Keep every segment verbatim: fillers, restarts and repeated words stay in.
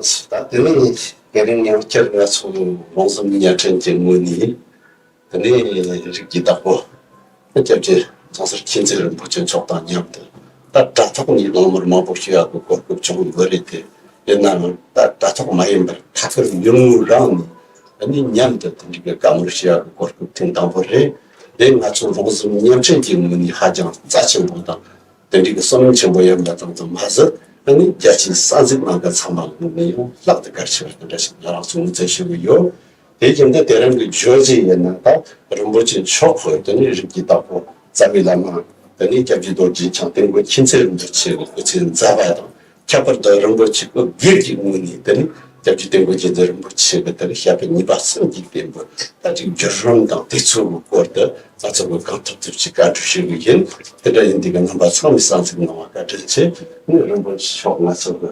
ད་དེ་ནི་དེ་རིང་ཡང་བསྐྱར་ང་ཚོ་རོང་ཟོམ་བརྙན་འཕྲིན་གྱི་ངོས་ནས། དེ་ནས་རིགས་ཀྱི་བདག་པོ་སྐྱབས་རྗེ་ཚོགས་ཟུར་མཁྱེན་བརྩེ་རིན་པོ་ཆེ་མཆོག་དང་མཉམ་དུ། ད་དྲ་ཐོག་ནས་གླེང་མོལ་མང་པོ་ཞུ་ཡག་གི་གོ་སྐབས་བྱུང་ཡོད་རེད་དེ། ཡིན་ནའང་ད་དྲ་ཐོག་མ་ཡིན་པར་ཐད་ཀར་མྱུར་མོ་རང་ནས་ཨ་ནི་མཉམ་དུ་དེ་འདྲའི་གི་བཀའ་མོལ་ཞུ་ཡག་གི་གོ་སྐབས་ཐེངས་དང་པོ་རེད། དེ་ང་ཚོ་རོང་ཟོམ་བརྙན་འཕྲིན་གྱི་ངོས་ནས་ཧ་ཅང་རྩ་ཆེན་པོ་དང་། དེ་འདྲའི་གི་བསོད་ནམས་ཆེན་པོ་ཡིན་པ་ཙམ་དུ་མ་ཟད། ཨ་ནི་རྒྱལ་སྤྱིའི་གསར་འཛུགས་གནང་མཁན་ཚང་མ་ངོས་ནས་ཡང་ལྷག་ཏུ་གལ་ཆེ་བ་དེ་འདྲ་ཞིག་ང་རང་ཚོ་ངོས་འཛིན་ཞུ་གི་ཡོད། དེ་བཞིན་དུ་དེ་རིང་གི་བརྗོད་གཞི་ཡིན་ན། ད་རིན་པོ་ཆེ་མཆོག་གིས་དེ་ནས་རིགས་ཀྱི་བདག་པོ་རྩ་བའི་བླ་མ། དེ་ནས་སྐྱབས་རྗེ་རྡོ་རྗེ་འཆང་དེ་ནས་སྐུ་ཚེ་རིང་པོ་ཆེ་གི་སྐུ་ཚེ་མཛའ་བ་དང་། ཁྱད་པར་དུ་རིན་པོ་ཆེ་སྐུ་སྒེར་གྱི་ངོས་ནས་དེ་ནས་སྐྱབས་རྗེ་དེ་ནས་སྐུ་རྗེ་བཙུན་རིན་པོ་ཆེ་གི་དེ་ནས་ཞབས་པད་གཉིས་པ་གསུམ་གྱི་བརྟན་པོ། ད་ཅིག་བརྒྱུད་རིམ་དང་དེ་ཚོའི་སྐོར་དུ་ང་ཚོ་གི་གང་ཐུབ་ཐུབ་ཅིག་བཀའ་འདྲི་ཞུ་གི་ཡིན། དེ་འདྲ་ཡིན་དུས་ཀྱི་རྣམ་པ་ཚང་མས་གསན་གཟིགས་གནང་བ་བཀའ་དྲིན་ཆེ། ནི་རིན་པོ་ཆེ་མཆོག་ང་ཚོ་གི་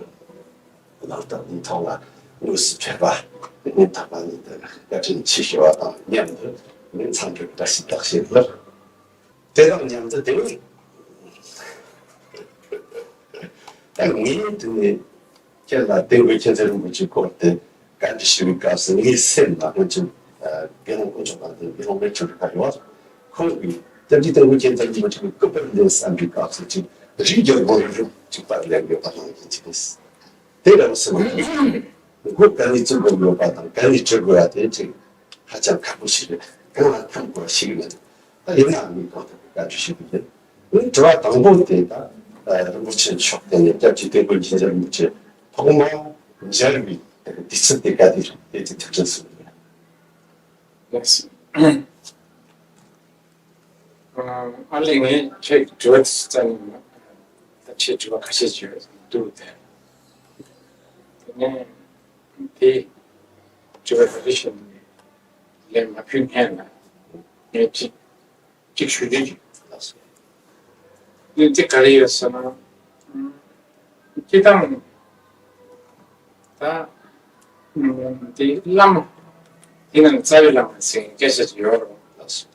ལག་བསྟར་ལས་ཐོག་ལ་དངོས་སུ་ཕེབས་པ་སྙིང་ཐག་པ་ནས་བཀའ་དྲིན་ཆེ་ཞུ་བ་དང་མཉམ་དུ། ནི་འཚམས་འདྲི་བཀྲ་ཤིས་བདེ་ལེགས་ཞུ། དེ་དང་མཉམ་དུ་དེ་ནི་ད་ངས་དེ་ནས་ཁྱེད་ལ་དེ་འགོད་མཁྱེན་བརྩེ་རིན་པོ་ཆེའི་སྐོར་དེ་བཀའ་འདྲི་ཞུ་བའི་སྐབས་སུ། ངའི་སེམས་ལ་སྔོན་ཆད་དགེ་སློང་དཀོན་མཆོག་དང་དགེ་སློང་རས་ཆུང་གི་བཀའ་ཡོད། ཁོང་གིས་སྐྱབས་རྗེ་དེ་འགོད་མཁྱེན་བརྩེ་རིན་པོ་ཆེ་གི་སྐུ་པར་ལེན་བསམ་པའི་སྐབས་སུ། ཅིག་རིགས་རྒྱུད་སྒོ་རུ་རུ་ཅིག་པར་ལེན་དགོས་པ་དང་ཡིན་ཅིག་རེད། དེ་རང་སེམས་ལ་འགོ་ག་ནས་བཙུགས་དགོས་ཡོད་པ་དང་ག་ནས་འབྲི་དགོས་ཡ་དེ་ཅིག་ཧ་ཅང་ཁག་པོ་ཞིག་རེད། གང་ལ་འཐམ་དགོས་ཞིག་མེད། ད་ཡིན་ནའང་ངས་གང་ཐུབ་ཀྱིས་བཀའ་འདྲི་ཞུ་གི་ཡིན། ཨ་ནི་དྲི་བ་དང་པོ་དེ། ད་རིན་པོ་ཆེ་མཆོག་དེ་ནས་སྐྱབས་རྗེ་དེ་འགོད་མཁྱེན་བརྩེ་རིན་པོ་ཆེ་ཐོག་མར་མཇལ་བའི་དུས་ཚོད་དེ་ག་དུས་རེད། དེ་དེ་ཐུགས་དྲན་གསོ་གི་ཡིན། ལགས་སོ། ཨ་ལས། ངས་ཁྱེད་དྲི་བ་དེ་ཚོ་རྩ་ནས་མ། ད་ཁྱེད་དྲི་བ་ཁ་ཤས་ཅིག་འདུག་དེ། དེ་ནས་དེ་དྲི་བ་དེ་རེ་བཞིན་ལན་མ་ཕུལ་སྔོན་ལ་ངས་ཅིག་ཅིག་ཞུ་རྒྱུ་ཅིག་ལགས་སོ། དེ་དེ་ག་རེ་ཡོད་ཟེར་ན། སྤྱིར་བཏང་ད་དེ་བླ་མ་དེ་ནང་རྩ་བའི་བླ་མ་ཟེར་སྐད་ཆ་ཅིག་ཡོད་རེད་པ། ལགས་སོ།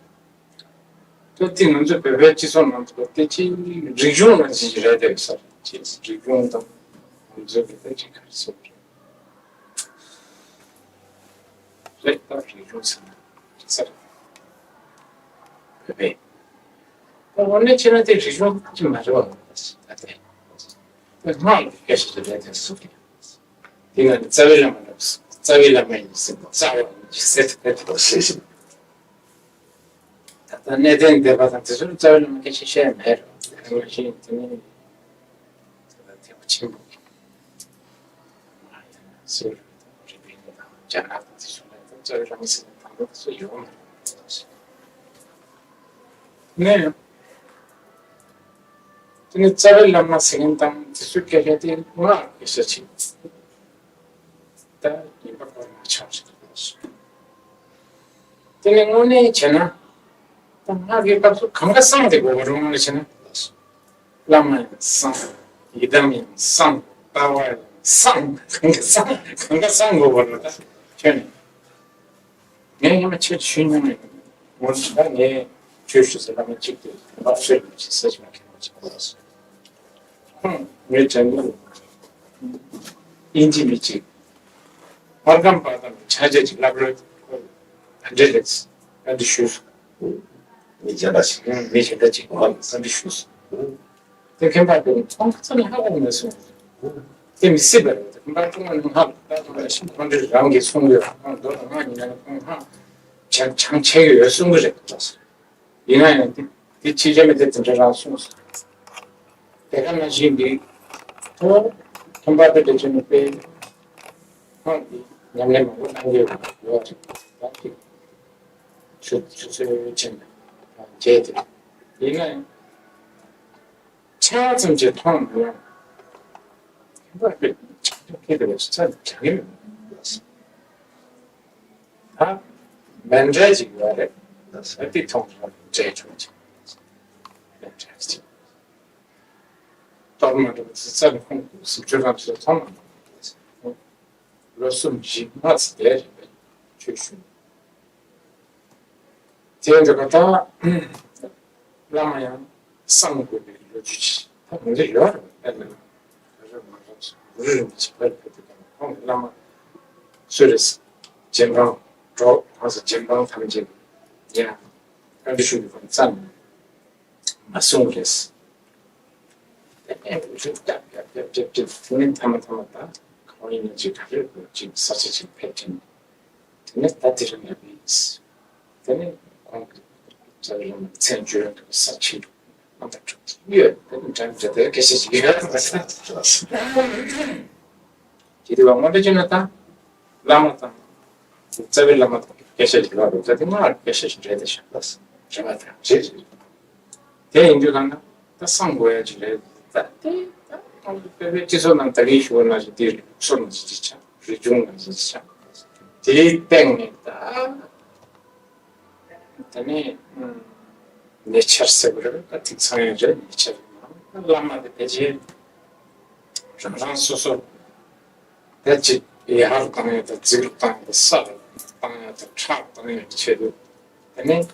ད་དེ་ང་ཚོ་བོད་པའི་སྤྱི་ཚོགས་ནང་དུ་དེ་ཅིག་རིག་གཞུང་ནང་ཅིག་རེད་དེ་ཟེར། ཅིག་རིག་གཞུང་དང་ང་ཚོའི་གི་དེ་ཅིག་ག་རེ་ཟེར་རེད། རེད། ད་རིག་གཞུང་ཟེར་ན་ཅིག་ཟེར། བོད་པའི། ད་དངོས་གནས་བྱས་ན་དེ་རིག་གཞུང་ཅིག་མ་རེད་པ། ད་དེ་སྔགས་ཀྱི་སྐད་ཆ་ཅིག་རེད་དེ་ཟེར། དེ་ང་ནི་རྩ་བའི་བླ་མ་རེད། རྩ་བའི་བླ་མ་ཡིན་ཟེར་ན་རྩ་བ་ཡིན་ཟེར་ཏེ་དེ་ལྟ་བུ་ཞིག་ད་ལྟ་གནས་བརྟན་སྡེ་པ་དང་དེ་ཚོར་རྩ་བའི་བླ་མ་སྐད་ཆ་བཤད་མེད་རེད། དེ་མ་གཞི་དེ་ནི་ད་ལྟ་ཐེག་པ་ཆེན་པོ་ཟེར་རེད། རིག་པའི་གནས་དང་སྦྱངས་ཁ་དང་དེ་ཚོ་ལ་ད་རྩ་བའི་བླ་མ་ཟེར་ན་དང་པོ་དེ་ཚོ་ཡོད་མ་རེད། ནས་དེ་ནི་རྩ་བའི་བླ་མ་ཟེར་མཁན་དང་དེ་ཚོའི་སྐད་ཆ་དེ་སྔགས་ཀྱི་ས་ཆེན་ད་ཡིན་པ་ཁོ་རང་ཆགས་ཤིག་གསུངས། དེ་ནི་དངོས་གནས་བྱས་ན་ད་སྔགས་ཀྱི་སྐབས་སུ་གང་ག་གསང་དེ་དགོས་པ་རུང་ལ་བྱས་ན། བླ་མ་ཡང་གསང་། ཡི་དམ་ཡང་གསང་། ལྟ་བ་ཡང་གསང་། གང་ག་གསང་། གང་ག་གསང་དགོས་པ་རུང་ད་ཁྱོད་ནི། ངས་སྔོན་མ་ཆོས་ཞུས་མྱོང་མེད། འོན་ཀྱང་ད་ངས་ཆོས་ཞུ་ཟེར་བླ་མ་གཅིག་དེ་བབས་ཤོད་ཀྱི་ཟེར་གྱི་མ་ཁྱེད་མ་ཆགས་པ་ལགས་སོ། ཁོང་ངའི་དྲན་གྱི་འདུག་དབྱིན་ཇི་མི་གཅིག་མར་ཁམ་པ་དང་ཆ་ཆ་གཅིག་སློབ་གྲྭ་ད་འདྲེ་ལེགས་ཨ་འདི་ཞུས་སོང་། མི་གཞན་པ་ཞིག་མི་གཞན་པ་གཅིག་ཨ་འདི་ཞུས་སོང་། དེ་ཁྱིམ་པ་དེ་ཁོང་ཁ་ཚ་ནས་ཧ་གོ་མེད་སོང་། དེ་མི་སྲིད་པ་རེད། ཁྱིམ་པ་ཀྲུང་ཨ་ནང་ཧ་གོ་ད་ཀྲུང་ཨ་ཞིག་ཁོང་འདྲི་རང་གིས་གསུང་གི་ཡོད། ཁོང་མདོ་དང་སྔགས་ཉན་ན་ཁོང་ཧ་ཅང་ཆང་ཆད་ཀྱི་ཡོད་གསུང་གི་རེད། ཡིན་ན་ཡང་དེ་དེ་ཕྱི་རྒྱལ་མི་དེ་དེ་འདྲ་རང་གསུངས་སོང་། དེ་ག་ནང་བཞིན་འདི་ཐོག་ཁྱིམ་པ་དེ་དེ་ཚོ་ནི་དཔེ་ཁོང་གིས་ཉམས་ལེན་མང་པོ་གནང་གི་ཡོད་རེད། ད་དེ་ཆུ་ཆུ་ཚོད་ཕྱིན་བྱས་དེ་ཡིན་ན་ཡང་། ཆ་ཙམ་གྱིས་མཐོང་མི་ཡོང་། ཁྱད་པར་དུ་ཆགས་སྡང་སྐྱེ་དགོས་པའི་ས་ཆ་གི་མི་འདུག་ད་མཎྜལ་ཅིག་ཡོད་རེད། ད་དེ་མཐོང་ན་འབྲས་ཆུང་ཅིག་མཎྜལ་ཅིག་གཏོར་མ་འདྲ་པོ་ཙི་ཙ་ནས་ཁོང་སུམ་ཅུ་རང་ཚོ་མཐོང་མ་མྱོང་། ལོ་གསུམ་བཞི་ལྔ་ཙམ་བསྡད་རེད་པས་ཆོས་ཞུ། དེ་འདྲ་པ་དང་བླ་མ་ཡང་གསང་དགོས་པའི་ལོ་རྒྱུས་ཅིག་ད་མི་འདྲ་ཡོད་རེད། དཔེར་ན་རེ་མ་རེ་རེ་རེ་མི་ཅིག་བར་ཕེབས་དུས་ཀྱང་ཁོང་ བླ་མ་སུ་རེད། རྗེ་འབངས་གྲོགས་ཁོང་ཚོ་རྗེ་འབངས་ཐམས་ཅད་ཡང་བཀའ་འདྲི་ཞུ་རྒྱུ་ཁོང་རྩ་ནས་མ་གསུང་རེད། དེ་ནས་རིག་རྒྱབ་རྒྱབ་རྒྱབ་རྒྱབ་རྒྱབ་དེ་ནས་མཐའ་མ་མཐའ་མ་ད་གང་ཡིན་ན་ཅིག་ག་རེ་དགོས་ཅིག་ས་ཆ་ཅིག་ཕེབས་དྲན། དེ་ནས་ད་དེ་རིང་ལ་བིས། དེ་ནས་ཁོང་གི་རྩ་བའི་བླ་མ་མཚན་བརྗོད་འདུག་ས་ཆེན་འདུག་རྣམ་པ་དྲུག་ཡོད། དེ་ནས་འདྲ་མི་འདྲ་དེ་སྐད་ཆ་ཅིག་ཡོད། དེ་དུས་བ་དངོས་འབྲེལ་བྱས་ན་ད་བླ་མ་དང་རྩ་བའི་བླ་མ་དང་སྐད་ཆ་ཞིག་ལབ་རུང་ད་དེ་སྔར་སྐད་ཆ་ཞིག་རེད་དེ་ཤག་རེད་མ་རེད་རེད། དེ་ཡིན་དུས་གང་ན་ད་གསང་དགོས་ཡ་ཅིག་རེད། ད་དེ་ད་ང་ཚོ་བོད་པའི་སྤྱི་ཚོགས་ནང་ད་གིན་ཞུ་བ་ནང་བཞིན་དེ་ལུགས་སྲོལ་ནང་བཞིན་ཅིག་ཆགས། རིག་གཞུང་ནང་བཞིན་ཅིག་ཆགས། དེའི་སྟེང་ནས་ད། དེ་ནས་ཉེ་ཆར་ཟེར་བ་རེད། ད་ཐིག་ཚང་ཡང་རེད། ཉེ་ཆར་ཡང་བླ་མ་དེ་ཕལ་ཆེར་རང་རང་སོ་སོ་དེ་ཅིག་ཡར་བཏང་ཡ་དང་རྫིག་རུ་བཏང་ཡ་དང་ས་རུ་བཏང་ཡ་དང་ཁྲག་བཏང་ཡ་གི་ཆེད་དུ། དེ་ནས་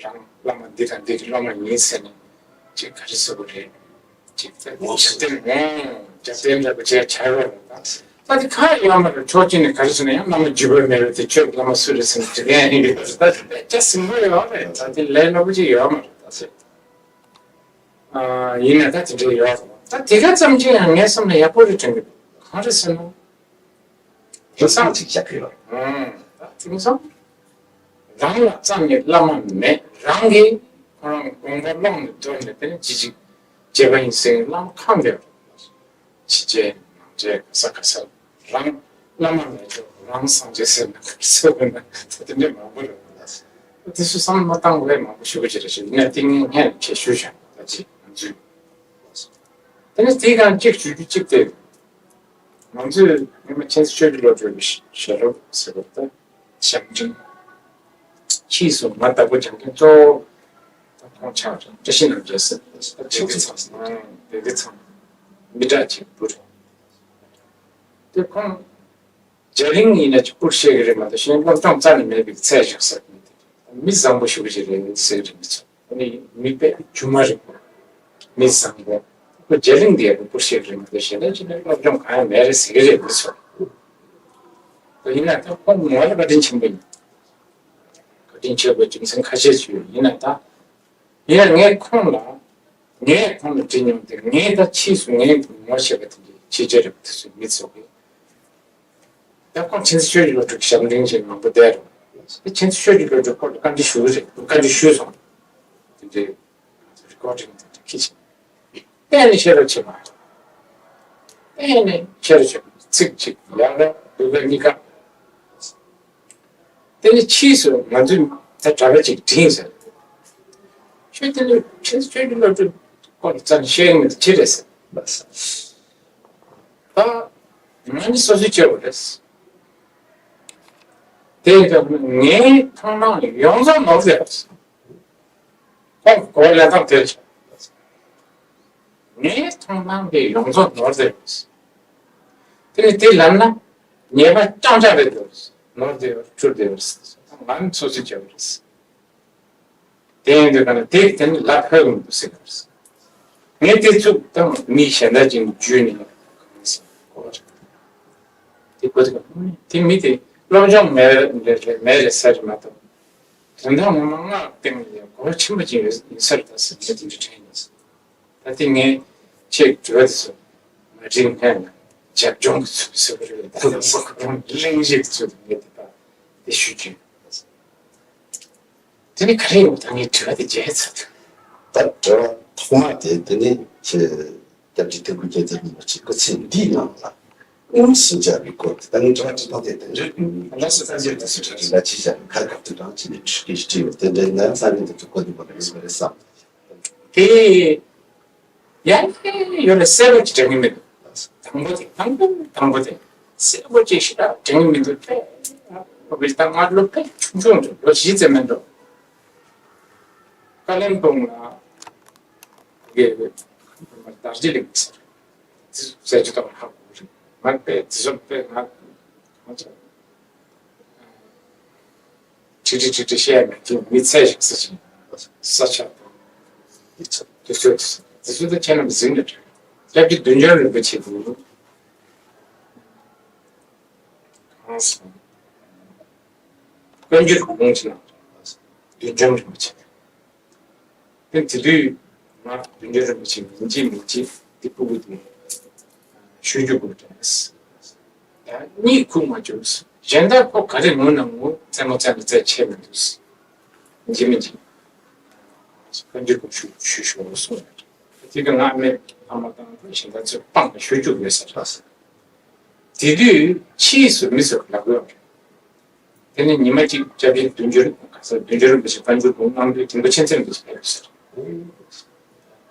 རང་བླ་མ་འདི་དང་འདི་གི་བླ་མ་ཡིན་ཟེར་ནས་ཅིག་ག་རེ་ཟེར་དགོས་རེད། ཅིག་ད་ངོ་ཤེས་ཏེ་ངོ་རྒྱབ་རྟེན་འདྲ་པོ་བྱས་བྱ་རོགས་རེད་ད། ད་དེ་ཁ་ཡོད་མ་རེད། ཕྱོགས་གཅིག་ནས་ག་རེ་ཟེར་ན་ཡང་བླ་མ་རྒྱུད་པ་མེད་པ་དེ་ཁྱོད་བླ་མ་སུ་རེད་ཟེར་ན་དྲི་མཁན་ཡོད་རེད། ད་དེ་དཔེ་ཆ་ཟིན་པོ་ཡོད་རེད། ད་དེ་ལས་སླ་པོ་ཅིག་ཡོད་མ་རེད་ད་ཟེར། ཨ་ཡིན་ན་ད་དེ་འདྲ་ཡོད་རེད། ད་དེ་ག་ཙམ་ཅིག་ཡང་ངའི་བསམ་ན་ཡག་པོ་རེད་དྲན་གི་འདུག་གང་རེད་ཟེར་ན། དེང་སང་ཅིག་བྱ་གི་ཡོད། ཨང་། ད་དེང་སང་རང་ལ་རྩ་ནས་བླ་མ་མེད། རང་གིས་ཁོ་རང་དགོངས་པ་བླངས་ནས་འདོན་ནས་དེ་ནས་ཅི་ཅིག་བྱས་པ་ཡིན་ཟེར་བླ་མ་ཁམས་བདེ་བ་རེད། ཕྱི་རྒྱལ་ནང་རྒྱལ་ག་ས་ག་ས་རང་བླ་མ་མེད་ཆོག་རང་སངས་རྒྱས་ཟེར་ན་ག་རེ་ཟེར་བ་ན་ད་དེ་འདྲ་མང་པོ་རེད། དེ་ཚོ་བསམ་བློ་མ་བཏང་བས་མང་པོ་ཞུ་གི་ཅི་རེད་ཞུ་ཡིན་ན་དེ་ངས་སྔན་ཁྱེད་ཞུ་བཞག་ད་ཅི་ང་ཚོས། དེ་ནས་དེའི་སྒང་གཅིག་ཞུ་རྒྱུ་གཅིག་དེ། ང་ཚོས་སྔོན་མ་མཁྱེན་བརྩེ་ཆོས་ཀྱི་བློ་གྲོས་ཀྱི་ཞལ་སློབ་ཟེར་བ་དང་ཞབས་འབྲིང་། ཕྱིས་སུ་ང་བདག་པོ་སྦྱང་མཁན་གཙོ་བོ་དང་ཁོང་ཆགས་རེད། བཀྲ་ཤིས་རྣམ་རྒྱལ་ཟེར་བ་དང་ཆབ་སྲིད་ཚང་སྡེ་དགེ་ཚང་མི་དྲག་ཅིག་བུ་རེད། དེ་ཁོང་རྒྱ་གླིང་ཡིན་ན་ཅིག་སྐུར་བཤད་ཀྱི་རེད་མ་གཏོགས་གཞན་སློབ་སྦྱོང་རྩ་ནས་མེད་པའི་ཚད་བཞག་ས་མི་བཟང་པོ་ཞིག་རེད་ཟེར་གྱི་རེད་མི་ཚོ། ཨ་ནི་མི་དཔེ་སྒྱུ་མ་རེད། མི་བཟང་པོ། ཁོ་རྒྱ་གླིང་འདི་ཡང་སྐུར་བཤད་རེད་མ་གཏོགས་གཞན་ལ་ཅི་ནས་སློབ་སྦྱོང་གང་ཡང་མེད་རེད་ཟེར་གྱི་རེད་མི་ཚོ། ཡིན་ན་ད་ཁོང་ངོ་ལ་བཀའ་དྲིན་ཆེན་པོ་ཡིན། བཀའ་དྲིན་ཆེ་བའི་རྒྱུ་མཚན་ཁ་ཤས་ཅིག་ཡོད། ཡིན་ན་ད་ཡིན་ན་ངས་ཁོང་ལ་ངས་ཁོང་ལ་དྲིས་མྱོང་སྟེ་ངས་ད་ཕྱིས་སུ་ངས་ངོ་ཤེས་པ་དེ་འདྲའི་ཕྱི་རྒྱལ་རེད་པ་དེ་ཚོའི་མི་ཚོ་གིས། ད་ཁོང་མཁྱེན་བརྩེ་ཆོས་ཀྱི་བློ་གྲོས་ཞབས་འདྲེན་བྱས་མང་པོ་བསྡད་རུང་། དེ་མཁྱེན་བརྩེ་ཆོས་ཀྱི་བློ་གྲོས་ཁོང་ལ་བཀའ་འདྲི་ཞུ་གི་རེད། བཀའ་འདྲི་ཞུས་སོང་། དེ་འདྲའི་རི་ཀོར་ཌིང་དེ་འདྲ་ཁྱེར་བྱས། གཏན་ནས་ཤེས་རབ་ཆེ་བ། གཏན་ནས་ཤེས་རབ་ཆེ་བ། ཚིག་གཅིག་ཡག་ག་སྡུག་ག་གཉིས་ཀ། དེ་ནས་ཕྱིས་སུ་ང་ཚོས་ད་གྲྭ་པ་ཅིག་དྲིས་ཟེར། ཁྱོད་དེ་འདྲའི་མཁྱེན་བརྩེ་ཆོས་ཀྱི་བློ་གྲོས་སྐོར་རྩ་ནས་ཤེས་ཀྱི་མེད། ཅི་རེད་ཟེར། ད་ང་ནི་སོ་སོའི་སྐྱེ་བོ་རེད། དེ་ཡིན་ཙང་ངའི་མཐོང་སྣང་ཡོངས་རྫོགས་ནོར་ཟེར། ཁོང་གི་གོ་ལེན་སྟངས་དེ་རེད། ངའི་མཐོང་སྣང་དེ་ཡོངས་རྫོགས་ནོར་ཟེར། དེ་ནི་དེ་ལབ་ན་ཉེས་པ་རྐྱང་རྐྱང་རེད་འདུག་ནོར་བདེ་བར་འཕྲུལ་བདེ་བར་ཟེར། ང་ནི་སོ་སོའི་སྐྱེ་བོ་རེད། དེ་ཡིན་དུས་ག་ན་དེ་དེ་ནི་ལབ་ཕོད་མི་འདུག་ཟེར་གི་རེད། ངས་དེ་ཚུགས་དང་མི་གཞན་དག་ཅིག་བརྒྱུད་ནས་གང་ཟེར་གོ་བ་རེད། དེ་གོ་དེ་ག་དེ་མི་དེ་སློབ་སྦྱོང་མེད་རེད་མེད་རེད་ཟེར་གྱི་མ་གཏོགས། དོན་དག་ངོ་མ་སྔགས་སྟེང་ལ་གོ་བ་ཆེན་པོ་ཅིག་ཡོད་ཡིན་ས་རེད་ད་ཟེར་ངས་དེ་འདྲ་དྲན་ཡིན། ད་དེ་ངས་ཁྱེད་དྲི་བ་དེ་ཚོ་ང་རིག་སྔོན་ལ་རྒྱབ་ལྗོངས་ཀྱི་ཚུལ་ཟེར་བ་རེད། ད་ལྟ་སོགས་ཀྱི་གླེང་གཞི་གི་ཚུལ་དུ་ངས་དེ་ད་དེ་ཞུ་རྒྱུ་ཡིན། དེ་ནི་ག་རེ་ཡོང་ད་ངས་དྲི་བ་དེ་བརྗེད་ཚར། ད་དྲི་བ་ཐོག་མ་དེ་དེ་ནི་ཁྱེད་སྐྱབས་རྗེ་དེ་ཀུན་མཁྱེན་ཚེ་རིང་པོ་ཆེ་སྐུ་ཚེ་འདིའི་ནང་ལ་དངོས་སུ་མཇལ་བའི་སྐོར་དེ་ད་ངས་དྲི་བ་དྲི་སྟངས་དེ་དེ་འདྲ་ཡིན། ལགས་སོ། ད་ཅི་དེ་སུ་དྲི་ལ་ཅི་བྱ་ཁ་ཁ་དེ་དྲང་ཅི་ནས་ཁྲིད་ཀྱི་ཁྲིད་ཡོད་དེ་འདྲའི་ནང་ས་ནས་དེ་ཚོ་གོ་དེ་མོ་རེ་རེ་བསམ། དེ་ཡང་ཡོད་ལ་གསལ་པོ་ཅིག་དྲན་གྱི་མི་འདུག་དང་པོ་དེ་དང་པོ་དང་པོ་དེ་གསལ་པོ་ཅིག་ཞེ་དྲག་དྲན་གྱི་མི་འདུག་དེ་ཨ་ཁོ་བི་ད་ང་ལོ་དཔེ་ཆུང་ཆུང་འདུག་ལོ་བཞི་ཙམ་མིན་འདུག་ཀ་ལིམ་པོང་ལ་གི་དར་རྒྱས་གླིང་ཟེར་ཟེར་རྒྱུ་དང་ཧ་གོ་རེད། ང་དཔེ་དེ་ཚོ་དཔེ་ང་ང་ཚོ། ཁྲིག་ཁྲིག་ཁྲིག་ཁྲིག་བཤད་ཡ་མེད་དུས་མི་ཚད་ཞིག་ས་ཆེན་ས་ཆ་དང་དུས་ཚོད་དུས་ཚོད་དུས་ཚོད་དུ་ཁྱེད་རྣམས་གཟིགས་ནས་སྐྱབས་རྗེ་བདུད་འཇོམས་རིན་པོ་ཆེ་དེ་ བཀའ་འགྱུར་གྱི་ལུང་ཅིག་ནང་བདུད་འཇོམས་རིན་པོ་ཆེ། དེ་དེ་དུས་ང་བདུད་འཇོམས་རིན་པོ་ཆེ་མིན་གཅིག་མིན་གཅིག་དེ་སྤུ་གུ་དེ་ཞུ་རྒྱུ་དགོས་དྲན། ད་གཉིད་ཁུག་མ་བྱུང་། གཞན་དག་ཁོ་ག་རེ་ངུ་ན་ངུ། རྩེད་མོ་རྩེ་ན་རྩེ། ཆད་མི་འདུག་ཡིན་གཅིག་མིན་གཅིག་བཀའ་འགྱུར་སྐོར་ཞུ་ཞུ་ཞུ་གསུངས། དེ་ག་ང་སྨན་ཕ་མ་དང་གཞན་དག་ཚོས་སྤངས་ནས་ཞུ་རྒྱུ་དགོས་ཟེར། དེ་དུས་ཕྱིས་སུ་མི་ཚོས་ལབ་ཡོད་རེད། དེ་ནས་ཉི་མ་གཅིག་སྐྱབས་རྗེ་བདུད་འགྱུར་ག་ས་བདུད་འགྱུར་རིན་པོ་ཆེ་བཀའ་འགྱུར་དུ་གནང་དུས་དིལ་མགོ་མཁྱེན་བརྩེ་རིན་པོ་ཆེ་ཕེབས་ཟེར།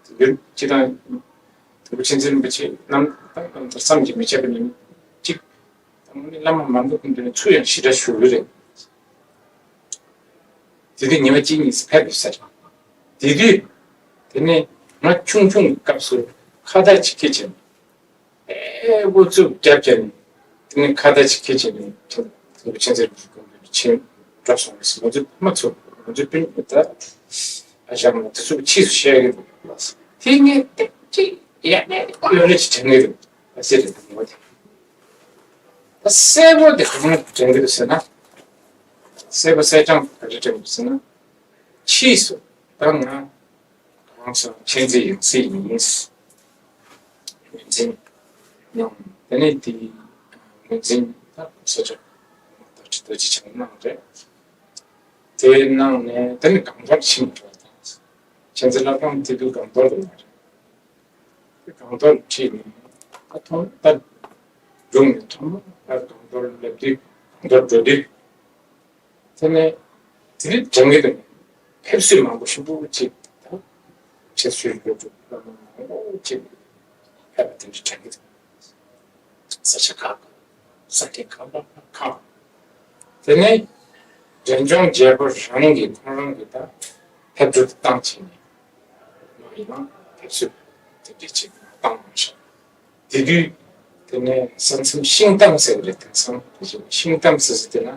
བདུད་འགྱུར་སྤྱི་དང་དིལ་མགོ་མཁྱེན་བརྩེ་རིན་པོ་ཆེ་རྣམ་རྣམ་ཐར་བསམ་གྱིས་མི་ཁྱབ་པ་ནི་གཅིག་དང་བླ་མ་མང་པོ་ཀུན་ཏུ་ཚུར་ཡང་ཞེ་དྲག་ཞུ་གི་རེད། དེ་དུས་ཉི་མ་གཅིག་གཉིས་ཕེབས་ཟེར། དེ་དུས་དེ་ནས་ང་ཆུང་ཆུང་གི་སྐབས་སུ་ཁ་བརྡ་ཅིག་ཁྱེར་བྱས། ཨེ་འགོ་བཙུགས་རྒྱབ་བྱས་ནས་དེ་ནས་ཁ་བརྡ་ཅིག་ཁྱེར་བྱས་ནས་ཁྱེད་ཚོ་ཆེན་ཚེ་རིང་གི་ཆེན་འགྲོ་སོང་ཟེར། ང་ཚོ་ཕ་མ་ཚོ་ང་ཚོ་སྤུན་ཉེ་ད་ཨ་ཞང་མ་དེ་ཚོ་ཕྱིས་སུ་བཤད་གི་འདུག་དེ་ངས་ཏིག་ཅིག་ཡ་ནས་ཡོད་རེད་ཅིག་དྲན་གི་འདུག་ཨ་ཟེར་རེད་འདུག་ངོ་དེ། ད་གསལ་པོ་དེ་གང་ལ་དྲན་གི་འདུག་ཟེར་ན། གསལ་པོ་གསལ་རྐྱང་ག་རེ་དྲན་གི་འདུག་ཟེར་ན། ཕྱིས་སུ་ད་ང་གང་སོང་མཁྱེན་བརྩེ་ཡང་སྲིད་ཡིན། ངོས་འཛིན་གནང་། དེ་ནས་དེའི་ངོས་འཛིན་ད་ས་ཆ་ད་ཁྲི་ཐོག་ཅིག་ཆང་གནང་རེད། དེ་གནང་ནས་དེ་ནས་སྒང་ཐོག་ཕྱིན་འགྲོ་དང་། མཁྱེན་བརྩེ་ལྷ་ཁང་དེ་དུས་སྒང་ཐོག་ལ་ཡོད་རེད། སྒང་ཐོག་ཁྲིད་ནས་ད་ཐོང་ད་སྒྲུང་ནས་ཐོང་ད་སྒང་ཐོག་སླེབས་དུས་སྒང་ཐོག་འགྲོ་དུས། དེ་ནས་དེ་རིང་དྲན་གི་འདུག་ཕེབས་བསུ་མང་པོ་ཞིག་འབུ་ཅིག་དང་། ཆེད་ཞུ་རྒྱུ་འདུག་བླ་མ་མང་པོ་ཅིག་ཕེབས་པ་དེ་འདྲ་དྲན་གི་འདུག་ས་ཆ་ཁག་ས་ཐིག་ཁག་ཁག་ཁག་དེ་ནས་འབྲས་ལྗོངས་རྒྱལ་པོ་རང་གིས་ཁོང་རང་གིས་ད་ཕེབས་འགྲོ་བཏང་བྱས་ནས་མ་ཡིན་ན་ཕེབས་བསུ་དེ་འདྲ་ཅིག་བཏང་མ་བྱུང་། དེ་དུས་དེ་ནས་ས་མཚམས་ཤིང་གཏམ་ཟེར་བ་རེད། དེང་སང་ཤིང་གཏམ་ཟེར་ཟེར་དེ་ན་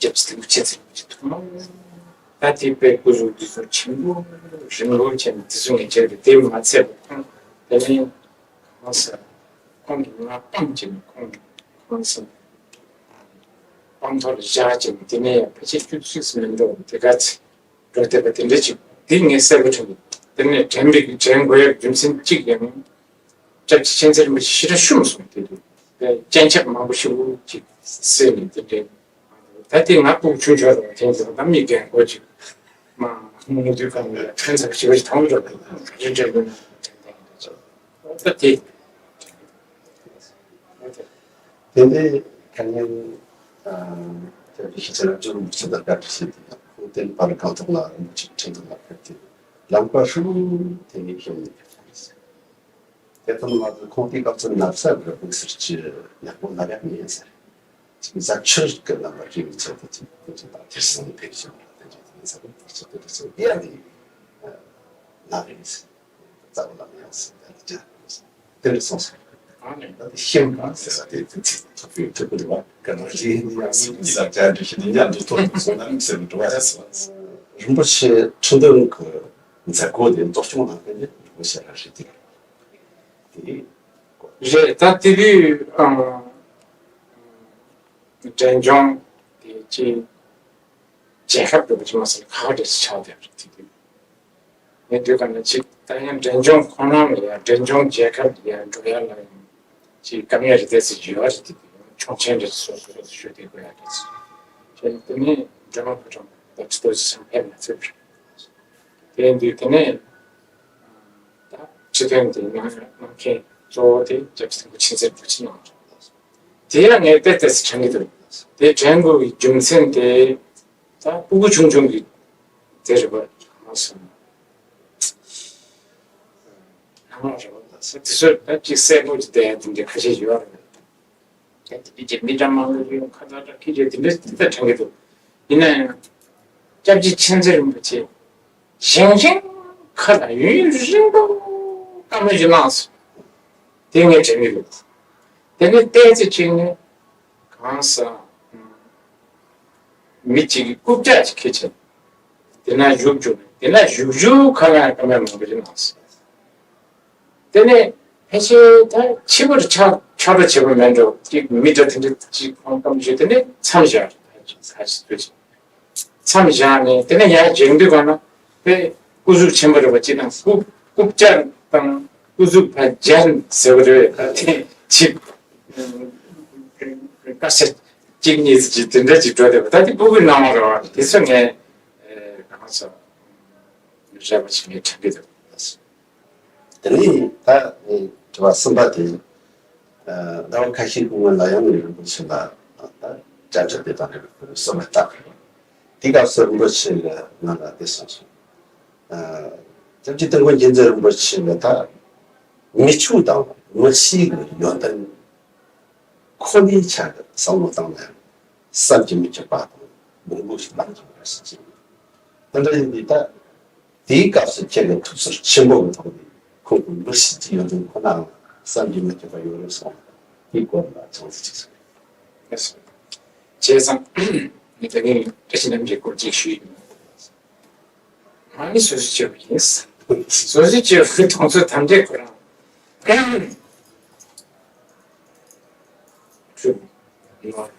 རྒྱབ་ཚིག་ཐིག་ཆེ་ཚིག་ཆེ་ཐུག་མ་ད་དེ་པའི་སྐུ་གཟུགས་འདི་ཚོ་ཆེན་པོ་རིང་པོ་བྱས་ནས་དེ་ཚོ་ངས་བྱས་ཏེ་དེ་མ་ཚད་པ་ཁོང་དེ་ནས་གང་ཟེར་ཁོང་གིས་ང་སྤངས་བྱས་ནས་ཁོང་གང་ཟེར་སྤང་ཐོག་ལ་བཞག་བྱས་ནས་དེ་ནས་ཡང་ཕལ་ཆེར་བཅུ་གཅིག་སུ་མི་འགྲོ་བ་དེ་ག་ཚེ། འགྲོ་བསྡད་པ་དེ་འདྲ་ཅིག་འདི་ངས་གསལ་པོ་དྲན་འདུག་དེ་ནས་དྲན་པའི་དྲན་དགོས་ཡག་རྒྱུ་མཚན་གཅིག་ཡང་སྐྱབས་རྗེ་མཁྱེན་བརྩེ་རིན་པོ་ཆེ་ཞེ་དྲག་ཤོད་མ་སོང་། དེ་དུས་སྤྱན་ཆབ་མང་པོ་ཞེ་པོ་ཅིག་གསོལ་ནས་དེ་འདྲའི་ད་དེ་ང་སྤུ་གུ་ཆུང་ཆུང་རེད་བ། དེ་ཡིན་ཙང་ད་མི་རྒན་གོ་ཅིག་མ་མུ་མཐུད་གང་ལ་ཕན་ཚུན་ཞེ་པོ་ཅིག་དང་འགྲོ་གི་རེད་འདྲ་ཡོད་ན་དྲན་བསྡད་ཡོད་ཅིག་ད་དེ། དེ་ནས་ཁ་ཉིན་སྐྱབས་རྗེ་ཤེས་ཚད་རབ་འབྱམས་རིན་པོ་ཆེ་དང་བཀའ་འདྲི་བྱས་ཏེ་ཁོང་བསྟན་པ་ལ་སྒང་ཐོག་ལ་རིན་པོ་ཆེ་ཁྲི་འདུག་ལ་ཕེབས་ཏེ་ལམ་ཁ་ཧྲིལ་པོ་དེ་ནས་བཤམས་ནས་ཕེབས་པ་རེད། དེ་ཙམ་མ་ཟད་ཁོང་དེའི་སྐབས་སུ་ན་བཟའ་གི་དམིགས་བསལ་གྱི་ཡག་པོ་ལབ་ཡག་མེད་ཟེར། གཟའ་ཕྱུག་གི་རྣམ་པར་རིགས་ཚོ་དེ་ཚོ་དེ་ཚོ་དང་ཐེར་ཟིན་ཕེབས་བྱུང་བ་དེ་འདྲ་དེ་ཚོ་དེ་ཚོ་དེ་ཡང་ནི་ལབ་རེད། རྩ་བ་ལ་མེད་ཟེར་ད་ལ་ཅག་དེ་འདྲ་སོང་ཟེར། ཨ་ནི་ད་དེ་ཤིང་ཟེར་ས་དེ་དེ་ཚིག་ཐུབ་པའི་ཐུབ་པ་རེད་བ། ག་ན་རྗེ་ཡིན་ཡང་སྲིད་ཀྱི་ས་ཆ་འདྲ་ཞིག་ནི་མཉམ་དུ་ཐོག་ཏུ་སོང་ན་མི་ཟེར་འགྲོ་བ་རེད་ཟེར་བ། རིན་པོ་ཆེ་ཁྲི་འདོན་གྱི་མཛད་སྒོ་དེ་གཙོ་སྐྱོང་གནང་མཁན་དེ་རིན་པོ་ཆེ་རང་རེད་དེ། དེ་རེད། ད་དེ་དུས་ཨང་འབྲས་ལྗོངས་དེ་ཅི་རྒྱལ་ཁབ་ཀྱི་བུ་ཆུང་མ་སོང་ཁག་འདྲ་ཞིག་ཆགས་བསྡད་པ་རེད་དེ་དུས། ངས་དུས་གང་ན་ཅིག་ད་ཡང་འབྲས་ལྗོངས་ཁོ་རང་ལ་ཡང་འབྲས་ལྗོངས་རྒྱལ་ཁབ་ལ་ཡང་འགྲོ་ཡ་ལ་ཡང་ཅིག་དཀའ་ངལ་རེ་ལྡན་ཞིག་ཡོད་རེད་དེ་དུས་ཡང་ཆོག་མཆན་འདྲ་ཞིག་སོ་སོ་རེ་ཞུ་བསྡད་དགོས་ཡ་རེད་ཅིག་བྱས་ནས་དེ་ནས་འབྲས་མོ་ཕོ་བྲང་དང་ཁྲི་ཐོག་ཅིག་ཚང་ཕེབས་མ་ཚར་བ་རེད། དེ་ཡིན་དུས་དེ་ནས་ད་ཁྲི་སྟོན་དེ་གནང་གནང་མཁན་གཙོ་བོ་དེ་སྐྱབས་རྗེ་ཆེན་པོ་མཁྱེན་བརྩེ་རིན་པོ་ཆེ་གནང་འདུག་དེ་ཡང་ངས་ཏོག་ཙམ་དྲན་གྱི་འདུག་དེ་དྲན་དགོས་ཀྱི་རྒྱུ་མཚན་དེ་ད་སྤུ་གུ་ཆུང་ཆུང་གི་དེ་རེད་པ། ང་སོང་སྣང་བ་རེད་པ། ད་དེ་ཚོ་ད་ཅིག་གསལ་པོ་ཅིག་བསྡད་ཡ་དེ་འདྲ་ཁ་ཤས་ཡོད་རེད། ཡང་དེ་འདྲའི་རྗེ་མི་འདྲ་མང་པོ་ཡོད། ཁ་ཐག་ཐག་ཁི་རྗེ་དེ་འདྲ་དེ་ལྟར་དྲན་གྱི་འདུག་ཡིན་ན་ཡང་སྐྱབས་རྗེ་མཁྱེན་བརྩེ་རིན་པོ་ཆེ་ཞིང་ཆེན་ཁ་ལ་ཡུན་རིང་པོ་བཀའ་མོལ་ཞིག་གནང་སོང་། དེ་ངས་དྲན་གྱི་འདུག་དེ་ནས་ཏོག་ཙམ་ཅིག་ནས་གང་ཟག་མི་གཅིག་གིས་རྐུབ་བཀྱག་ཅིག་ཁྱེར་བྱས་དེ་ན་བཞུགས་བཅུག་ནས་དེ་ན་བཞུགས་བཞུགས་ཁ་ལ་བཀའ་མོལ་མང་པོ་ཞིག་གནང་སོང་། དེ་ནས་ ཕལ་ཆེར་ད་ཕྱི་པོར་ཆགས་ཆགས་པ་བྱེད་པ་མེད་འགྲོ། ཅིག་མི་འདྲ་དེ་འདྲ་ཅིག་ཁོང་ཁམས་ཞིག་དེ་ནས་མཚམས་བཞག་ས་ཞིག་འདུག་མཚམས་བཞག་ནས་དེ་ནས་ཡར་འགྱིང་དུས་གང་ན་དཔེ་སྐུ་གཟུགས་ཆེན་པོ་རེད་པ། ཅིག་དང་སྐུ་སྐུ་བཅར་དང་སྐུ་གཟུགས་ཕར་སྦྱར་ཟེར་བ་རེད་པ། ད་དེ་ཅིག་དཀའ་ས་གཅིག་གཉིས་ཅིག་དེ་འདྲ་ཅིག་འགྲོ་བསྡད་པ། ད་དེ་སྤུ་གུའི་སྣང་བ་རེད་པ། དེ་ཚོ་ངས་གང་ཟེར་རེ་བ་ཞིག་ངས་དྲན་གྱི་འདུག་དེ་ནས་ད་དྲི་བ་གསུམ་པ་དེ། ཟླ་བ་ཁ་ཤས་ཀྱི་སྔོན་ལ་ཡང་ངས་རིན་པོ་ཆེ་ལ་ད་བཅར་འདྲི་དེ་དང་འབྲེལ་བའི་གསུང་བ་བཏབ་པ་རེད། དེ་སྐབས་སུ་རིན་པོ་ཆེ་ལ་ང་ལ་དེ་གསུངས་སོང་། སྐྱབས་རྗེ་དོན་གྲུབ་རྒྱལ་མཚན་རིན་པོ་ཆེ་ལ་ད་མི་ཕྱུགས་དང་མི་གཤིས་ཀྱི་ཡོན་ཏན་ཁོ་ནའི་ཆ་གི་བསམ་བློ་བཏང་ན་ཡང་བསམ་གྱིས་མི་ཁྱབ་པ་དང་མང་པོ་ཞིག་བླངས་བྱུང་བ་རེད་ཟེར་གྱི་ཡོད། དེ་འདྲ་ཡིན་དུས་ད། དེའི་སྐབས་སུ་ཁྱེད་ཀྱི་ཐུགས་ཚོར་ཆེན་པོ་གི་ཐོག་ནས་ཁོང་གི་མི་གཤིས་ཀྱི་ཡོན་ཏན་ཁོ་ནའང་བསམ་གྱིས་མི་ཁྱབ་པ་ཡོད་རེད་གསུངས། དེའི་སྐོར་ལ་ཚང་ཚིག་ཅིག་གསུངས། བྱས་ཙང་ངས་ད་གིན་བཀྲ་ཤིས་རྣམ་རྒྱལ་སྐོར་ཅིག་ཞུས་ཡིན། ང་ནི་སོ་སོའི་སྐྱེ་བོ་ཡིན། སོ་སོའི་སྐྱེ་བོའི་མཐོང་ཚུལ་ཐམས་ཅད་ཁོ་རང་གྲུབ་ནོར་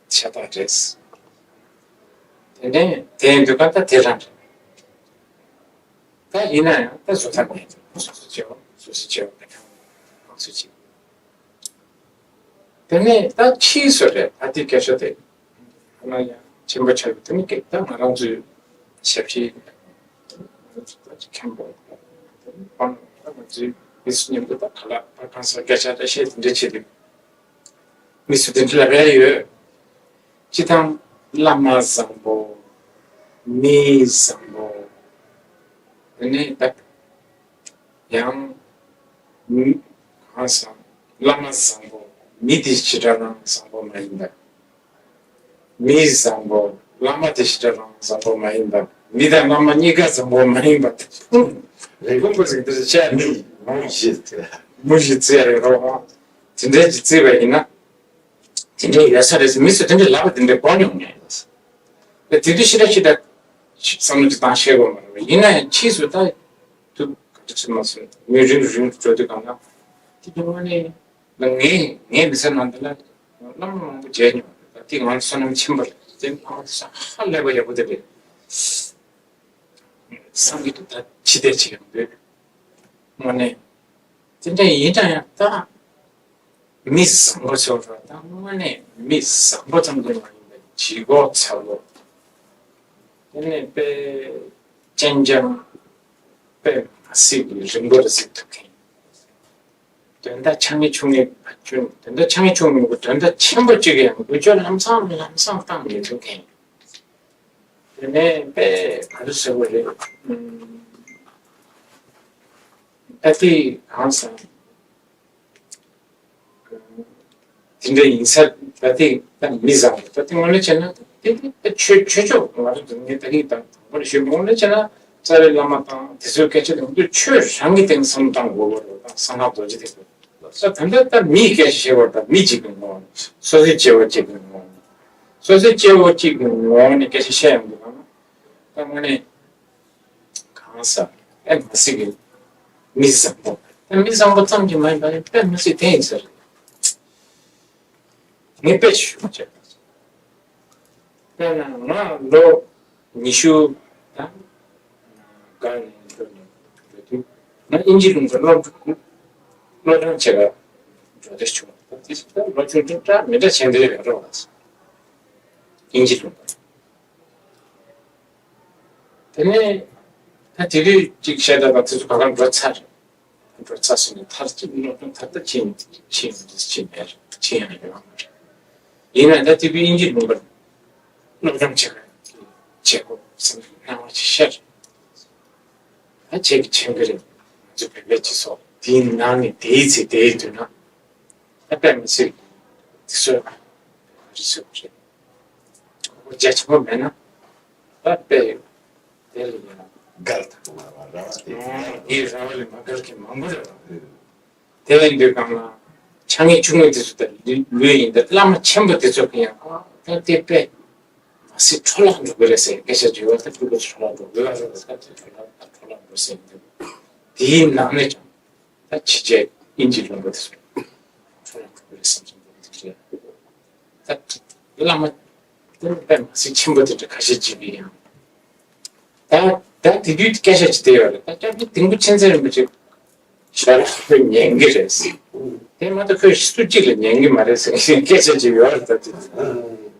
ཆ་ད་རེད། དེ་ནས་དེ་ཡིན་དུས་ག་ད་དེ་རང་རེད། ད་ཡིན་ན་ཡང་ད་བཟོ་ཐབས་མེད། སོ་སོ་སྐྱེ་བོ་སོ་སོ་སྐྱེ་བོ་ག་ཐང་ང་ཚོ་གཅིག་དེ་ནས་ད་ཕྱིས་སུ་རེད། ད་དེ་སྐད་ཆ་དེ་ཧ་ལམ་ཡང་ཆེན་པོ་ཆགས་ཡོད། དེ་ནི་སྐད་ད་ང་རང་ཚོའི་ཞབས་ཕྱི་ང་ཚོ་ད་ཅིག་མཁན་པོ་དེ་ནི་པང་ད་ང་ཚོའི་མི་སུ་མཉམ་དུ་ད་ག་ལ་ད་གང་ཟག་སྐད་ཆ་ད་བཤད་དེ་འདྲ་བྱེད་དུས། མི་སུ་དེ་འདྲ་ལབ་ཡ་ཡོད། སྤྱི་བཏང་བླ་མ་བཟང་པོ། མི་བཟང་པོ། དེ་ནས་ད་ཡང་མི་གང་བཟང་། བླ་མ་བཟང་པོ། མི་དེ་ཞེ་དྲག་རང་བཟང་པོ་མ་ཡིན་པ། མི་བཟང་པོ། བླ་མ་དེ་ཞེ་དྲག་རང་བཟང་པོ་མ་ཡིན་པ། མི་དང་བླ་མ་གཉིས་ཀ་བཟང་པོ་མ་ཡིན་པ། རེ་སྐུང་པོ་ཟིག་འདིར་བཤད་མི་མུ་བཞི་མུ་བཞི་བརྩི་ཡ་རེད་རོ། དེ་འདྲའི་ཅིག་བརྩིས་པ་ཡིན་ན། དེ་འདྲའི་ཡོད་ས་རེད་ཟེར། མི་ཚོས་དེ་འདྲའི་ལབ་པ་དེ་འདྲའི་གོ་མྱོང་མེད། དེ་དུས་ཤི་ད་ཤི་ད་བསམ་བློ་ཅིག་བཏང་ཤེས་དགོས་མ་རེད། ཡིན་ན་ཡང་ཕྱིས་སུ་ད་དུ་ག་འདྲ་ཅིག་མ་སོང་། མི་རིང་རིང་འགྲོ་དུས་གང་ལ་དེ་དུས་དངོས་གནས་ང་ངའི་ངའི་མི་ཚེ་ནང་དུ་ལ་བླ་མ་མང་པོ་མཇལ་མྱོང་། ད་དེ་ང་བསོད་ནམས་ཆེན་པོ་རེད། དེ་ང་ཧ་ལས་པ་ཡག་པོ་དེ་རེད། བསམ་གྱི་འདུག་ད་ཕྱི་བལྟས་ཅིག་ཡང་འདོད། དངོས་གནས། དེ་འདྲ་ཡིན་ན་ཡང་ད་མི་བཟང་པོ་ཚོ་ར་ད་དངོས་གནས་མི་བཟང་པོ་ཙམ་གྱིས་མ་ཡིན་པའི་ལྗིད་ཁོག་ཚ་བོ། དེ་ནས་དཔེ་སྤྱན་འཇམ། དཔེ་མ་སྲིད་པའི་རིང་པོར་གཟིགས་ཐུབ་མཁན། དོན་དག་ཆ་ངེས་ཆུང་ངེས་བ་ཆུང་། དོན་དག་ཆ་ངེས་ཆུང་ངེས་དོན་དག་ཆེན་པོ་གཅིག་ཡང་འགུལ་སྐྱོད་ལམ་སང་ལམ་སང་བཏང་མི་ཐུབ་མཁན། དེ་ནས་དཔེ་ག་རེ་ཟེར་དགོས་རེད། ཨ་ཏི་གང་ཟེར། དེ་འདྲ་ཡིན་ས་ད་ལྟའི་ད་མི་བཟང་པོ་ད་ལྟའི་ངོས་ནས་བྱས་ན་ད་དེ་ད་ཆོས་ཆོས་ཕྱོགས་ང་ཚོ་ངས་ད་གིན་ད་དང་པོ་ནས་ཞུས་པ་ངོས་ནས་བྱས་ན་རྩ་བའི་བླ་མ་དང་དེ་ཚོའི་སྐད་ཆ་དང་དུ་ཆོས་རང་གི་སྟེང་བསམ་བློ་བཏང་དགོས་པ་རེད། ད་གསང་སྔགས་རྡོ་རྗེ་ཐེག་པ་ད་ད་ལྟ་ད་མིའི་སྐད་ཆ་བཤད་པ་ད་མི་གཅིག་གི་ངོ་བོ་ནས་སོ་སོའི་སྐྱེ་བོ་གཅིག་གི་ངོ་བོ་ནས་སོ་སོའི་སྐྱེ་བོ་གཅིག་གི་ངོ་བོ་ནས་སྐད་ཆ་བཤད་ཡོང་དུས་གང་ན་ད་དངོས་གནས། གང་ཟག་དཔེ་མ་སྲིད་ཀྱི་མི་བཟང་པོ། དཔེ་མི་བཟང་པོ་ཙམ་གྱིས་མ་ཡིན་པར་དཔེ་མི་སྲིད་དེ་ཡིན་ཟེར། ངས་དཔེ་ཞུ་བྱས། དཔེར་ན་ང་ལོ་ཉི་ཤུ་དང་འགའ་ནས་འགྲོ་ནས་འགྲོ་དུས་ང་དབྱིན་ཇི་ལུང་པར་སློབ་སློབ་སྦྱོང་བྱེད་པར་འགྲོ་འདོད་བྱུང་། དེ་ལོ་ཆུང་ཆུང་འདྲ་མི་འདྲ་བྱས་འདིར་ཡོད་རེད་བ། དབྱིན་ཇི་ལུང་པར། དེ་ནས་ད་དེ་དུས་ཅིག་བཤད་ད་ད་དེ་ཚོ་ག་ག་འགྲོ་ཚར། འགྲོ་ཚར་སོང་ནས་མཐར་གཅིག་སློབ་སྦྱོང་མཐར་ད་ཕྱིན་ཕྱིན་ཕྱིན་མེད་ཕྱིན་ཡང་ཡོད་མ་རེད། ཡིན་ན་ད་དེ་དུས་དབྱིན་ཇི་ལུང་པར་སློབ་སྦྱོང་བྱེད་པའི་བྱེད་སྒོ་བསམ་སྣང་བ་ཅིག་ཤར། ད་བྱེད་ཀྱི་བྱེད་ཀྱི་རེད། ང་ཚོ་བོད་པའི་སྤྱི་ཚོགས་དེའི་ནང་ནས་དེའི་ཚེ་དེའི་དུས་ན་ད་དཔེ་མི་སྲིད་དེ་ཚོ་རི་སུ་རེད། རྒྱ་ཆེན་པོ་མེད་ན་ད་དཔེ་དེ་ལ་ཡང་། དགའ་ཐག་མ་བ་ར་བ་དེ། ཨོ་ངའི་ར་བ་ལས་མ་དགའ་མཁན་མང་པོ་རེད་བ། དེ་ལ་ཡིན་དུས་གང་ལ་ཆ་ངེས་ཆུང་ངེས་དེ་ཚོ་དང་ལུས་ཡིན་ད་བླ་མ་ཆེན་པོ་དེ་ཚོ་གི་ཡང་ཨ་ད་དེ་དཔེ་མ་སྲིད་འཕྲོ་བརླག་འགྲོ་གི་རེད་ཟེར་སྐད་ཆ་བརྗོད་པ་ད་སྤུ་གུ་འཕྲོ་བརླག་འགྲོ་གི་རེད་ཟེར་ད་དེ་འཕྲོ་བརླག་ད་འཕྲོ་བརླག་འགྲོ་ཟེར་ཡིན་དུས་དེའི་ནང་ནས་ཀྱང་ད་ཕྱི་རྒྱལ། དབྱིན་ཇི་ལུང་པ་དེ་ཚོ་འཕྲོ་བརླག་འགྲོ་གི་རེད་བསམ་བསམ་འདུག་དེ་རེད། ད་བླ་མ་དེ་དཔེ་མི་སྲིད་ཆེན་པོ་དེ་འདྲ་ཁ་ཤས་ཅིག་གིས་ཡང་ད་ད་དེ་དུས་སྐད་ཆ་ཅིག་བསྡད་ཡོད་རེད། ད་སྐྱབས་རྗེ་ལྡེ་གུ་ཆོས་མཛད་རིན་པོ་ཆེ་ཞལ་ལག་ཁོས་ཉན་གི་རེད་ཟེར། དེ་མ་གཏོགས་ཁོས་སུ་གཅིག་ལ་ཉན་གི་མ་རེད་ཟེར་སྐད་ཆ་ཅིག་ཡོད་རེད། ད་དེ་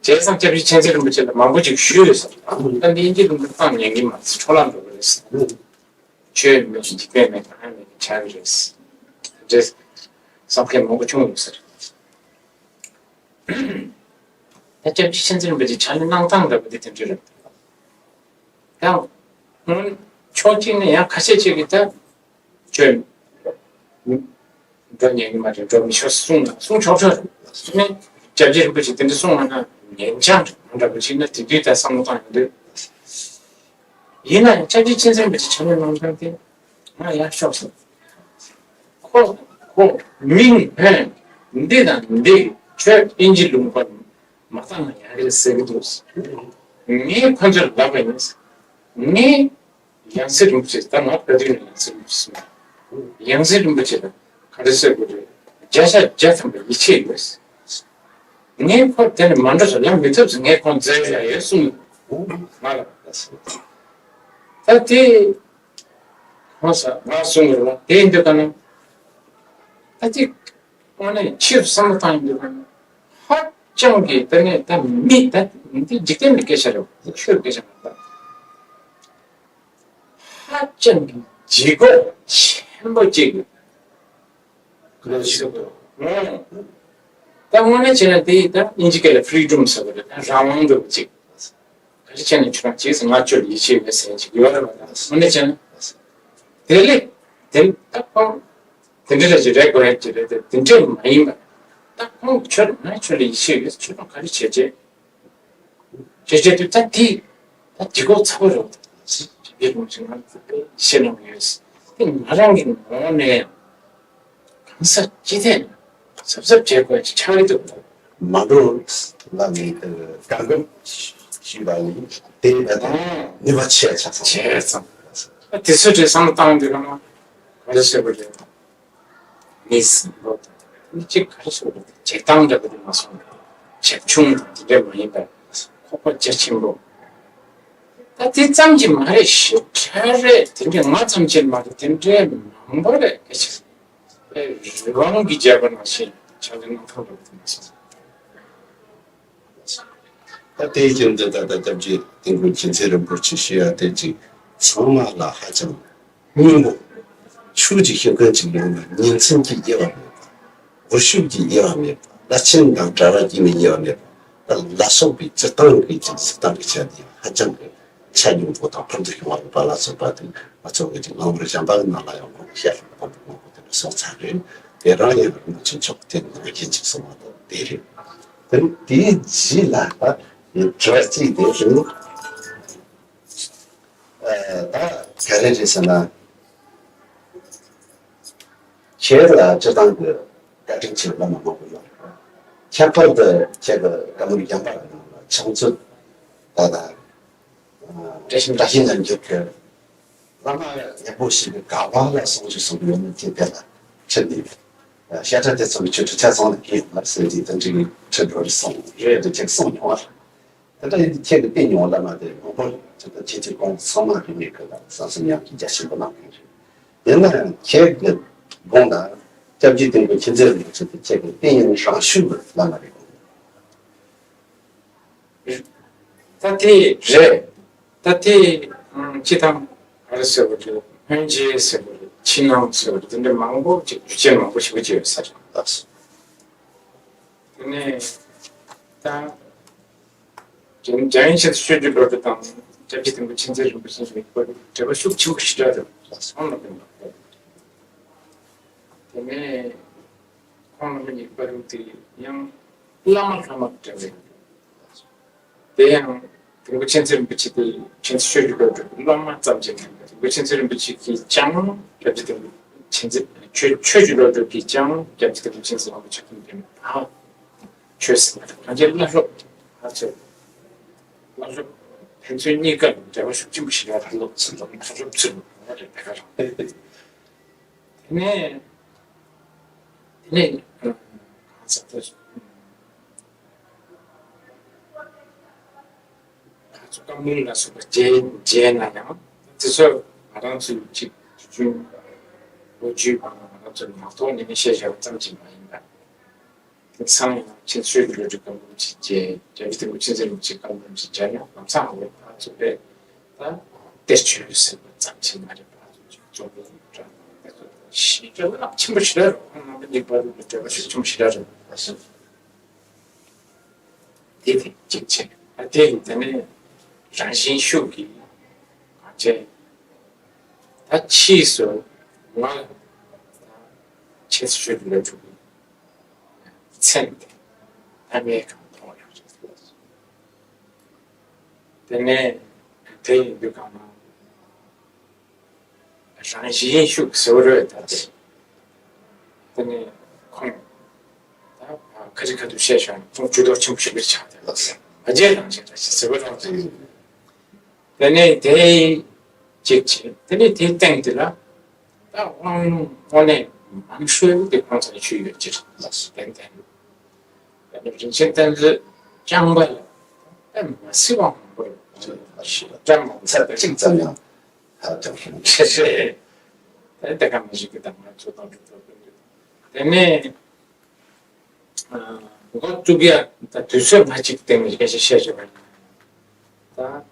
བྱས་ཙང་སྐྱབས་རྗེ་ཆོས་མཛད་རིན་པོ་ཆེ་ལ་མང་པོ་ཅིག་ཞུས་ཡོད་ཟེར། ད་འདི་དབྱིན་ཇི་ལུང་པ་གཏོང་ཉན་གི་མ་རེད་ཟེར། འཕྲོ་བརླག་འགྲོ་གི་རེད་ཟེར། ཆོས་མེད་འཇིག་རྟེན་མེད་གང་ཡང་མེད་ཆགས་ཀྱི་རེད། དེ་འདྲའི་བསམ་མཁན་མང་པོ་བྱུང་ཡོད་ཟེར། ད་སྐྱབས་རྗེ་ཆོས་མཛད་རིན་པོ་ཆེ་ཕྱག་ལས་གནང་སྟངས་འདྲ་པོ་དེ་དེ་འདྲ་རེད། ཡང་སྔོན་ཕྱོགས་གཅིག་ནས་ཡང་ཁ་ཤས་ཅིག་གིས་ད་ཆོས་འགྲོ་ཉན་གྱི་མ་རེད། འགྲོ་མི་ཆོག་གསུངས་ན་གསུང་ཆོག་ཆོག་རེད། ནས་སྐྱབས་རྗེ་རིན་པོ་ཆེ་དེ་འདྲ་གསུངས་པ་ན་ཉན་ཆག་འདྲ་པོ་ཅིག་ན་དེ་དུས་ད་བསམ་བློ་བཏང་ཡོང་དུས། ཡིན་ན་ཡང་སྐྱབས་རྗེ་ཆོས་མཛད་རིན་པོ་ཆེ་ཕྱག་ལས་གནང་སྟངས་དེ་ང་ཡག་ཤོས་སོང་། ཁོ་ཁོ་མིང་ཧན་འདི་དང་འདི་ཆོས་དབྱིན་ཇི་ལུང་པ་མ་བཏང་ན་ཡག་གི་རེད་ཟེར་གི་འདུག་ངས་ཁོ་ཚོར་ལབ་པ་ཡིན། ངས་ཡང་སྲིད་རིན་པོ་ཆེ། ད་ང་བོད་དུས་ནས་ཡང་སྲིད་རིན་པོ་ཆེ་སོང་། ཡང་སྲིད་རིན་པོ་ཆེ་ལ་ག་རེ་ཟེར་དགོས་རེད། བརྒྱ་ཆ་བརྒྱ་ཐམ་པ་ཡིད་ཆེས་ཡོད། ངས་ཁོ་དེ་ནས་མ་འགྲོ་ཟེར། ལམ་མི་ཐུབ་ཟེར། ངས་ཁོང་འཛོལ་ཡ་ཡོད་གསུངས། ང་ལ་ད་དེ་ཁོང་ས་ང་གསུང་གི་རེད་བ། དེ་འདི་ག་ན་ད་དེ་དངོས་གནས་ཕྱིར་བསམ་བློ་བཏང་ཡིན་འདི་ག་ན་ཧ་ཅང་གི་ད་ནས་ད་མི་ད་འདི་འཇིག་རྟེན་གྱི་སྐད་ཆ་རེད་བ། ཆོས་སྐད་ཆ་མ་རེད། ཧ་ཅང་གི་ལྗིད་ཁོག་ཆེན་པོ་ཅིག་གི་ཁོ་ཞིག་ཏུ། ད་དངོས་གནས་བྱས་ན་དེ་ད་དབྱིན་ཇི་སྐད་ལ་ཕི་རི་ཌམ་ཟེར་བ་རེད། ད་རང་དབང་འདྲ་བོ་ཅིག་ག་རེ་བྱས་ནས་ཁྱོད་རང་བྱས་ཟེར། ང་ཁྱོད་ལ་ཡིད་ཆེས་ཡོད་ཟེར་ཅིག་ཡོད་རེད་བ། ད་དངོས་གནས་བྱས་ན་དེ་ལས་དེ་ད་ཁོང་དེ་འདྲ་རེད་ཅིག་རེད་དགོས་རེད་ཅིག་རེད། དེ་དེ་འདྲས་མ་ཡིན་པ། ད་ཁོང་ཁྱོད་ང་ཁྱོད་ལ་ཡིད་ཆེས་ཡོད་ཟེར། ཁྱོད་རང་ག་རེ་བྱས་བྱས། ཅེས་བྱས་དུས་ད་དེ་ད་ལྗིད་ཁོག་ཚ་པོ་རེད། ཡིད་རུང་ཞིག་ང་ཚོ་ཤེས་ནང་ཡོད། དེ་ང་རང་གི་ངོ་ནས་གང་ས་ཅི་ཐད་གཟབ་གཟབ་བྱེད་དགོས་ཀྱི་ཆགས་ཀྱི་འདུག་མ་འགྲོ་ལ་ནི་དགའ་འགུལ་ཞུས་པ་ནི་དེ་བས་ད་ནུས་པ་ཆེ་ཆགས་སོང་། ཆེ་ཙང་། ད་དེ་ཚོ་དྲི་བསམ་བཏང་དུས་ལ་ང་ག་རེ་བྱེད་དགོས་རེད། མི་སྲིད་ལོ་དང་མི་གཅིག་ག་རེ་ཟེར་བ་དེ་བྱེད་སྟངས་འདྲ་པོ་དེ་མ་སོང་། བྱབ་ཆུང་དང་དེ་འདྲ་མ་ཡིན་པར་ཁོག་པ་རྒྱ་ཆེན་པོ། ད་དེ་ཙམ་གྱིས་མ་རེད། ཞེ་དྲག་རེད། དེ་འདྲ་ང་ཙམ་གྱིས་མ་རེད། དེ་འདྲའི་མང་པོ་རེད། སྐད་ཆ་རི་བོང་གི་རྒྱབ་པ་ནང་བཞིན་ཕྱག་ལས་གནང་ཐུབ་པ་དེ་མ་སོང་། ད་ལྟའི་རྒྱུན་དུ་ད་ལྟ་སྐྱབས་རྗེ་དིལ་མགོ་མཁྱེན་བརྩེ་རིན་པོ་ཆེ་ཞུ་ཡ་དེ་ཅིག་ཚང་མ་ལ་ཧ་ཅང་སྙིང་པོ། ཆོས་ཀྱི་ཤེས་མཁན་ཅིག་ཡོང་ན་ཉིན་མཚན་གྱི་དབྱེ་བ་མེད་པ། འོད་ཤུགས་ཀྱི་དབྱེ་བ་མེད་པ། བླ་ཆེན་དང་གྲྭ་བ་གྱི་མི་དབྱེ་བ་མེད་པ། ད་ལ་སོགས་པའི་སྤྱིར་བཏང་གི་ཅིག་གཟིགས་སྟངས་ཀྱི་ཆ་ནས་ཧ་ཅང་གི་ཆ་སྙོམས་པོ་དང་ཕུལ་དུ་བྱུང་བ་རེད་པ་ལ་སོགས་པ་དེ་ང་ཚོ་གི་ཅིག་གླེང་མོལ་གཞན་པ་གི་ནང་ལ་ཡང་ཁོང་གི་བཤད་ལུགས་དང་པོ་མང་པོ་དེ་འདྲ་གསུངས་ཚར་རེད། དེ་རང་ཡང་རིན་པོ་ཆེ་མཆོག་གི་དེ་ནང་བཞིན་ཅིག་གསུངས་པ་དང་དེ་རེད། དེ་ནི་དེའི་རྗེས་ལ་ད་དྲི་བ་གཅིག་དེ་རེད། ད་ག་རེ་རེད་ཟེར་ན། ཁྱེད་ལ་སྤྱིར་བཏང་གི་བཀའ་དྲིན་ཆེ་བླ་མ་མང་པོ་ཡོད་རེད། ཁྱད་པར་དུ་ཁྱེད་ཀྱི་བཀའ་མོལ་རྒྱང་པ་གི་ནང་ལ་ཕྱག་མཛོད་ད་ལྟ་བཀྲ་ཤིས་བཀྲ་ཤིས་ལྷ་འགྱུར་གྱི་བླ་མ་ཡག་པོ་ཞིག་གི་ག་བ་ལ་གསུང་ཆོས་གསུང་གི་ཡོད་མེད་ཀྱི་དེ་ལ་ཁྲིད་ནས། བཤད་གྲྭ་དེ་ཚོ་གི་ཆོས་ཁྲིད་ཆ་ཚང་ལ་ཕེབས་ཡོང་བ་ཟེར་དུས་དེ་འདྲའི་ཁྲིད་འགྲོ་རེད་གསུངས་རེད་དེ་ཁྱེད་གསུངས་མྱོང་བ་རེད། དེ་འདྲ་ཡིན་དུས་ཁྱེད་ཀྱི་བསྟན་མྱོང་བ་བླ་མ་དེ་མང་པོ་ཅིག་དང་ཁྱེད་ཚོའི་ཁོང་ཚང་མ་རིས་མེད་ཀྱི་ལ་བསམ་སེམས་ཡག་གི་རྒྱ་ཆེན་པོ་གནང་མཁན་རེད། ཡིན་ན་ཡང་ཁྱེད་ཀྱི་དགོངས་ན་སྐྱབས་རྗེ་དིལ་མགོ་མཁྱེན་བརྩེ་རིན་པོ་ཆེ་དེ་ཁྱེད་ཀྱི་བསྟན་ཡོན་རང་ཤུགས་ཀྱི་བླ་མ་རེད་དགོངས། ད་དེ་རེད། ད་དེ་སྤྱི་དང་ག་རེ་ཟེར་བ་རེད། སྔོན་རྗེས་ཟེར་བ་རེད། ཕྱི་ནང་ཟེར་བ་རེད། དེ་འདྲ་མང་པོ་ཅིག་རྒྱུ་རྐྱེན་མང་པོ་ཞིག་ཅིག་ཡོད་ས་རེད། དེ་ནས་ད། རྒྱ་རྒྱ་ཡན་ཆེད་དུ་ཆོས་བརྒྱུད་བློ་གྲོས་དང་སྐྱབས་རྗེ་དིལ་མགོ་མཁྱེན་བརྩེ་རིན་པོ་ཆེ་གཉིས་ཀྱི་བར་འབྲེལ་བ་ཤུགས་ཆེན་པོ་ཞེ་དྲག་འདུག་ལ་སོང་ལ་ཕན་པ། དེ་ནས་ཁོང་རྣམ་པ་གཉིས་ཀྱི་བར་དེ་ཡང་བླ་མ་ལྷ་མ་གི་འབྲེལ་བ་ཡོད། དེ་ཡང་དིལ་མགོ་མཁྱེན་བརྩེ་རིན་པོ་ཆེ་དེ་མཁྱེན་བརྩེ་ཆོས་བརྒྱུད་བློ་གྲོས་ཀྱི་སློབ་མ་ཙམ་གྱིས་མིན་པར་དིལ་མགོ་མཁྱེན་བརྩེ་རིན་པོ་ཆེ་གིས་ཀྱང་སྐྱབས་རྗེ་དིལ་མགོ་མཁྱེན་བརྩེ་ཆོས་ཆོས་བརྒྱུད་བློ་གྲོས་ཀྱིས་ཀྱང་སྐྱབས་རྗེ་དིལ་མགོ་མཁྱེན་བརྩེ་རིན་པོ་ཆེ་ཁོང་གི་ཕ་ཆོས་ཟེར་བ་དང་གང་ཅིའི་བླ་སློབ་ཕར་ཚུར་བླ་སློབ་ཕན་ཚུན་གཉིས་ཀར་འབྲེལ་བ་ཤུགས་ཆེན་པོ་ཞིག་ཡོད་རེད། བླ་སློབ་ཚུར་ལ་བླ་སློབ་ཚུར་ལ་རེད་དེ་ག་རང་། དེ་ནས་ དེ་ནས་གང་ཟག་དེ་ཚོ་བཀའ་མོལ་ལ་སོགས་པ་བརྗེད་བརྗེད་ན་ཡང་དེ་ཚོ་ང་རང་ཚོའི་གཅིག་དུས་རྒྱུན་ལོ་རྒྱུས་པ་ང་རང་ཚོའི་ངག་ཐོག་ནས་བཤད་བཞག་པ་ཙམ་གྱིས་མ་ཡིན་པར། དེང་སང་ཡང་ཆེན་ཆོས་ཀྱི་བློ་གྲོས་སྐུ་འབུམ་ཆེན་བཅས་རྒྱལ་བའི་དེ་འུ་ཆེན་ཟེར་མི་ཅིག་སྐུ་འབུམ་ཆེན་བཅས་ཡང་ལམ་སང་འོས་པ་ཚོ་པས་ད་གཏེར་ཆོས་ཟེར་བ་ཙམ་ཞིག་མ་རེད་པ། ཚོ་ཅིག་རྩོམ་པའི་སྒྲ་དེ་ཚོ་ཞེ་དྲག་རླབས་ཆེན་པོ་ཞེ་དྲག་རེད། ཁོང་རྣམ་པ་གཉིས་བར་དུ་འབྲེལ་བ་ཤུགས་ཆེན་པོ་ཞེ་དྲག་རེད། དེ་དེ་གཅིག་བྱས། ཨ་དེ་ཡིན་དེ་ནས་རང་བཞིན་ཤུགས་ཀྱིས་གང་བྱས་ད་ཕྱིས་སུ་ང་ལ་ད་ཆེན་ཆོས་ཀྱི་བློ་གྲོས་ཀྱི་མཚན་དེ་ད་ངས་གང་མཐོང་ཡོད་རེད། དེ་ནས་དེ་ཡིན་དུས་གང་ན་རང་བཞིན་ཤུགས་ཟེར་བ་རེད་ད། དེ་ནས་ཁོང་ད་ཁ་ཅིག་ཁ་ཐུག་བཤད་བྱུང་ཁོང་ཇུས་གཏོགས་ཆེན་པོ་ཞིག་གིས་ཆགས་ཏེ་ལ་ཟེར་མ་བརྗེད་རང་བཞིན་རེད་ཟེར་བ་རང་བཞིན། དེ་ནས་དེ་གཅིག་བྱས། དེ་ནས་དེའི་སྟེང་དེ་ལ་ད་དབང་ལུང་དངོས་གནས་མང་ཤོས་དེ་ཁོང་ཚོ་ནས་ཆུད་ཡོད་ཀྱི་རེད་ལ་ཏན་ཏན། དེ་ནས་རིན་ཆེན་བསྟན་འཛིན་རྐྱང་པ་ལ་ད་མ་སྲིད་དབང་མང་པོ་རེད། བཀྲ་མང་ཚར་གཅིག་ཙམ་ཡང་ཧ་ཅང་ཤིན་ཏུ་ཆེ་ཆེ། དེ་ལྟ་ག་མི་ཞིག་གི་དང་ང་ཚོ་དང་འགྲོ་ཐུབ་ཀྱི་འདུག་དེ་ནས་འགོ་བཙུགས་ཡ་ད་དུས་ཚོད་ང་གཅིག་སྟེང་ནས་སྐད་ཆ་བཤད་བྱས་པ་ཡིན་ན།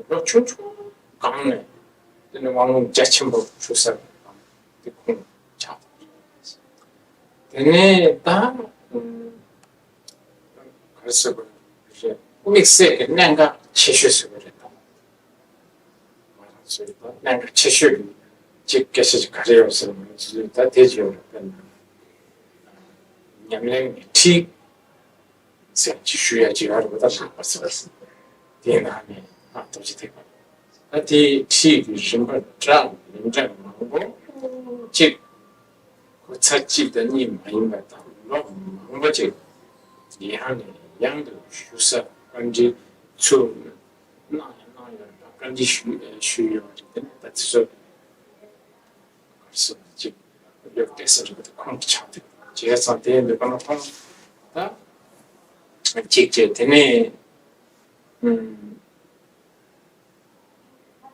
ད་ལོ་ཆུང་ཆུང་སྒང་ནས་དེ་ནས་དབང་ལུང་རྒྱ་ཆེན་པོ་ཞུ་ས་དེ་ཁོང་ཆགས་པ་རེད། དེ་ནས་ད་ག་རེ་ཟེར་དགོས་རེད། དམིགས་བསལ་གྱི་གནད་འགག་ཆེ་ཤོས་ཟེར་དགོས་རེད་ད། ང་རང་ཚོའི་ད་གནད་འགག་ཆེ་ཤོས་ཀྱི་གཅིག་སྐད་ཆ་ཅིག་ག་རེ་ཡོད་ཟེར་ན་ང་ཚོའི་ད་དེ་ཅིག་ཡོད་རེད། དཔེར་ན་ཉམས་ལེན་གྱི་ཁྲིད་ཟེར་ཅིག་ཞུ་ཡ་ཅིག་ཡོད་རེད་པ། ད་ལྷག་པར་ཟེར་བ་ཟེར་དེའི་ནང་ནས་ཨ་རྡོ་རྗེ་ཐེག་པ་ད་དེའི་ཁྲིད་ཀྱི་རིམ་པ་འདྲ་མི་འདྲ་མང་པོ་ཅིག་ཁོ་ཚར་གཅིག་དང་གཉིས་མ་ཡིན་པ་དང་ལོ་མང་པོ་ཅིག་ཡང་ནས་ཡང་དུ་ཞུ་ས་བཀའ་འདྲི་ཚུར་གནང་ཡང་གནང་ཡོད་རེད། བཀའ་འདྲི་ཞུ་ཞུས་ཡོད་རེད། དེ་ནས་ད་དེ་ཚོ་ག་རེ་ཟེར་ཅིག་ཡོད་བལྟས་ས་རེད་པ། དེ་ཁོང་གི་ཕྱག་དེ་བྱས་ཙང་དེ་འདོད་པ་ན་ཁོང་ད་གཅིག་བྱས། དེ་ནས་ཨུམ་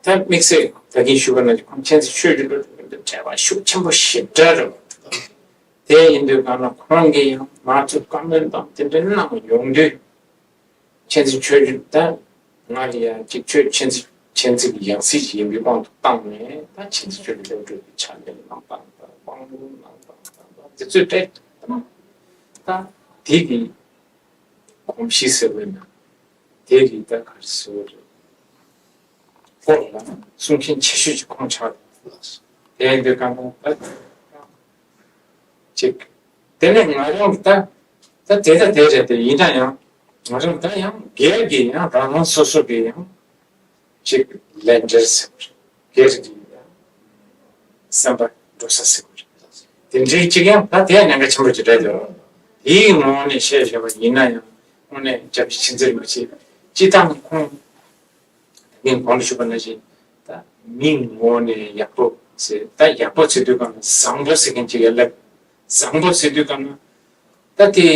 ད་དམིགས་བསལ་ད་གིན་ཞུས་པ་ནང་བཞིན་ཁོང་མཁྱེན་བརྩེ་ཆོས་ཀྱི་བློ་གྲོས་ཀྱི་འབྲེལ་བ་ཤུགས་ཆེན་པོ་ཞེ་དྲག་རེད་པ། དེ་ཡིན་དུས་གང་ལ་ཁོང་གིས་ཡང་ང་ཚོ་བཀའ་མོལ་དང་དེ་འདྲ་གནང་ཡོང་དུས། མཁྱེན་བརྩེ་ཆོས་ཀྱི་ད་ང་ལ་ཡང་ཅིག་ཆོས་མཁྱེན་བརྩེ་མཁྱེན་བརྩེ་གི་ཡང་སྲིད་ཅིག་ཡིན་པའི་དབང་དུ་བཏང་ནས་ད་མཁྱེན་བརྩེ་ཆོས་ཀྱི་བློ་གྲོས་ཀྱི་ཕྱག་ལས་གནང་སྟངས་དང་དབང་ལུང་གནང་སྟངས་དང་དེ་ཚོའི་གྲས་ད་དེ་གི་གོམས་གཤིས་ཟེར་བས་ན་དེ་གི་ད་ག་རེ་ཟེར་བ་རེད། སྐོར་ལ་གསུང་མཁན་ཆེ་ཤོས་ཅིག་ཁོང་ཆགས་འདུག་དེ་ཡིན་དུས་གང་ལྟར་ད་ཅིག་དེ་ནས་ང་རང་ད་ད་དེ་ད་དེ་རེད་དེ། ཡིན་ན་ཡང་ང་རང་ད་ཡང་སྒེར་གྱི་ཡང་རང་རང་སོ་སོ་གི་ཡང་ཅིག་ལས་འབྲེལ་ཟེར་བ་རེད། སྒེར་གྱི་ཡང་སེམས་པ་འགྲོ་ས་ཟེར་བ་རེད། དེ་འདྲའི་ཅིག་ཡང་ད་དེ་ཡང་ཉེན་ཁ་ཆེན་པོ་ཅིག་རེད་དེ། དེའི་ངོ་བོ་ནས་བཤད་བཞག་པ་ཡིན་ན་ཡང་དངོས་གནས་སྐྱབས་རྗེ་མཁྱེན་བརྩེ་རིན་པོ་ཆེ་སྤྱི་བཏང་ཁོང་ངས་གོང་དུ་ཞུས་པ་ནང་བཞིན་ད་མིང་ངོ་ནས་ཡག་པོ་ཟེར། ད་ཡག་པོ་ཟེར་དུས་གང་ན་བཟང་པོ་ཟེར་མཁན་ཅིག་ཡོད་ལབ། བཟང་པོ་ཟེར་དུས་གང་ན་ད་དེ་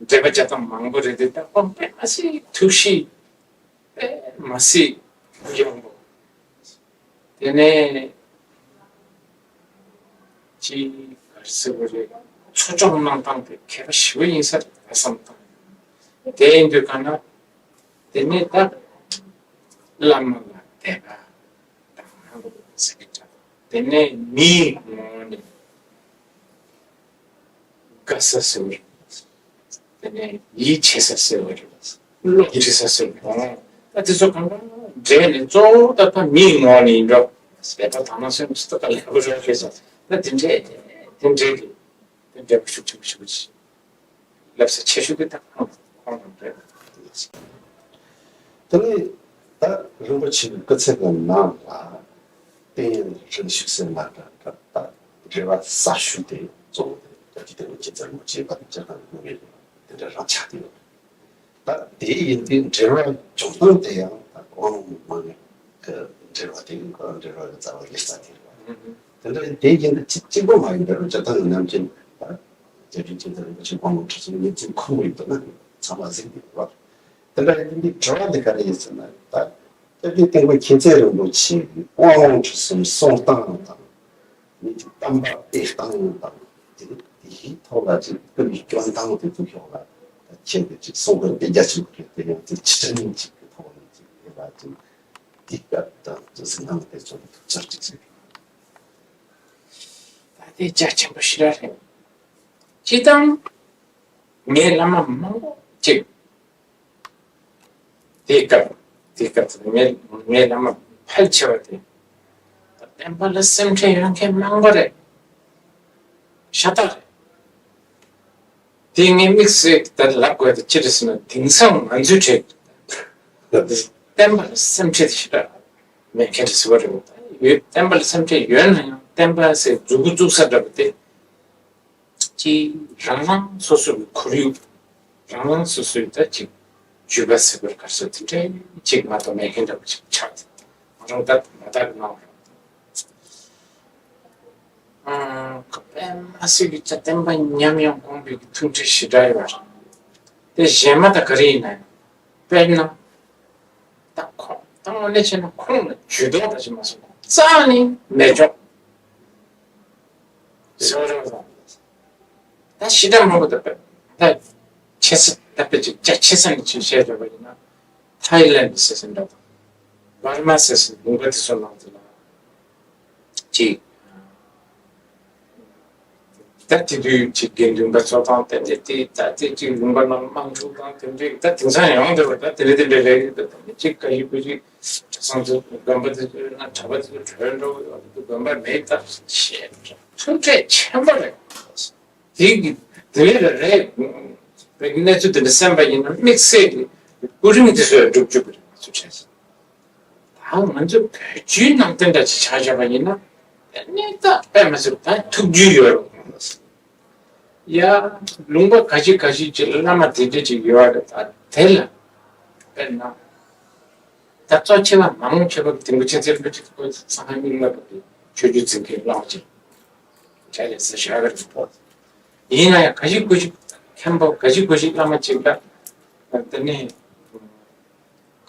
འགྲེལ་པ་རྒྱག་སྟངས་མང་པོ་རེད་དེ། ད་དཔེ་མ་སྲིད་ཐུགས་གཤིས་དཔེ་མ་སྲིད་ཡོང་པོ། དེ་ནས་ཅིག་ག་རེ་ཟེར་དགོས་རེད། འཚོ་སྐྱོང་གནང་སྟངས་དེ་མཁས་པ་ཞེ་པོ་ཡིན་ས་རེད་བསམ་བཏང་། དེ་ཡིན་དུས་གང་ན་དེ་ནས་ད་བླ་མ་ལ་དད་པ་དང་ཟེར་གྱི་འདྲ། དེ་ནས་མིའི་ངོ་ནས་དགའ་ས་ཟེར་བ་རེད། དེ་ནས་ཡིད་ཆེས་ས་ཟེར་བ་རེད། བློ་ཡིད་ཆེས་ས་ཟེར་བ་རེད། ད་དེ་ཚོ་གང་གང་འདྲེས་ནས་གཙོ་བོ་ད་ཕ་མིའི་ངོ་ནས་ཡིན་འགྲོ། དད་པ་དག་སྣང་སེམས་ཚོ་ད་ལས་པོ་རོགས་ཤེས་ས་ད་དེ་འདྲས་དེ་འདྲས་ཀྱི་དེ་འདྲས་པོ་ཤུགས་ཆེན་པོ་ཞིག་ལབ་ས་ཆེ་ཤོས་དེ་ད་ཁོང་ཁོང་རང་རེད། དེ་ནས་ད་རིན་པོ་ཆེ་གི་སྐུ་ཚེ་གི་ནང་ལ་བསྟན་རིམ་བཞུགས་སའི་ང་འདྲ་འདྲ་ད་འབྲེལ་བ་ཟབ་ཤོས་དེ་གཙོ་བོ་དེ་རྒྱལ་སྤྱི་དེ་ལ་སྐྱིད་ཚལ་མོ་བྱེད་པ་དང་སྤྱིར་བཏང་གི་དངོས་ཡོད་དེ་འདྲ་རང་ཆགས་ཀྱི་ཡོད་རེད། ད་དེ་ཡིན་དུས་འབྲེལ་བ་འབྱུང་སྟངས་དེ་ཡང་ད་དབང་ལུང་མང་གི་འབྲེལ་བ་དེ་ཡིན་གོ་འབྲེལ་བ་གི་རྩ་བ་ལེགས་ས་དེ་རེད། དེ་འདྲ་དེ་ཡིན་ན་གཅིག་གཅིག་པོ་མ་ཡིན་པར་སྤྱིར་བཏང་གི་ནམ་རྒྱུན་ད་རྒྱལ་སྤྱིའི་ཁྱིམ་ཚང་རིན་པོ་ཆེ་དགོངས་པ་ཁྲི་སྲོང་ཉེར་བདུན་ཁུར་བ་ཡིན་པ་ན་ཚང་མ་གཟིགས་ཀྱི་རེད་བ། དེ་འདྲ་ཡིན་དུས་དྲི་བ་འདི་ག་རེ་ཡིན་ཟེར་ན། ད་སྐྱབས་རྗེ་སྐྱབས་མགོན་མཁྱེན་བརྩེ་རིན་པོ་ཆེ་གི་དབང་ལུང་ཁྲིད་གསུམ་གསུང་སྟངས་དང་། མི་གཅིག་བསྟན་པ་སྤེལ་སྟངས་དང་། དེ་དེའི་ཐོག་ལ་ཅིག་སྐུ་མི་སྐྱོན་སྟངས་དེ་ཚོའི་ཐོག་ལ་ད་ཁྱེད་ཀྱིས་ཅིག་གསུང་དགོས་དེ་རྒྱ་ཆེན་པོ་རེད། དེ་ཡང་དེ་ཕྱི་དྲན་ཅིག་གི་ཐོག་ནས་ཅིག་དེ་ལ་ཅིག་དེ་སྐབས་དང་ཅིག་གཟིགས་སྣང་དེ་ཚོ་ལ་ཐུགས་ཚར་ཅིག་ཟེར། ད་དེ་རྒྱ་ཆེན་པོ་ཞེ་དྲག་རེད། སྤྱིར་བཏང་ངའི་བླ་མ་མང་པོ་ཅིག་དེའི་སྐབས་དེའི་སྐབས་དེ་ངའི་ངའི་བླ་མ་ཕལ་ཆེ་བ་དེ་བསྟན་པ་ལ་སེམས་ཁྲལ་ཡོད་མཁན་མང་པོ་རེད། ཤ་སྟག་རེད། དེ་ངས་དམིགས་བསལ་དེ་ལབ་དགོས་དེ་ཅི་རེད་ཟེར་ན། དེང་སང་ང་ཚོའི་གྲས་བསྟན་པ་ལ་སེམས་ཁྲལ་དེ་ཞེ་དྲག་མེད་མཁན་རེད་ཟེར་བ་རེད། ཡོད། བསྟན་པ་ལ་སེམས་ཁྲལ་ཡོད་ན་ཡང་བསྟན་པ་ཟེར་མཛུབ་གུ་བཙུགས་ས་འདྲ་པོ་དེ། ཅིག་རང་རང་སོ་སོ་གི་ཁོར་ཡུག་རང་རང་སོ་སོའི་ད་ཅིག་སྤྱོད་པ་ཟེར་བར་ག་ཚོད་དེ་འདྲའི་ཅིག་མ་གཏོགས་མེད་མཁན་འདྲ་པོ་ཅིག་ཆགས་ཏེ། ང་རང་ད་མ་དག་གི་ནང་རང་ཨ་ཁ་པའི་མ་སྲིད་ཀྱི་ཅ་བསྟན་པ་ཉམས་ཡང་དགོངས་པའི་གི་ཐུགས་འདྲེ་ཞེ་དྲག་ཡོད་རེད། དེ་གཞན་མ་ད་ག་རེ་ཡིན་ན་ཡང་དཔེར་ན། ད་ཁོང་ད་དངོས་གནས་བྱས་ན་ཁོང་ལ་ཇུས་གཏོགས་ད་ཅི་མ་སོང་། རྩ་ནས་མེད་ཅོག་ཟེར་བ་རེད་བ། ད་ཤི་ད་མང་པོ་ད་པད་ད་ཆེ་ས་ད་པད་ཅིག་ཅ་ཆེ་ས་ནས་ཅིག་བཤད་བརྗོད་པ་ཡིན་ན། ཐའི་ལན་ཟེར་ས་འདྲ་དང་། བར་མ་ཟེར་ས་ལུང་པ་དེ་ཚོ་ནང་དུ་ལ་ཅིག་ད་དེ་དུས་ཅིག་དགེ་འདུན་པ་ཚོ་དང་དེ་འདྲ་དེ་ད་དེ་ཅིག་ལུང་པ་ནང་དམག་འཁྲུག་དང་དེ་འདྲ་ད་དེང་སང་ཡང་དེ་བ་ད་དེ་འདྲ་དེ་འདྲ་རེད། ད་དེ་ཅིག་ག་ཡི་གུ་ཅིག་གྲྭ་ཚང་ཚོ་དགོན་པ་དེ་ཚོ་ན་གྲྭ་པ་དེ་ཚོ་གྲོས་འགྲོ་ཡོད་དགོན་པ་མེད་ད་ཞེས་ཐུགས་ཁྲལ་ཆེན་པོ་རེད། དེ་གི་དེ་ལས་རེད། བའི་གནས་ཚུལ་དེ་འདྲ་གསན་པ་ཡིན་ན་དམིགས་བསལ་གྱི་སྐུ་རིམ་དེ་ཚོ་ཡང་སྒྲུབ་རྒྱུ་རེད། ང་ཚོ་བྱས་ད་ང་ཚོ་བོད་བརྒྱུད་ནང་བསྟན་འདྲ་ཅིག་ཆགས་བཞག་པ་ཡིན་ན་དེ་ནས་ད་དཔེ་མ་སྲིད་ད་ཐུགས་རྒྱུས་ཡོད་རེད། ཡ་ལུང་པ་ག་ཅིག་ག་ཅིག་ཅིག་བླ་མ་དེ་འདྲ་ཅིག་ཡོད་རེད། ད་དེ་ལ་དཔེར་ན། ད་གཙོ་ཆེ་བ་མང་ཆེ་བ་དེ་འགོ་ཆེན་ཚེ་རིན་པོ་ཆེ་ཁོ་ཚང་ཁ་རྙིང་མ་བ་གི་ཆོས་བརྒྱུད་འཛིན་མཁན་བླ་མ་ཅིག་གྲས་རེད་ཟེར་བཞག་གི་རེད་པོ། ཡིན་ན་ཡང་ག་ཅིག་གུ་ཅིག་མཁན་པོ་ག་ཅིག་གུ་ཅིག་བླ་མ་ཅིག་ལ་དེ་ནས་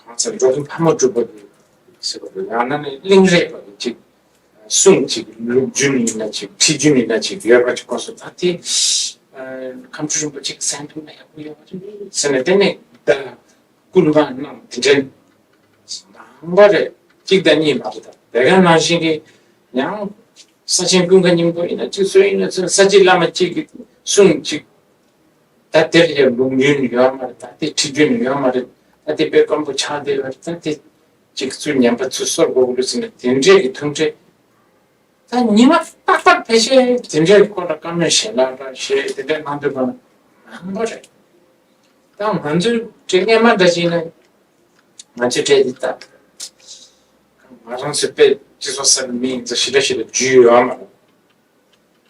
གང་ཟེར་འགྲོ་མགོན་ཕ་མ་གྲུ་པ་གི་ཟེར་བ་ཡང་ན་ནི་གླིང་རས་པ་གི་ཅིག་གསུང་ཅིག་ལུགས་རྒྱུན་ཡིན་ན་ཅིག་ཁྲིད་རྒྱུན་ཡིན་ན་ཅིག་ཡོད་པ་ཅིག་གོ་སོང་། ད་དེ་ཁམས་ཕྲུག་རིན་པོ་ཆེ་གི་སེམས་ཁྲལ་ལ་ཡག་པོ་ཡོད་པ་ཅིག་ཟེར་ནས་དེ་ནས་ད། སྐུ་ལུང་པ་རྣམས་དེ་འདྲའི་མང་པོ་རེད། གཅིག་དང་གཉིས་མ་རེད། ད་དེ་ག་ནང་བཞིན་གྱི་ཡང་ས་ཆེན་ཀུན་དགའ་སྙིང་པོ་ཡིན་ན་གཅིག་སུ་ཡིན་ན་ས་སྐྱའི་བླ་མ་གཅིག་གི་གསུང་གཅིག་ད་དེར་ཡང་ལུགས་རྒྱུན་ཡོད་མ་རེད། ད་དེ་ཁྲིད་རྒྱུན་ཡོད་མ་རེད། ད་དེ་དཔེ་དཀོན་པོ་ཆགས་བསྡད་ཡོད་རེད། ད་དེ་གཅིག་ཚུར་ཉན་པ་ཚུར་གསོར་དགོས་ཀྱི་རེད་ཟེར་ནས་དེ་འདྲའི་གི་ཐུགས་ཁྲལ། ད་ཉི་མ་རྟག་པར་ཕལ་ཆེར་དེ་འདྲའི་སྐོར་ལ་བཀའ་མོལ་ཞལ་ལག་འདྲ་ཞེས་དེ་འདྲའི་གནང་འདོད་པ་མང་པོ་རེད། ད་ང་ཚོའི་གྲས་སྔས་མ་འདྲ་ཞིག་ན་ང་ཚོའི་གྲས་འདི་ད་ང་རང་ཚོའི་དཔེ་སྤྱི་ཚོགས་གསར་པའི་མི་ཡིན་ཙང་ཞེ་དྲག་ཞེ་དྲག་རྒྱུས་ཡོད་མ་རེད།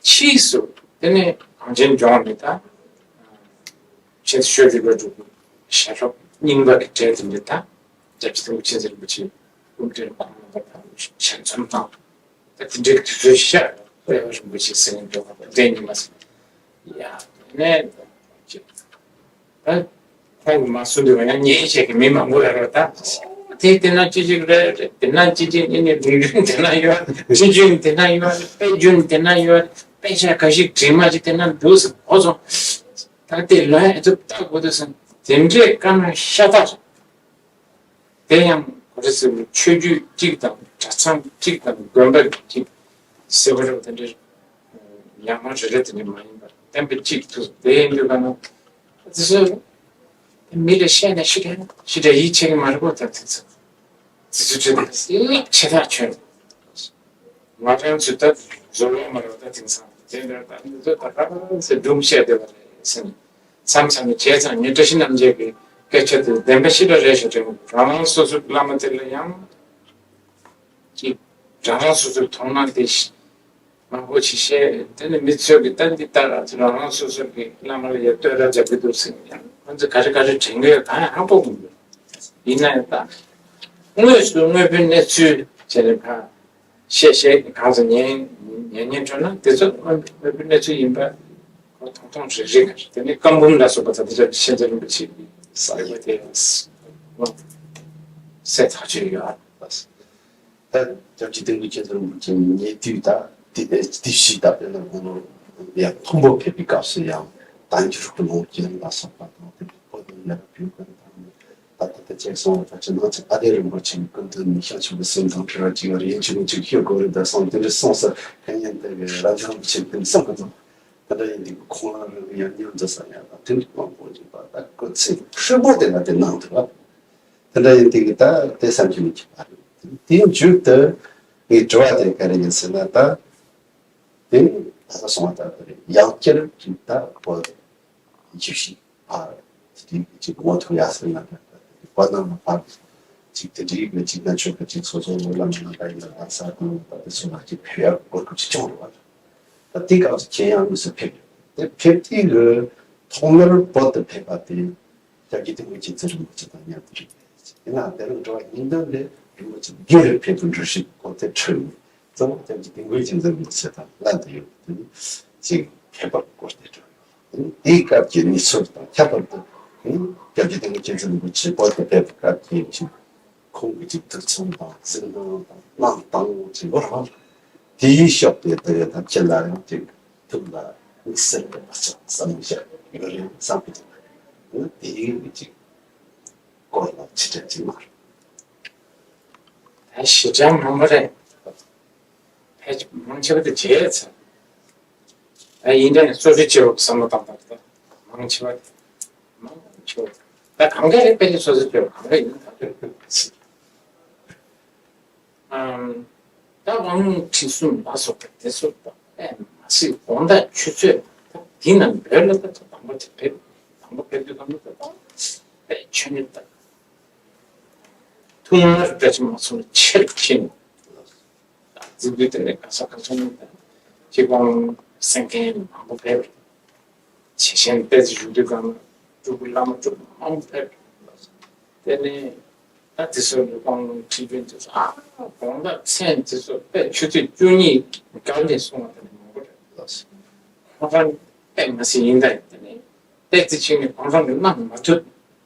ཕྱིས་སུ་དེ་ནས་གངས་ཅན་ལྗོངས་ནས་ད་ཆེན་ཤོས་རིག་པ་སྒྲུབ་པའི་ཞལ་སློབ་རྙིང་པ་གི་གྲས་དེ་འདྲ་ད་སྐྱབས་རྗེ་ཐིམ་ཕུ་ཆེན་ཟེར་བ་ཆེ་སྐུ་ཕྲེང་གོང་མ་པ་དང་ཞལ་འཛོམས་དང་། ད་དེ་འདྲའི་དུས་ཚོད་ཤར་རེ་བ་རིན་པོ་ཆེ་ཟེར་ནས་འགྲོ་བ་དེ་ཉི་མ་ཟེར། ཡ་ནས་ཅིག་ད་ཁོང་གི་མ་སུ་འདུག་ཡང་ཉེས་ཆད་ཀྱི་མི་མང་པོ་ཡོད་རེད། ད་དེ་དེ་ན་ཅི་ཅིག་རེད། དེ་ན་ཅི་ཅིག་ཨེ་ནས་ལུང་རྒྱུན་དེ་ན་ཡོད། ཁྲིད་རྒྱུན་དེ་ན་ཡོད། དཔེ་རྒྱུན་དེ་ན་ཡོད། དཔེ་ཆ་ག་ཞིག་བྲིས་མ་ཅིག་དེ་ན་འདུག་ཟེར་གོ་སོང་། ད་དེ་ལོས་ཨེ་ཐུབ་ལྟ་དགོས་འདུག་ཟེར། དེ་འདྲའི་དཀའ་ངལ་ཤ་སྟག་རེད། དེ་ཡང་གོ་རེ་ཟེར་བའི་ཆོས་བརྒྱུད་གཅིག་དང་གྲྭ་ཚང་གཅིག་དང་དགོན་པ་གཅིག་ཟེར་བ་རེད། དེ་འདྲའི་ཡང་མ་རེ་རེ་དེ་འདྲའི་མ་ཡིན་པར་བསྟན་པ་གཅིག་ཏུ་དེ་ཡིན་དུས་ག་ན་དེ་ཚོ་མི་ལ་བཤད་ན་ཤི་རན་ཤི་ར་ཡིད་ཆེས་ཀྱི་མ་རེད་པོ། ད་དེ་ཚོ་དེ་ཚོ་ཆོས་དང་ལེགས་ཆེ་ཐག་ཆོད། ང་རང་ཚོས་ད་བཟོ་བ་མ་རེད། ད་དེང་སང་དེ་འདྲ་ད་འདི་ཚོ་ད་ག་རང་ཚོས་སྒྲུང་བཤད་བསྡད་པ་རེད་ཟེར་ནས། མཚམས་མཚམས་ནས་བྱས་ཙང་ངས་བཀྲ་ཤིས་རྣམ་རྒྱལ་གྱི་སྐད་ཆ་དེ་བདེན་པ་ཞིག་ལ་རེད་ཤག་དྲན། རང་རང་སོ་སོའི་བླ་མ་དེ་ལ་ཡང་ཅིག་རང་རང་སོ་སོའི་མཐོང་སྣང་དེ་མང་པོ་ཞིག་བཤད། དེ་ནས་མི་ཚོས་ཀྱི་ད་འདི་ལྟར་རང་རང་སོ་སོ་གི་བླ་མ་ལ་ཡ་བསྟོད་ར་རྒྱབ་ཀྱི་འདུག་ཟེར་ནས་ཡང་ཁོང་ཚོས་ག་རེ་ག་རེ་དྲན་གྱི་ཡོད་གང་ཡང་ཧ་གོ་གི་མི་འདུག་ཡིན་ན་ཡང་ད་དངོས་སུ་དངོས་པོའི་གནས་ཚུལ་བྱས་ནས་ཕར་བཤད་བཤད་གང་ཚོ་ཉན། ཉན་ཉན་འགྲོ་ན་དེ་ཚོ་དངོས་པོའི་གནས་ཚུལ་ཡིན་པ་ཁོ་ཐོང་ཐོང་རེ་རེ་ག་རེ། དེ་ནས་བཀའ་འབུམ་ལ་སོགས་པ་ད་ལྟ་ཅག་ཤེས་ཚད་རིན་པོ་ཆེ་གི་ས་ཡོད་དེ་གསལ་ཐག་ཆོད་ཡོད་ཨ། ད་སྐྱབས་རྗེ་དིལ་མགོའི་མཁྱེན་བརྩེ་རིན་པོ་ཆེ་ཉེ་དུས་ད་དེ་དེ་བཞི་ད་དཔེར་ན་ཁོང་ཡང་མཐོན་པོ་ཕེབས་པའི་སྐབས་སུ་ཡང་བསྟན་འགྱུར་གྱི་ལོངས་སྤྱོད་ལ་སོགས་པ་དང་དེ་པོ་དེ་ལ་བུ་ཀུན་དང་། ད་ལྟ་དེ་ཅེས་གསུངས་པ་ཅི་ནང་ཚན་ཨ་ལྡན་རིན་པོ་ཆེའི་སྐུ་མདུན་ནས་ཤངས་ཆེན་པོའི་གསེར་ཐང་ཁྲི་རལ་གཅིག་ཡོད་རེད། ཡིན་གཅིག་མིན་གཅིག་ཤོད་དགོས་རེད་ད་གསུངས། དེ་འདྲ་གསུངས་ས་གན་ཡིན་དེ་གི་རབ་འབྱམས་རིན་པོ་ཆེ་དེ་བསམ་གི་འདུག་དེ་འདྲ་ཡིན་དེ་གི་ཁོང་རང་རང་ཡང་སྙིང་རྗེ་ས་ཡང་དང་དེ་འདྲ་མང་པོ་ཡིན་པ་ད་སྐུ་ཚེ་ཧྲིལ་པོ་དེ་ལ་དེ་གནང་འདུག་དེ་འདྲ་ཡིན་དེ་གི་ད་དེ་བསམ་གྱི་མི་ཁྱབ་པ་རེད། དེའི་མཇུག་ཏུ་ངའི་དྲི་བ་དེ་ག་རེ་ཡིན་ཟེར་ན་ད་དེ་ད་ལྟ་གསུངས་པ་ལྟར་དེ་རེད། ཡང་བསྐྱར་གྱི་ད་བོད་ཡིད་ཆེས་ཕར་དེ་ཅིག་ངོ་ཐུག་ཡ་ཟེར་ན་ད་དེ་བར་སྣང་ལ་ཕར་ཅིག་དེ་འདྲའི་གི་ཅིག་ན་ཆོས་གི་ཅིག་སོ་སོ་སློབ་ལ་མི་ན་ད་ཡིན་ན་ད་ས་དང་ད་དེ་ཚོ་ལ་ཅིག་ཕེབས་ཡ་གོ་སྐབས་ཅིག་བྱུང་རེད་བ། ད་དེ་སྐབས་སུ་ཁྱེད་ཡང་དངོས་སུ་ཕེབས་ཡོད། དེ་ཕེབས་དུས་གི་ཐོག་མར་བོད་དུ་ཕེབས་པ་དེ་སྐྱབས་རྗེ་དིལ་མགོའི་མཁྱེན་བརྩེ་རིན་པོ་ཆེ་དང་མཉམ་དུ་རེད། ཡིན་ནའང་དེ་རིང་འགྲོ་བ་ཉིན་ལྡན་ལས་རིན་པོ་ཆེ་སྒེར་རུ་ཕེབས་པའི་འགྲུལ་བཞུད་སྐོར་དེ་འཕྲོས་ནས། གཙོ་བོ་སྐྱབས་རྗེ་དིལ་མགོའི་མཁྱེན་བརྩེ་རིན་པོ་ཆེ་དང་ལྷན་དུ་ཡོད་པ་དེ་ནི་ཅིག་ཁྱད་པར་སྐོར་དེ་འགྲོ་ཡོད། དེ་ནི་དེའི་སྐབས་ཀྱི་གནས་ཚུལ་དང་ཁྱད་པར་དུ་ནི་སྐྱབས་རྗེ་དིལ་མགོའི་མཁྱེན་བརྩེ་རིན་པོ་ཆེ་བོད་དུ་ཕེབས་པའི་སྐབས་ཀྱི་ཅིག་ཁོང་གི་ཅིག་ཐུགས་བསམ་དང་གཟིགས་སྣང་དང་གནང་སྟངས་ཅིག་ཡོད་རེད་བ། དེའི་ཕྱོགས་དེ་དེ་ད་ཁྱེད་ལ་ཡང་ཅིག་ཐུགས་ལ་དམིགས་བསལ་གྱི་བསམ་བློ་ཞིག་ཡོད་རེད་བསམ་གྱི་འདུག་དེའི་ཅིག་སྐོར་ལ་ཅི་དྲན་ཅིག་མ་རེད། ད་ཞེ་དྲག་མང་པོ་རེད། ཕལ་ཆེར་མང་ཆེ་བ་དེ་བརྗེད་ཚར། ད་ཡིན་ནའི་སོ་སོའི་སྐྱེ་བོ་བསམ་བློ་བཏང་བ་དང་མང་ཆེ་བ་དེ་མང་ཆེ་བ་ད་གང་ག་རེད། ཕལ་ཆེར་སོ་སོའི་སྐྱེ་བོ་གང་ག་ཡིན་ན་ད་ཨམ། ད་དབང་ལུང་ཁྲིད་གསུམ་ལ་སོགས་པ་དེ་ཚོ་ད་ཨེ་མ་སྲིད་དགོང་དག་ཆུ་ཚོད་ད་འདི་ན་བོད་ལ་ད་དང་པོ་དེ་ཕེབས། དང་པོ་ཕེབས་དུས་གང་ལ་ད་ད་ཨེ་ཆོས་ཉིད་ད་ཐུགས་སྣང་བཀྲ་ཤིས་མ་ཚོམ་ཆེར་ཕྱིན། ད་གཟིགས་དུས་དེ་ནས་ག་ས་ག་ཚོད་ནས་ད་ཅིག་དབང་ལུང་གསན་མཁན་མང་པོ་ཕེབས། ཇེ་ཞན་ཏོག་ཙམ་བཞུགས་དུས་སྒང་ལ་སྤྲུལ་སྐུ་བླ་མ་སྤྲུལ་སྐུ་མང་པོ་ཕེབས། དེ་ནས་ད་དེ་ཚོ་ལ་དབང་ལུང་ཁྲིད་རྒྱུན་དེ་ཚོ་ཨ་དགོང་དག་མཚན་དེ་ཚོ་དཔེ་ཆུ་ཚོད་བཅུ་གཉིས་སྐབས་ནས་གསུང་བ་དེ་ནས་མང་པོ་རེད། ཁོང་རང་དཔེ་མ་སྲིད་ཡིན་ད་ཡིན། དེ་ནས་ཏོག་ཙམ་ཅིག་ནས་གང་ཟག་གིས་གནང་མ་ཐུབ་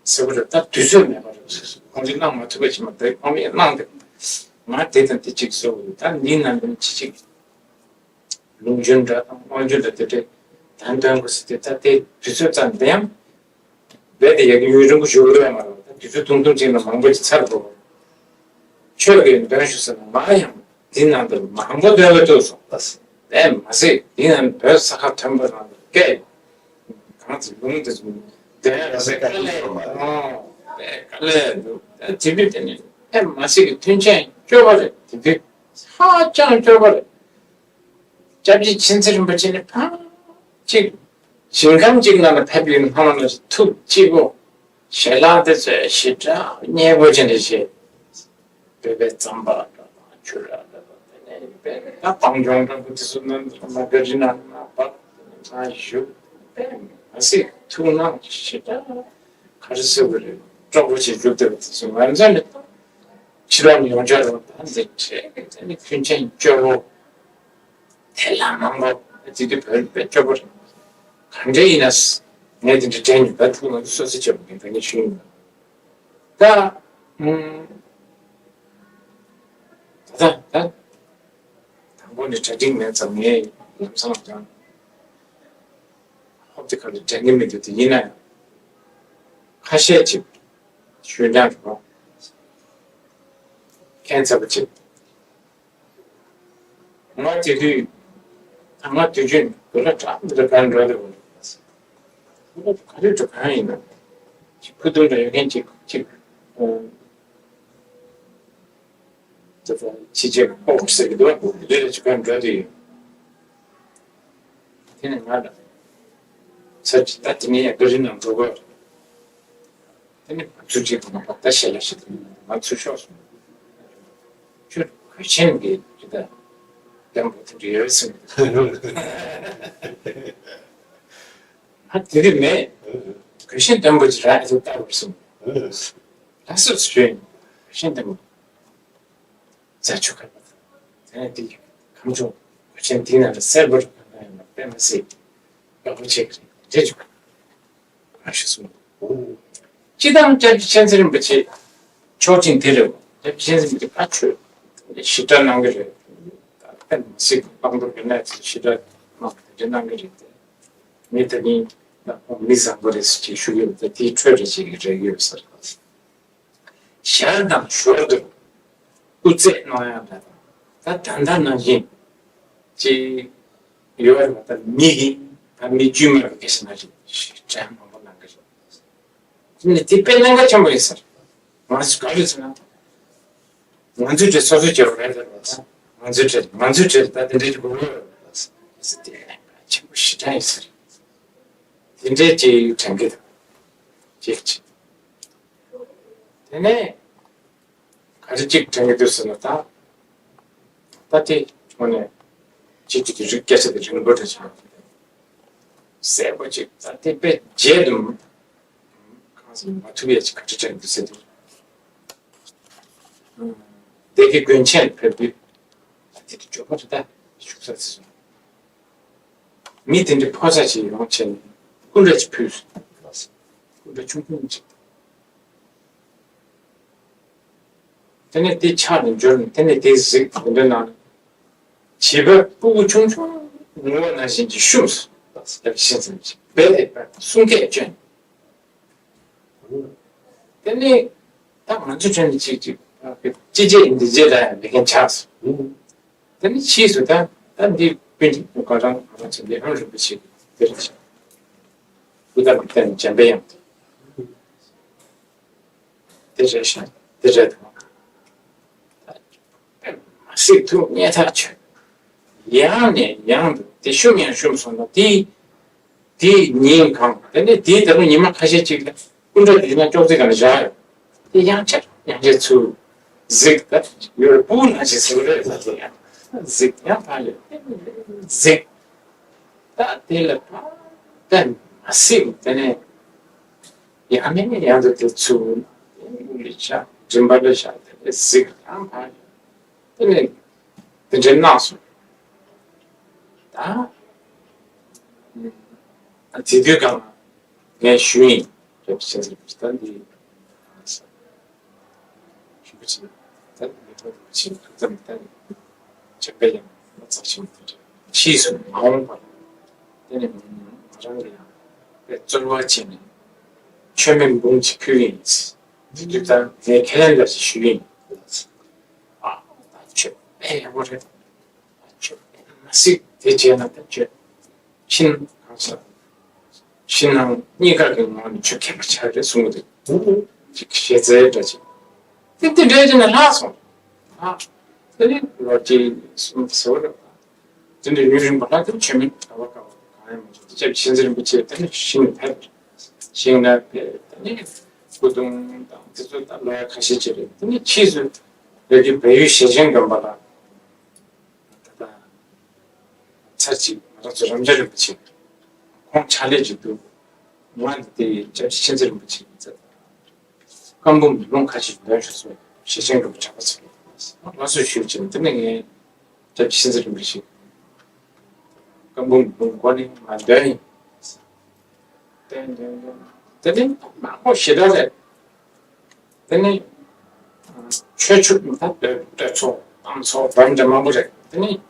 ཟེར་བ་རེད། ད་དུས་ཚོད་མེད་པ་རེད། ཁོང་ཚོས་གནང་མ་ཐུབ་པ་ཅིག་མ་རེད། ཁོང་ཚོས་གནང་དེ་ང་དེ་དང་དེ་གཅིག་བཟོ་དགོས། ད་འདི་ནང་དོན་ཅི་ཅིག་ལུང་རྒྱུན་འདྲ་དང་དབང་རྒྱུན་འདྲ་དེ་འདྲས་དོན་དོན་དགོས་ཟེར་དེ། ད་དེ་དུས་ཚོད་ཙམ་དེ་ཡང་རྦད་དེ་ཡག་གི་ཡུན་རིང་པོ་བཞུགས་ཡོད་མ་རེད། ད་དུས་ཚོད་ཐུང་ཐུང་ཅིག་ནང་མང་པོ་ཅིག་ཚར་དགོས། ཆོས་ཀྱི་འདོན་ཞུ་ཟེར་ན་ང་ཡང་འདི་ནང་དུ་མང་པོ་འདོན་ལ་ཐུག་སོང་། ད་ཟེར་དེ་མ་ཟད་འདི་ནང་བོད་ས་ཁ་མཐོན་པོ་རང་དུ་སྐད་གང་ཚིག་ལུང་དེ་ཚོ་འདོན་ཡ་ཟེར་དཀའ་ལས་ཨོ་དཔེ་དཀའ་ལས་འདུག་ད་དེ་དུས་དེ་ནི་དཔེ་མ་ཟད་ཀྱི་མཐུན་རྐྱེན་སྐྱོ་པོ་རེད། དེ་དུས་ཧ་ཅང་སྐྱོ་པོ་རེད། སྐྱབས་རྗེ་མཁྱེན་བརྩེ་རིན་པོ་ཆེ་ནི་ཕར་གཅིག་ཞིང་ཁམས་གཅིག་ནང་ལ་ཕེབས་པའི་སྔོན་ལ་ཐུགས་གཅིག་པོ་ཞལ་ལག་དེ་ཚོ་ཞེ་དྲག་མཉེས་པོ་ཅན་དུ་བྱས། བོད་པའི་རྩམ་པ་འདྲ་དང་ཆུ་རགས་འདྲ་དང་དེ་ནས་བོད་པའི་ད་སྤང་ལྗོངས་འདྲ་པོ་དེ་ཚོ་ནང་དུ་མ་ག་རི་ནང་ན་བབས་ང་བཞུགས་པས་མ་སྲིད་ཐུགས་སྣང་ཞེ་དྲག་ག་རེ་ཟེར་དགོས་རེད། སྤྲོ་པོ་ཞིག་བཞུགས་བསྡད་པ་དེ་ཚོ་ང་ཚོ་ནི་ཕྱི་ལོགས་ནས་ཡོང་འཇོག་རོགས་ད་འདི་བྱས་དེ་ནི་མཐུན་རྐྱེན་སྐྱོ་བོ། དེ་ལ་མང་པོ་དེ་དུས་བོད་དཔེ་སྐྱོ་པོ་རེད། གང་འདྲ་ཡིན་ན་ངས་དེ་འདྲ་དྲན་ཡོད། ད་ཐུགས་ལ་སོ་སོ་བྱེད་པ་མིན་ད་ངས་ཞུས་ཡིན། ད་ད་ད་ད་དང་པོ་ནས་གྲ་སྒྲིག་མེད་ཙང་ངས་ལམ་སང་ལ་ཀྱང་ཧོབ་དེ་ག་ལ་དྲན་གྱི་མི་འདུག་དེ་ཡིན་ན་ཡང་ཁ་ཤས་ཅིག་ཞུས་ཀྱང་རོགས་མཁྱེན་ཚར་བ་ཅིག་ང་དེ་དུས་ང་དུས་རྒྱུན་དུ་ལ་དྲག་འདི་ལ་གར་འགྲོ་དེ་བོ་ལ་ག་རེ་འགྲོ་གང་ཡིན་ན་ཅིག་ཕུ་དུང་འདྲ་ཡོད་མཁན་ཅིག་ཅིག་ཅིག་ཅིག་ཅིག་ཨོ་ཟེར་གི་འདུག་བ་འདི་ལ་ཅིག་གར་འགྲོ་དེ་ཡོད། དེ་ནས་ང་ལ་ཚར་ཅིག་ད་དེ་ནས་ཡང་ག་རེ་ནང་འགྲོ་དགོས། དེ་ནི་ང་ཚོ་གཅིག་ཏུ་མ་ཕབ་ད་ཞལ་ལག་ཞིག་ཏུ་ང་ཚོ་ཤོག་སོང་། ཁྱོད་གོས་ཆེན་གྱི་ཅི་ད་ལྡན་པོ་དེ་འདྲ་ཡོད་ཟེར། ང་དེ་རིགས་མེད། གོས་ཆེན་ལྡན་པོ་ཅིག་རག་ཨེ་ཐུབ་ལྟ་བར་སོང་། ལགས་སོ་ཞུས་ཡིན། གོས་ཆེན་ལྡན་པོ། རྫ་ཆུ་ཁ་པ་དང་། དེ་ནས་དེ་ཁམས་ཕྱོགས་ ཕལ་ཆེར་དེའི་ནང་ལ་གསལ་པོར་གང་ཡང་མ་དཔེ་མི་སྲིད་ཡག་པོ་བྱེད་ཀྱི་རེད་ཅེས་བརྗོད་བྱུང་། སྤྱི་བཏང་སྐྱབས་རྗེ་མཁྱེན་བརྩེ་རིན་པོ་ཆེ་ཕྱོགས་གཅིག་དེ་རེད། སྐྱབས་རྗེ་མཁྱེན་བརྩེ་རིན་པོ་ཆེ་ཕར་ཆོས་ཞིབ་ཕྲ་གནང་གི་རེད། ད་དཔེ་མི་སྲིད་བླང་དོར་གྱི་གནས་ཚུལ་ཞིབ་ཕྲ་མང་པོ་དེ་འདྲ་གནང་གི་རེད་དེ། མི་དེ་ནི་ད་ཁོང་མི་བཟང་པོ་རེད་ཟེར་ཅིག་ཞུ་གི་ཡོད་པ་དེའི་འཕྲོས་རེ་བྱེད་ཀྱི་རེད་ཡོད་ཟེར། ཞར་དང་ཞོར་དུ་སྐུ་རྩེད་གནང་ཡག་འདྲ་དང་། ད་ད་ལྟ་ནང་བཞིན་ཅིག་ཡོད་རེད་པ། ད་མི་གིས་ད་མི་དཀྱུས་མ་གི་སྐད་ཆ་ནང་བཞིན་དྲན་མང་པོ་གནང་གི་རེད། ནི་དེ་དཔེ་གནད་འགག་ཆེན་པོ་ཡིན་ཟེར། ང་ཚོ་ག་རེ་ཟེར་ན། ང་ཚོའི་གྲས་སོ་སོའི་རྒྱལ་བ་རེད་ཟེར་བ་དང་། ང་ཚོའི་གྲས་ང་ཚོའི་གྲས་ད་དེ་འདྲའི་གི་དགོས་མཁོ་ཡོད་རེད་ཟེར། དེ་གནད་འགག་ཆེན་པོ་ཞེ་དྲག་ཡིན་ཟེར། དེ་འདྲའི་ཅིག་དྲན་གི་འདུག་ཅིག་ཅིག་དེ་ནས་ག་རེ་ཅིག་དྲན་གི་འདུག་ཟེར་ན། ད་ད་དེ་དངོས་གནས་ཅིག་ཅིག་གི་རིགས་སྐད་ཆ་དེ་རིང་པོ་འདྲ་ཞིག་གསལ་པོ་ཅིག་ད་དེ་དཔེ་བརྗེད་དུ་གང་ཟེར་མ་ཐུབ་ཡ་ཅིག་ག་རེ་དྲན་གི་འདུག་ཟེར་དུས། སྡེ་དགེ་དགོན་ཆེན་ཕེབས་དུས། ད་དེ་དུས་འབྱོར་པ་རེད་ད། བཞུགས་ས་ཚེ་སོང་། མི་དེ་འདྲའི་ཕོ་གསར་ཞིག་ཡོང་བྱས་ནས་སྐུ་འདྲ་ཅིག་ཕུལ་སོང་། སྐུ་འདྲ་ཆུང་ཆུང་ཅིག་དེ་ནས་དེ་ཆགས་ནས་འབྱོར་ནས། དེ་ནས་དེ་གཟིགས། དེ་འདྲ་གནང་། བྱིས་པ་སྤུ་གུ་ཆུང་ཆུང་ངུ་བ་ནང་བཞིན་གྱི་ཤུམས་སུ་ཡར་ཕྱིན་ཙམ་ཅིག་རྦད་དེ་གསུང་སྐད་བསྐྱོན། དེ་ནས་ད་ང་ཚོའི་གྲས་ནས་ཅིག་ཅིག་ཅི་བྱེད་འདི་བྱེད་ལ་ཡང་མེད་མཁན་ཆགས་སོང་། དེ་ནས་ཕྱིས་སུ་ད་ད་འདི་སྤུན་མཆེད་གང་རང་གང་རང་ཚོ་ལས་ཁང་རིན་པོ་ཆེ་དེར་ཕྱིན། སྐུ་ཐང་གི་སྟེང་ནས་འཇམ་པའི་དབྱངས་དེ་དེ་རེད་ཤག་དེ་རེད་དང་། མ་སྲིད་ཐུགས་མཉེས་ཐག་ཆོད། ཡང་ནས་ཡང་དུ་དེ་ཤུམ་ཡང་ཤུམ་སོང་ན། དེ་དེ་ཉིན་གང་། དེ་ནས་དེའི་ད་རུང་ཉི་མ་ཁ་ཤས་ཅིག་ལ་སྐུ་འདྲ་དེ་ན་ཅོག་ཙེ་སྒང་ལ་བཞག་ཡོད། དེ་ཡང་བསྐྱར་ཡང་བསྐྱར་ཚུར་གཟིགས། ད་ཡོད་རེད། སྤུ་གུ་ནང་བཞིན་གཟིགས་རེད་ལ། དེ་ཡང་གཟིགས། ཡང་ཕར་ལ་གཟིགས། ད་དེ་ལ་ཕར་ད་མ་སྲིད་དེ་ནས། ཡང་ནས་ཡང་དུ་དེ་ཚུར་དབུ་ལ་བཞག་མགྲིན་པ་ལ་བཞག་དེ་ནས་གཟིགས། ཡང་ཕར་དེ་ནས་དེ་འདྲའི་གནང་སོང་། ད་དེ་དུས་སྒང་ལ་ངས་ཞུས་ཡིན། རེད་བྱས་ཙང་ད་འདི་ཞུ་གི་ཆེ། ད་མི་ཐོག་ཆེ་ཐུགས་དམ་ད་ནི་ཆེན་པོ་ཡང་ལ་ཚགས་ཆེན་པོ་དེ་འདྲ་ཕྱིས་སུ་མ་འོངས་པར་དེ་ནི་ང་རང་གི་ཡང་དཔེ་རྩོལ་བ་བྱས་ནས་མཆོད་མེ་འབུམ་གཅིག་ཕུལ་གྱི་ཡིན། དེ་དུས་ད་ངས་ཁས་ལེན་འདྲ་ཞིག་ཞུས་ཡིན། ཨ་ད་ཆོས་དཔེ་ཡག་པོ་རེད། ད་ཆོས་དཔེ་མ་སྲིད་དེ་བྱས་ན་ད་ཆོས། ཕྱི་ནང་གང་ཟག་ཕྱི་ནང་གཉིས་ཀ་གི་ངོས་ནས་ཆོས་ཁྱད་པར་ཆེ་རེད་གསུང་གི་འདུག་ཅིག་ཞེ་ཚའི་འདྲ་ཅིག་དེ་དེ་འདྲའི་ཅིག་ན་ལྷག་སོང་། ཨ་དེ་ནི་ལོ་གཅིག་གསུམ་ཟེར་བ་རེད། དེ་འདྲའི་ཡུན་རིང་པོ་ལྷག་དེ་ཆོས་མེད་གྲྭ་པ་གང་ཡང་མ་བྱུང་། སྐྱབས་རྗེ་མཁྱེན་བརྩེ་རིན་པོ་ཆེ་དེ་ནི་ཞིང་ཕེབས། ཞིང་ལ་ཕེབས། དེ་ནི་སྐུ་གདུང་དང་དེ་ཚོ་ད་ལོ་ཡ་ཁ་ཤས་ཅིག་རེད། དེ་ནི་ཕྱིས་སུ་ལས་རྒྱུ་བལ་ཡུལ་ཞེ་ཆེན་དགོན་པ་ལ། ད་ལྟ་ཚར་གཅིག་ང་རང་ཚོ་རབ་འབྱམས་རིན་པོ་ཆེ་ཁོང་ཕྱག་ལས་ཀྱི་འདུག་ང་འདི་ལྟའི་སྐྱབས་རྗེ་མཁྱེན་བརྩེ་རིན་པོ་ཆེ་ཡིན་ཙང་། བཀའ་འབུམ་ལུང་ཁ་ཤས་འདོན་ཤོག་གསུངས། ཞེ་ཆེན་རིན་པོ་ཆེ་ཕར་ཚུར་ལ་སོགས་ཞུས་བྱས། དེ་ནས་ངས་སྐྱབས་རྗེ་མཁྱེན་བརྩེ་རིན་པོ་ཆེ་བཀའ་འབུམ་ལུང་མགོ་ནས་མར་འདོན་ཡིན། ཏན་ཏན་ཏན། དེ་ནི་མང་པོ་ཞེ་དྲག་རེད། དེ་ནི་ཆོས་ཕྱོགས་ད་སྟོད་སྟོད་ཚོགས་གཏམ་ཚོགས་འདྲ་མི་འདྲ་མང་པོ་རེད། དེ་ནི་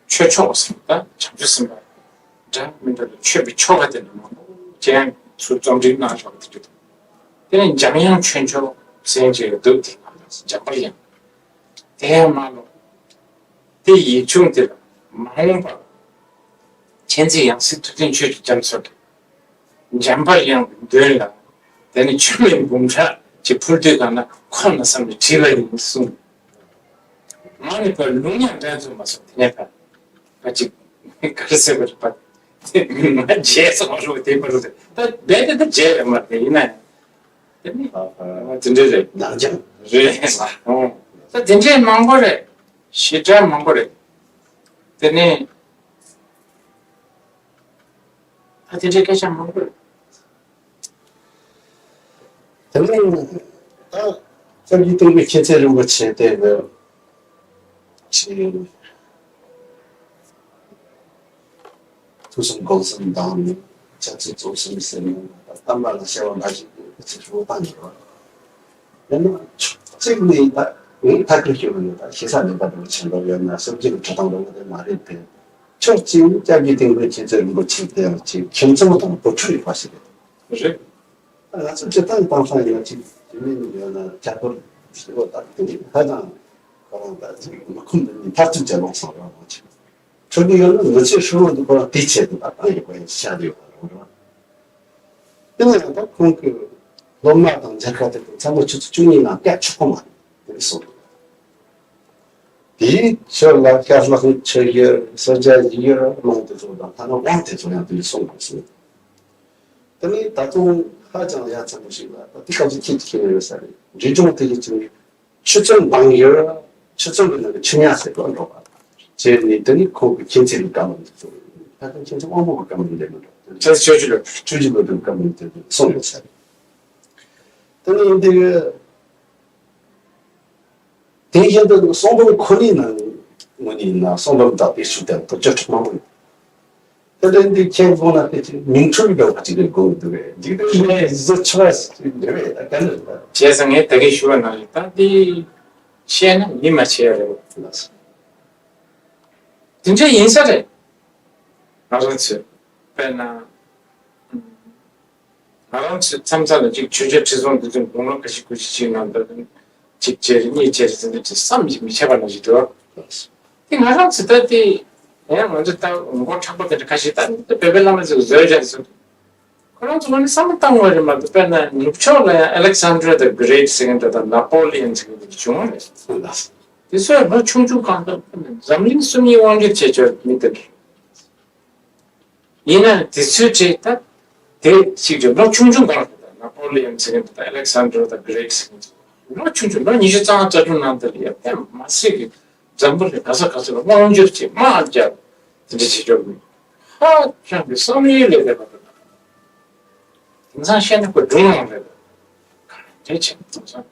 ཆོས་ཕྱོགས་ཟེར་ད་བྱང་ཆུབ་སེམས་དཔའ་འདྲ་མི་འདྲ་ལ་མཆོད་པའི་ཆོ་ག་དེ་འདྲ་མང་པོ་ཅན་ཚུར་རྩོམ་སྒྲིག་གནང་ཆོག་དེ་འདྲ་འདུག་དེ་ནི་འཇམ་དབྱངས་ཆོས་མཆོག་ཟེར་མཁན་ཅིག་འདུག་དེ་འཇམ་དཔལ་དབྱངས། དེ་ཡང་མ་ལོ། དེ་ཡིག་ཆུང་དེ་ལ་མ་འོངས་པར་མཁྱེན་བརྩེ་ཡང་སྲིད་ཐུབ་བསྟན་ཆོས་ཀྱི་རྒྱ་མཚོ་དང་། འཇམ་དཔལ་དབྱངས་ཀྱི་མདུན་ལ་དེ་ནི་མཆོད་མེ་འབུམ་ཕྲག་ཅིག་ཕུལ་དུས་སྒང་ལ་ཁོ་ན་བསམ་ནས་བྲིས་པ་ཡིན་གསུངས། ང་ནི་ཕར་ལུང་ཡང་འདྲ་མཚུངས་མ་སོང་། དེ་ནས་ཕར་ཕར་ཅིག་ག་རེ་ཟེར་བ་རེད་པ། དེ་ང་རྗེས་སུ་མ་ཞུ་བ་དེ་པར་ཟེར། ད་རྦད་དེ་ད་རྗེས་རེད་མ་རེད། ཡིན་ན་ཡང་དེ་ནི་དེ་འདྲ་རེད། ནག་ཅང་རེད་ལ། ཨོ། ད་དེ་འདྲའི་མང་པོ་རེད། ཞེ་དྲག་མང་པོ་རེད། དེ་ནས་ད་དེ་འདྲའི་སྐད་ཆ་མང་པོ་རེད། དེ་ནས་ད་སྐྱབས་རྗེ་སྟོན་པའི་མཁྱེན་བརྩེ་རིན་པོ་ཆེ་དེ་གི་ཅི་ ཕུན་སུམ་ཚོགས་གསུམ་དང་ནི་ཆབ་སྲིད་གཙོ་གསུམ་ཟེར་ནས་བསྟན་པ་ལ་བྱ་བ་འབའ་ཞིག་གི་ཚེ་ཧྲིལ་པོ་བཏང་ཡོད་པ། ཡང་ན་ཕྱོགས་གཅིག་ནས་ད་ངས་ཐད་ཀར་ཞུ་གི་ཡོད། ད་ཞེ་ས་མེད་པ་འདྲ་བོ་བྱེད་འདོད་ཡོད་ན་སྲོལ་རྒྱུན་གྱི་ཁྲི་སྟེང་འདྲ་བོ་དེ་མ་རེད་དེ། ཕྱོགས་གཅིག་ནས་སྐྱབས་རྗེ་དིལ་མགོའི་མཁྱེན་བརྩེ་རིན་པོ་ཆེ་དེ་ཡང་ཅིག་ཁྱིམ་ཚང་དང་བུ་ཕྲུག་ཡོད་པ་ཞིག་རེད། རེད། ང་ཚོ་སྤྱིར་བཏང་གཏམ་བཟང་ཡིན་ན་ཅིག་རྒྱུ་མེད་ནི་ཡོད་ན་ཁྱད་པར་ཞེ་པོ་ད་དེ་ཧ་ཅང་ཁོ་རང་ད་ཅིག་མི་ཁོམ་ནི་མཐར་ཐུག་ཅེས་ལོག་སོང་ར་མ་ཆེ། ཁྲོ་གི་ཡོད་ན་མི་ཚེ་ཧྲིལ་བོ་འདི་ཁོ་རང་དེའི་ཆེད་དུ་ད་བཏང་ཡོད་པ་ཡིན་ཤ་དེ་ཡོད་པ་རེད་བ། དེ་ནས་ཡང་ད་ཁོང་གི་སློབ་མ་དང་མཇལ་ཁ་དེ་ཚོ་ཚང་མ་ཆུ་ཚོད་བཅུ་གཉིས་ནང་སྐད་ཆོག་གོ་མ་རེད་དེ་སོང་། དེའི་ཕྱིར་ལ་སྐྱབས་ལྷག་ཆོས་བརྒྱུད་སྲོལ་རྒྱུན་ཡིག་གཉེར་གླེང་དེ་ཚོ་དང་ཐ་ན་དབང་དེ་ཚོ་ཡང་དེ་ལས་གསུངས་པ་ཞིག་དེ་ནས་ད་དུང་ཧ་ཅང་ཡ་མཚན་པོ་ཞིག་ལ་ད་དེ་སྐབས་སུ་ཁྱེད་ཀྱིས་ཤེས་ནི་ཡོད་ས་རེད། འབྲི་སྒྲུང་དེ་ཡི་ཚུལ་ཆུ་ཚོད་འབངས་ཡོད། ཆུ་ཚོད་ཀྱི་ནང་གི་ཆུ་ཉག་ཟེར་བ་འགྲོ་བ་བྱས་ནས་དེ་ནི་ཁོང་གི་མཁྱེན་བརྩེ་གི་བཀའ་མོལ་དེ་ཚོ་ད་ལྟ་མཁྱེན་བརྩེ་དབང་པོ་གི་བཀའ་མོལ་འདི་མི་འགྲོ། ཆོས་ཆོས་ཀྱི་ལོ་ཆོས་ཀྱི་ལོ་དེ་བཀའ་མོལ་དེ་ཚོ་གསུངས་ཡོད་ས་རེད། དེ་ནི་འདི་གི་དེ་བཞིན་དུ་གསུང་འབུམ་ཁོ་ནའི་ནང་ངོས་ནས་ཡིན་ན་གསུང་འབུམ་དང་དེ་ཤུགས་ལྡན་དུ་བཅུ་ཕྲག་མང་པོ་ཡོད། དེ་འདྲ་འདི་ཁྱེད་དགོངས་ན་དེ་ཅིག་མིང་འཁྲུལ་འགྲོ་བ་ཅིག་རེད་དགོངས་འདུག་གས། འཇིག་རྟེན་ལས་བཟོ་ཆོག་ཅིག་རེད་པས། ད་ག་ནས་རེད། བྱས་ཙང་ངས་ད་གིན་ཞུ་བ་ནང་བཞིན་ད་འདི་བཤད་ན་མི་མ་བྱེད་ཡ་རེད། དེ་འདྲ་ཡིན་ས་རེད། ང་རང་ཚོས་དཔེར་ན། ང་རང་ཚོས་མཚམས་མཚམས་ལ་ཅིག་ཆོས་རྒྱལ་ཁྲི་སྲོང་ལྡེ་བཙན་དགུང་ལོ་ཁ་ཤས་དགུ་ཅིག་ཅིག་ནང་དུ་ཅིག་བྱས་རེད་གཉིས་བྱས་རེད་ཟེར་འདི་ཅིག་བསམ་གྱིས་མི་ཁྱབ་པ་ནང་བཞིན་འདུག་དེ་ང་རང་ཚོ་ད་དེ་ཡང་ང་ཚོ་ད་མགོ་མཁྲེགས་པོ་དེ་འདྲ་ཁ་ཤས་ད་བོད་པའི་བླ་མ་ཚོས་བཟོས་བཞག་ཚོད། ཁོ་རང་ཚོ་ངོས་ནས་བསམ་བློ་བཏང་དགོས་རེད་མ་གཏོགས་དཔེར་ན་ནུབ་ཕྱོགས་ལ་ཡང་Alexander the Great ཟེར་མཁན་འདྲ་དང་Napoleon ཟེར་མཁན་འདྲ་བྱུང་བ་རེད། དེ་ཚོ་ལོ་ཆུང་ཆུང་གང་ལྟར་འཛམ་གླིང་སུམ་གཉིས་དབང་སྒྱུར་བྱས་ཆོག་མི་དེ་འདྲ། ཡིན་ན་དེ་ཚོའི་གྲས་ད་དེ་ཞིག་རེད། ལོ་ཆུང་ཆུང་གང་རེད། ད་Napoleon ཟེར་མཁན་དེ་དང་Alexander the Great ཟེར་མཁན་དེ་ལོ་ཆུང་ཆུང་ལོ་ཉི་ཤུ་རྩ་ལྔ་རྩ་དྲུག་ནང་དེ་ལ་ཡང་དེ་མ་སྲིད་ཀྱི་འཛམ་བུ་གླིང་ག་ས་ག་ས་ལ་དབང་བསྒྱུར་བྱེད་དམག་རྒྱག་དེ་འདྲ་བྱེད་ཆོག་མི་ཧ་ཅང་གི་བསམ་ཡུལ་ལས་འདས་པ་རེད། དེང་སང་བཤད་ན་ཁོ་སྒྲུང་ཡང་རེད། ག་རེ་བྱེད་དེང་སང་།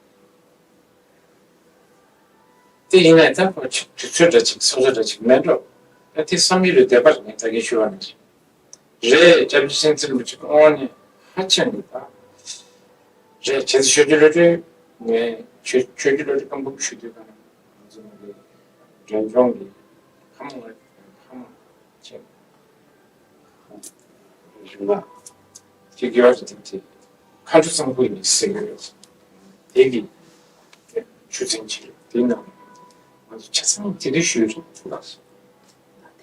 དེ་ཡིན་ནའི་ད་ཁོ་ཆུ་དུས་ཚོད་འདྲ་ཅིག་སོ་སོ་འདྲ་ཅིག་མེད་འགྲོ། ད་དེ་བསམ་ཡུལ་ལས་འདས་པ་རེད། ངས་ད་གིན་ཞུ་བ་ནང་བཞིན་རེད། སྐྱབས་རྗེ་སེང་གེ་རིན་པོ་ཆེ་དབང་ནི་ཧ་ཅང་གི་ད་རེད། བྱས་ཙང་ཆོས་རྒྱལ་བློ་གྲོས་ངས་ཆོས་ཆོས་རྒྱལ་བློ་གྲོས་བཀའ་འབུམ་ཞུ་དུས་ག་ང་ཚོ་ནང་གི་འབྲས་ལྗོངས་ཀྱི་ཕ་མ་ང་ཕ་མ་ཆེ། གཞུང་ལ་ཅིག་ཡོད་རེད་དེ། མཁའ་འགྲོ་གཙང་པོ་ཡིན་ཟེར་གྱི་ཡོད། དེ་གི་ཆུ་ཚན་ཅིག་རེད། དེ་ནང་ང་ཚོ་ཆ་ཚང་དེ་དུས་ཞུས་རེད།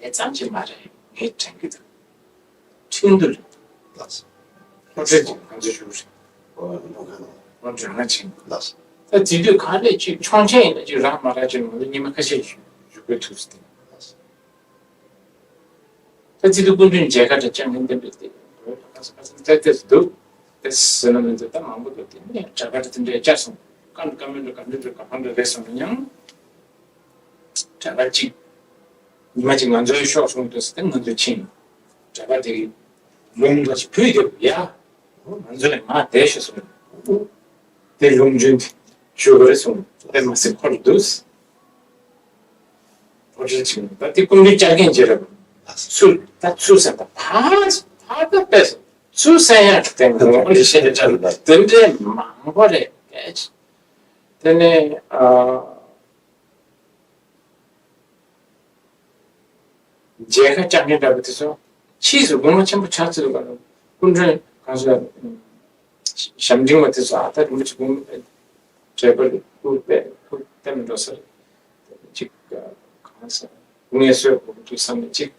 དེ་ཙམ་གྱིས་མ་རེད། ངས་དྲན་གྱི་འདུག་ཁྲིན་ཏུ་རེད། ལགས་སོ། སློབ་གྲྭ་ཅིག་ང་ཚོ་ཞུགས་རེད། ཨོ་སློབ་གྲྭ་ནང་། སློབ་གྲྭ་ནང་ཕྱིན། ལགས་སོ། ད་དེ་དུས་ག་ལས་ཅིག་ཆོག་མཆན་ཡིན་ན་ཅིག་རག་མ་རག་ཅིག་ང་ཚོ་ཉི་མ་ཁ་ཤས་ཞུ་དགོས་ཐུག་སོང་། ལགས་སོ། ད་སྤྱི་འཐུས་སྐུ་མདུན་མཇལ་ཁ་དང་བཅར་མཁན་དེ་འདྲ་དེ་ཁ་སང་ཁ་སང་ཏོག་ཙམ་འདུག་དེ་ཟེར་ན་མི་འདུག་ད་མང་པོ་འདུག་དེ་ནས་གྲྭ་པ་དེ་འདྲ་བཅར་སོང་། བཀའ་འདྲ་བཀའ་མོལ་འདྲ་བཀའ་མོལ་འདྲ་ག་པར་འདྲ་རེད་སོང་ན་ཡང་། གྲྭ་པ་གཅིག་ཉི་མ་གཅིག་ང་ཚོའི་ཤོག་གསུངས་འདུག་ཟེར་ཏེ་ང་ཚོས་ཕྱིན། གྲྭ་པ་དེ་གིས་ལུང་འདྲ་ཞིག་ཕུལ་འདུག་ཡ། ང་ཚོས་མར་བསྡད་ཤོག་གསུངས། དེ་ལུང་རྒྱུན་དེ་ཞུ་དགོས་རེད་གསུངས། དེ་མ་ཟད་ཁོ་ལ་འདུག་ཨོ་ཁྲིད་ཅིག་ད་དེ་སྐུ་མདུན་བཅར་མཁན་ཅིག་རེད། ཚུར་ད་ཚུར་གསན་པ་ཕར་ཕར་ད་ཕེབས་སོང་། ཚུར་གསན་ཡག་གི་སྟེང་དུ་ཨོ་ཁྲིད་བཤད་བྱ་ལ་དེ་འདྲའི་མང་པོ་རེད། དེ་ནས་ཨ། མཇལ་ཁ་བཅར་མཁན་འདྲ་པོ་དེ་ཚོ་ཕྱིས་སུ་དགོངས་པ་ཆེན་པོ་ཆགས་ཚུལ་ག་ལ་སྐུ་མགྲོན་གང་ཟག་ཞབས་འབྲིང་བ་དེ་ཚོ་ཨ་ད་རིན་པོ་ཆེ་དགོངས་པ་འབྲས་བུ་སྐུ་པས་སྐུ་བསྟན་འགྲོ་ས་ཅིག་གང་ཟག་ངལ་གསོའི་དགོངས་དུས་བསམ་ནས་ཅིག་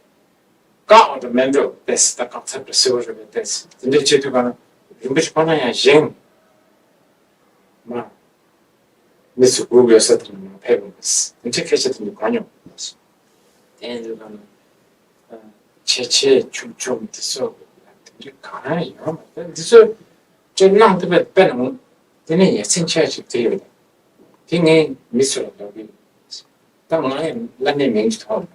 བཀག་འོ་ད་མེད་འགྲོ་པས་ད་བཀག་ཚར་པ་སེ་བ་རེ་བས་ཏེ་དེ་འདྲའི་བྱེད་དུས་ག་ལ་རིན་པོ་ཆེ་ཁོ་ན་ཡང་བཞེངས། མ། མི་ཚོ་སྒུག་ཡོད་ས་དེ་ནས་མར་ཕེབས་ཡོང་གི། དེ་འདྲའི་སྐད་ཆ་དེ་འདྲ་གང་མྱོང་། དེ་འདྲ་གང་ཆེ་ཆེ་ཆུང་ཆུང་དེ་ཚོ་དེ་འདྲ་གང་ཡང་ཡོད་མ་རེད། འདི་ཚོ་སྤྲད་གནང་ཐུབ་པའི་དཔེ་ནང་དེ་ནས་ཡ་མཚན་ཆེ་ཞིག་དེ་ཡོད། དེ་ངས་མི་ཚོ་ལ་ལབ་གི་ཡོད། ད་ང་ཡང་བླ་མའི་མིང་ཅིག་ཐོགས་མ།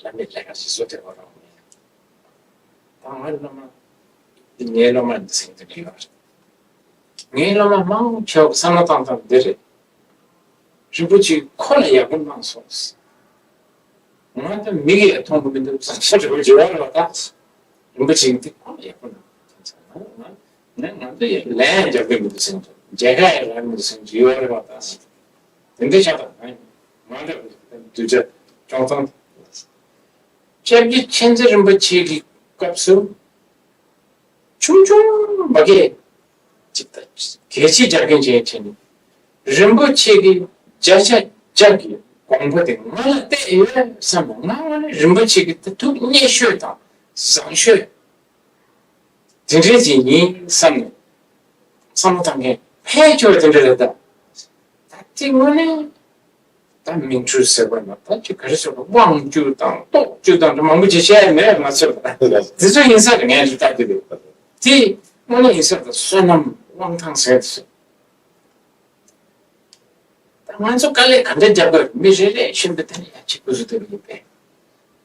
བླ་མའི་ལས་ཀ་ཞིག་བཟོ་བདེ་བོ་རང་མེད། ད་ང་སློབ་མ། འདི་ངའི་སློབ་མ་འདི་ཟེར་གྱི་འདི་ཡོད་རེད། ངའི་སློབ་མ་མང་ཆེ་བ་བསམ་བློ་བཏང་སྟངས་འདི་རེད། རིན་པོ་ཆེ་ཁོ་ལ་ཡག་པོ་གནང་སོང་། ང་ཚོ་མིག་གིས་མཐོང་གི་མི་འདུག་བསམ་ཤེས་རེ་བ་བྱེད་པ་རེད་བ། ད་རིན་པོ་ཆེ་འདི་ཨ་ཡག་པོ་འདུག་ང་ང་ཚོ་ཡང་ལན་ཡང་རྒྱབ་གི་མི་འདུག་བསམ་གྱི། མཇལ་ཁ་ཡང་རག་མི་འདུག་བསམ་གྱི་ཡོད་རེད་བ། ད་དེ་འདྲ་ཆགས་པ་ང་ང་འདྲ་གདུལ་བྱ་སྐྱོང་ཚང་། སྐྱབས་རྗེ་མཁྱེན་བརྩེ་རིན་པོ་ཆེ་གི་སྐབས་སུ། ཆུང་ཆུང་མ་གི་ཅིག་ད་གལ་ཆེ་རྒྱག་མཁན་ཅིག་བྱས་ནས། རིན་པོ་ཆེ་གི་བརྒྱ་ཆ་བརྒྱ་གི་དགོངས་པ་དེ་ང་ལ་གཏད་ཡོད་བསམ་ནས། ང་ངོས་ནས་རིན་པོ་ཆེ་གི་ད་ཐུགས་མཉེས་ཤོས་དང་བཟང་ཤོས་དེ་འདྲའི་ཅིག་ཡིན་བསམ་ནས་བསམ་བློ་བཏང་མཁན་ཕལ་ཆེ་བ་དེ་འདྲ་རེད་ད། ད་དེ་དངོས་གནས། ད་མིང་འཁྲུལ་ཟེར་བ་ན་ད་ཅི་ག་རེ་ཟེར་བ། དབང་བཅུ་དང་སྟོབས་བཅུ་དང་མང་པོ་ཅིག་བཤད་ཡ་མེད་མ་ཚོད་པ། དེ་ཚོ་ཡིན་ས་རེད། ངས་ཅིག་ལྟ་དུས་རེད། དེ་དངོས་གནས་ཡིན་ས་རེད། བསོད་ནམས་དབང་ཐང་ཟེར་དུས་ད་ང་ཚོ་དཀའ་ལས་ག་འདྲ་རྒྱབ་དགོས། མི་རེ་རེ་ཤིན་ཏུ་དེ་ནས་ཡ་གཅིག་སྐུ་གཟུགས་དེ་ཡིན་པས་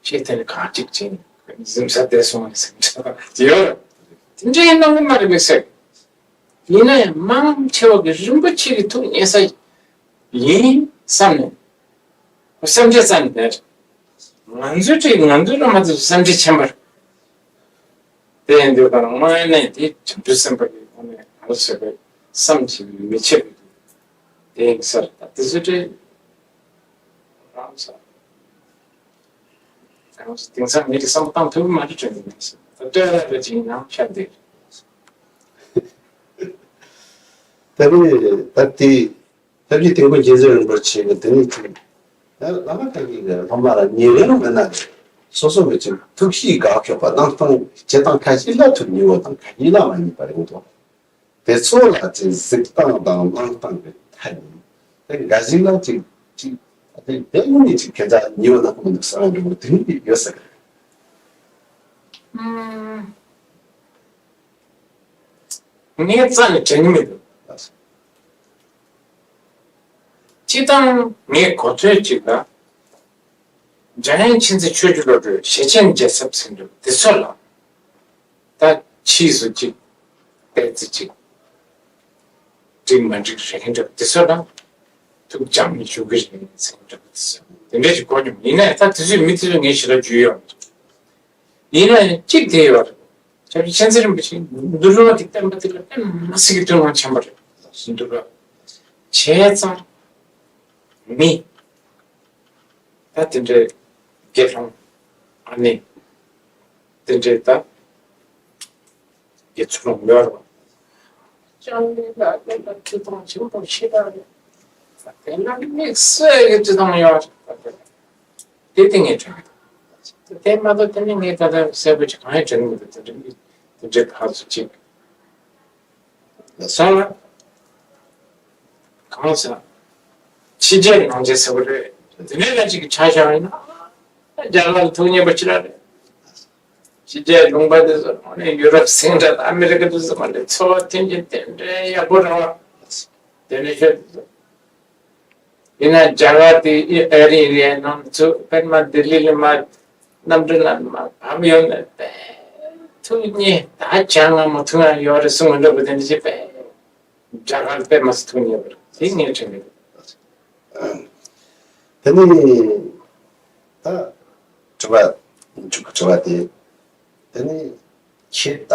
ཤེས། དེ་ནས་གང་གཅིག་ཅིག་གཟིམ་ས་བསྡད་སོང་བ་ཟེར་འདྲ་ཡོད། དེ་འདྲ་ཡིན་ནམ་མ་རེད་མི་ཟེར། ཡིན་ན་ཡང་མང་ཆེ་བ་གི་རིན་པོ་ཆེ་གི་ཐུགས་མཉེས་ས་ཡིན་བསམ་ནས། བསམ་འཆར་བསམ་ནས་ང་ཚོའི་གྲས་ང་ཚོའི་བླ་མ་ཚོ་བསམ་འཆར་ཆེན་པོ་རེད། དེ་ཡིན་དུས་ཀྱང་དངོས་གནས་དེ་བྱང་ཆུབ་སེམས་དཔའ་གི་དངོས་གནས་ང་ཚོ་བསམ་གྱིས་མི་ཁྱབ་པའི་དེ་ཡིན་ས་རེད། ད་དེ་ཚོའི་གྲས་རང་ས། དེང་སང་མི་རིགས་བསམ་བློ་བཏང་ཐུབ་ཀྱི་མ་རེད་དྲན་གྱི་འདུག་ད་ལྟོས་ར་རེ་ཅིག་ཡིན་ནའང་ཤར་འདུག་ད་ནི་ད་དེ་ཐབས་ཀྱི་སྟེང་པོ་རྗེ་བཙུན་རིན་པོ་ཆེ་གི་དེ་ནི་ཅིག་ད་བླ་མ་ཁ་གི་སློབ་མ་ལ་ཉེ་རིང་མི་སྣ་རེད། སོ་སོ་གི་ཅིག་ཐུགས་གཤིས་དགའ་ཤོག་པ་གནང་སྟངས་བྱེད་སྟངས་ཁ་ཤས་ལ་ཐུགས་ཉེ་བོ་དང་ཁ་ཤས་ལ་མ་ཉེ་བ་རེད་འདུག་དེ་ཚོ་ལ་ཅིག་གཟིགས་སྟངས་དང་གནང་སྟངས་ཀྱི་ཐད་ནས་དེ་འགའ་ཞིག་ལ་ཅིག་ཅིག་དེ་དེ་དངོས་གནས་ཅིག་ཁྱེད་ཅག་ཉེ་བོ་ན་ཁོ་མི་འདུག་ཟེར་བ་འདྲ་བོ་དེ་འདྲ་ཡོད་ས་རེད། ངས་རྩ་ནས་དྲན་གྱི་མི་འདུག་སྤྱིར་བཏང་ངས་གོ་ཐོས་ཅིག་ལ། འཇམ་དབྱངས་མཁྱེན་བརྩེ་ཆོས་ཀྱི་བློ་གྲོས་ཞེ་ཆེན་རྒྱལ་ཚབ་ཟེར་འདུག་དེ་ཚོ་ལ་ད་ཕྱིས་སུ་ཅིག་དཔེ་ཙི་ཅིག་འགྲིག་མ་འགྲིག་རེད་འདྲ་དེ་ཚོ་ལ་ཐུགས་ཅང་མི་ཞུ་གི་རེད་ཟེར་འདྲ་དེ་ཚོ་དེ་འདྲ་ཞིག་གོ་མྱོང་། ཡིན་ནའི་ད་དེ་ཚོའི་མི་དེ་ཚོ་ངས་ཞེ་དྲག་ཇུས་ཡོད་མ་རེད། ཡིན་ནའི་གཅིག་དེ་ཡོད་རེད། སྐྱབས་རྗེ་མཁྱེན་བརྩེ་རིན་པོ་ཆེ་འདུལ་བ་གི་བསྟན་པ་དེ་ལ་དཔེ་མི་སྲིད་ཀྱི་དོན་དག་ཆེན་པོ་རེད། འདུལ་བ་བྱས་ཙང་མི། ད་དེ་འདྲའི་དགེ་སློང་ཨ་ནི་དེ་འདྲའི་ད་དགེ་ཚུལ་སློང་ཡོད་རེད་བ། ལྕང་གླིང་ལ་དེ་ལ་བཀྲིས་ཐང་ཆེན་པོ་ཞེ་དྲག་རེད། དེ་ལ་དམིགས་བསལ་གྱི་བཀྲིས་ཐང་ཡོད་རེད། དེ་དེ་ངས་དྲན་གྱི་འདུག་དེ་མ་གཏོགས་དེ་ནི་ངས་ད་ལྟ་གསལ་པོ་ཅིག་གང་ཡང་དྲན་གྱི་མི་འདུག་དེ་འདྲའི་དེ་འདྲའི་ཕར་ཚུར་ཅིག་ལ་སོང་ལ། གང་ཟེར། ཕྱི་རྒྱལ་ནང་རྒྱལ་ཟེར་བ་རེད། དེ་ནས་ལ་ཅིག་གི་ཆ་བཞག་ཡིན་ན། རྒྱ་གར་ལ་ཐུགས་མཉེས་པ་ཅི་ར་རེད། ཕྱི་རྒྱལ་ལུང་པ་དེ་ཚོ་ནས་ཡུ་རོབ་སེང་འདྲ་ཨ་མི་རི་ཀ་དེ་ཚོ་མ་ནས་འཚོ་བ་མཐུན་རྐྱེན་དེ་འདྲའི་ཡག་པོ་རང་ལ། དེ་ནས་ཤོད་དེ་ཚོ། ཡིན་ན་རྒྱ་གར་དེ་ཨེ་རི་ཨེ་རི་ཡའི་ནང་ཚུད་དཔེར་ན་ལྡི་ལི་ལ་མ་གནམ་གྲུ་ནང་མ་བབས་ཡོང་ན་དཔེ་ཐུགས་མཉེས། ད་བྱ་ང་མ་ཐུག་ཡང་ཡོད་རེད་གསུང་མི་འདུག་པ་དེ་འདྲ་ཞིག་དཔེ་རྒྱ་གར་དཔེ་མ་སུ་ཐུག་མཉེས་པ་རེད། དེ་ངས་དྲན་གྱི་འདུག་དེ་ནས་ད་དྲི་བ་མཇུག་གི་དྲི་བ་དེ། དེ་ནས་ཁྱེད་ད་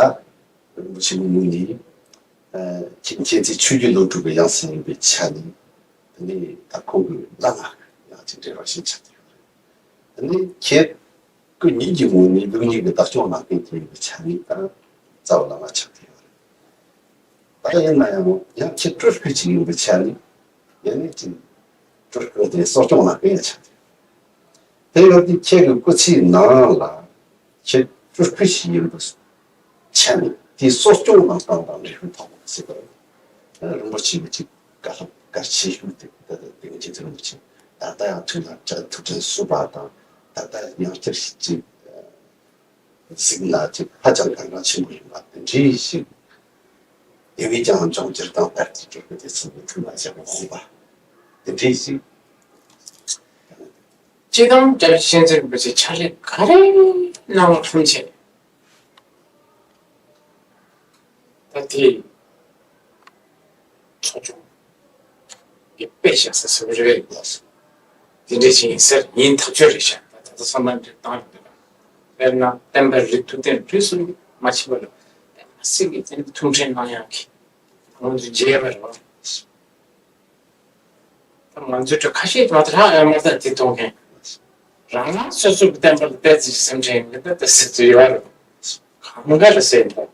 རིན་པོ་ཆེ་གི་ངོས་ནས་ཁྱེད་མཁྱེན་བརྩེ་ཆོས་ཀྱི་བློ་གྲོས་ཀྱི་ཡང་སྲིད་ཡིན་པའི་ཆ་ནས། དེ་ནས་ད་ཁོང་གི་བླ་མ་ཡང་ཅིག་འབྲེལ་བ་ཞིག་ཆགས་ཀྱི་ཡོད་རེད། དེ་ནས་ཁྱེད་སྐུ་ཉིད་ཀྱི་ངོས་ནས་ལུགས་གཉིས་ཀྱི་བདག་སྐྱོང་གནང་མཁན་ཅིག་ཡིན་པའི་ཆ་ནས་ད་རྩ་བ་བླ་མ་ཆགས་ཀྱི་ཡོད་རེད། ད་ཡིན་ན་ཡང་ཡང་ཁྱེད་སྤྲུལ་སྐུ་ཅིག་ཡིན་པའི་ཆ་ནས་ཡང་ནི་ཅིག་སྤྲུལ་སྐུ་དེ་གསོ་སྐྱོང་གནང་མཁན་ཡང་ཆགས་ཀྱི་ཡོད་རེད། དེ་ཡོད་དུས་ཁྱེད་ཀྱི་སྐུ་ཚེའི་ནང་ལ་ཁྱེད་སྤྲུལ་སྐུ་ཞིག་ཡིན་པའི་ཆ་ནས་དེའི་གསོ་སྐྱོང་གནང་སྟངས་དང་འབྲེལ་བའི་ཐོག་ནས་ཟེར་བ་རེད། རིན་པོ་ཆེ་གི་ཅིག་བཀའ་སློབ་གལ་ཆེ་ཤོས་དེ་ད་ལྟ་དེ་གི་རྗེ་བཙུན་རིན་པོ་ཆེ་ད་ལྟ་ཡང་ཐུགས་ལ་བཀྲ་ཐུགས་དྲན་གསོས་པ་དང་ད་ལྟ་ཡང་བསྐྱར་ཞིག་ཅིག་གཟིགས་ན་ཅིག་ཧ་ཅང་གལ་འགངས་ཆེན་པོ་ཡིན་པ་དེ་འདྲའི་ཞིག་དེ་བས་ཀྱང་འབྱུང་འགྱུར་དང་བར་དུ་གྱུར་པའི་དེ་ཚོ་མི་ཐུབ་ན་ཞེས་པ་དགོངས་པ་དེ་འདྲའི་ཞིག་སྤྱི་བཏང་སྐྱབས་རྗེ་མཁྱེན་བརྩེ་རིན་པོ་ཆེ་ཕྱག་ལས་ག་རེ་གནང་བ་ཐམས་ཅད་ད་དེ་ཚོགས་ཆུང་གི་དཔེ་བཞག་ས་ཟེར་བ་རེད། དེ་འདྲ་ཞིག་ཡིན་ཟེར་ཡིན་ཐག་ཆོད་རེད་ཤག་ད་ད་ བསམ་པ་འདི་བཏང་ཡོད་པ། དཔེར་ན་བསྟན་པའི་རིགས་ཐུབ་བསྟན་རིས་སུ་མ་ཕྱིན་པ་ལ་བསྟན་པ་སྲིད་ཀྱི་བསྟན་པའི་མཐུན་འབྲེལ་གནང་ཡག་གི་ང་ཚོ་མཇལ་བ་རེད་བ། ད་ང་ཚོའི་གྲས་ཁ་ཤས་མ་གཏོགས་ཧ་ཡང་མ་གཏོགས་དེ་མཐོང་མཁན། རང་རང་སོ་སོ་གི་བསྟན་པ་ལ་དཔེ་ཅིག་སེམས་ཁྲལ་ཡིན་ན་ད་ཟེར་ཚུལ་ཡོད་རེད། གང་ག་རེད་ཟེར་ཡིན་ད། དེ་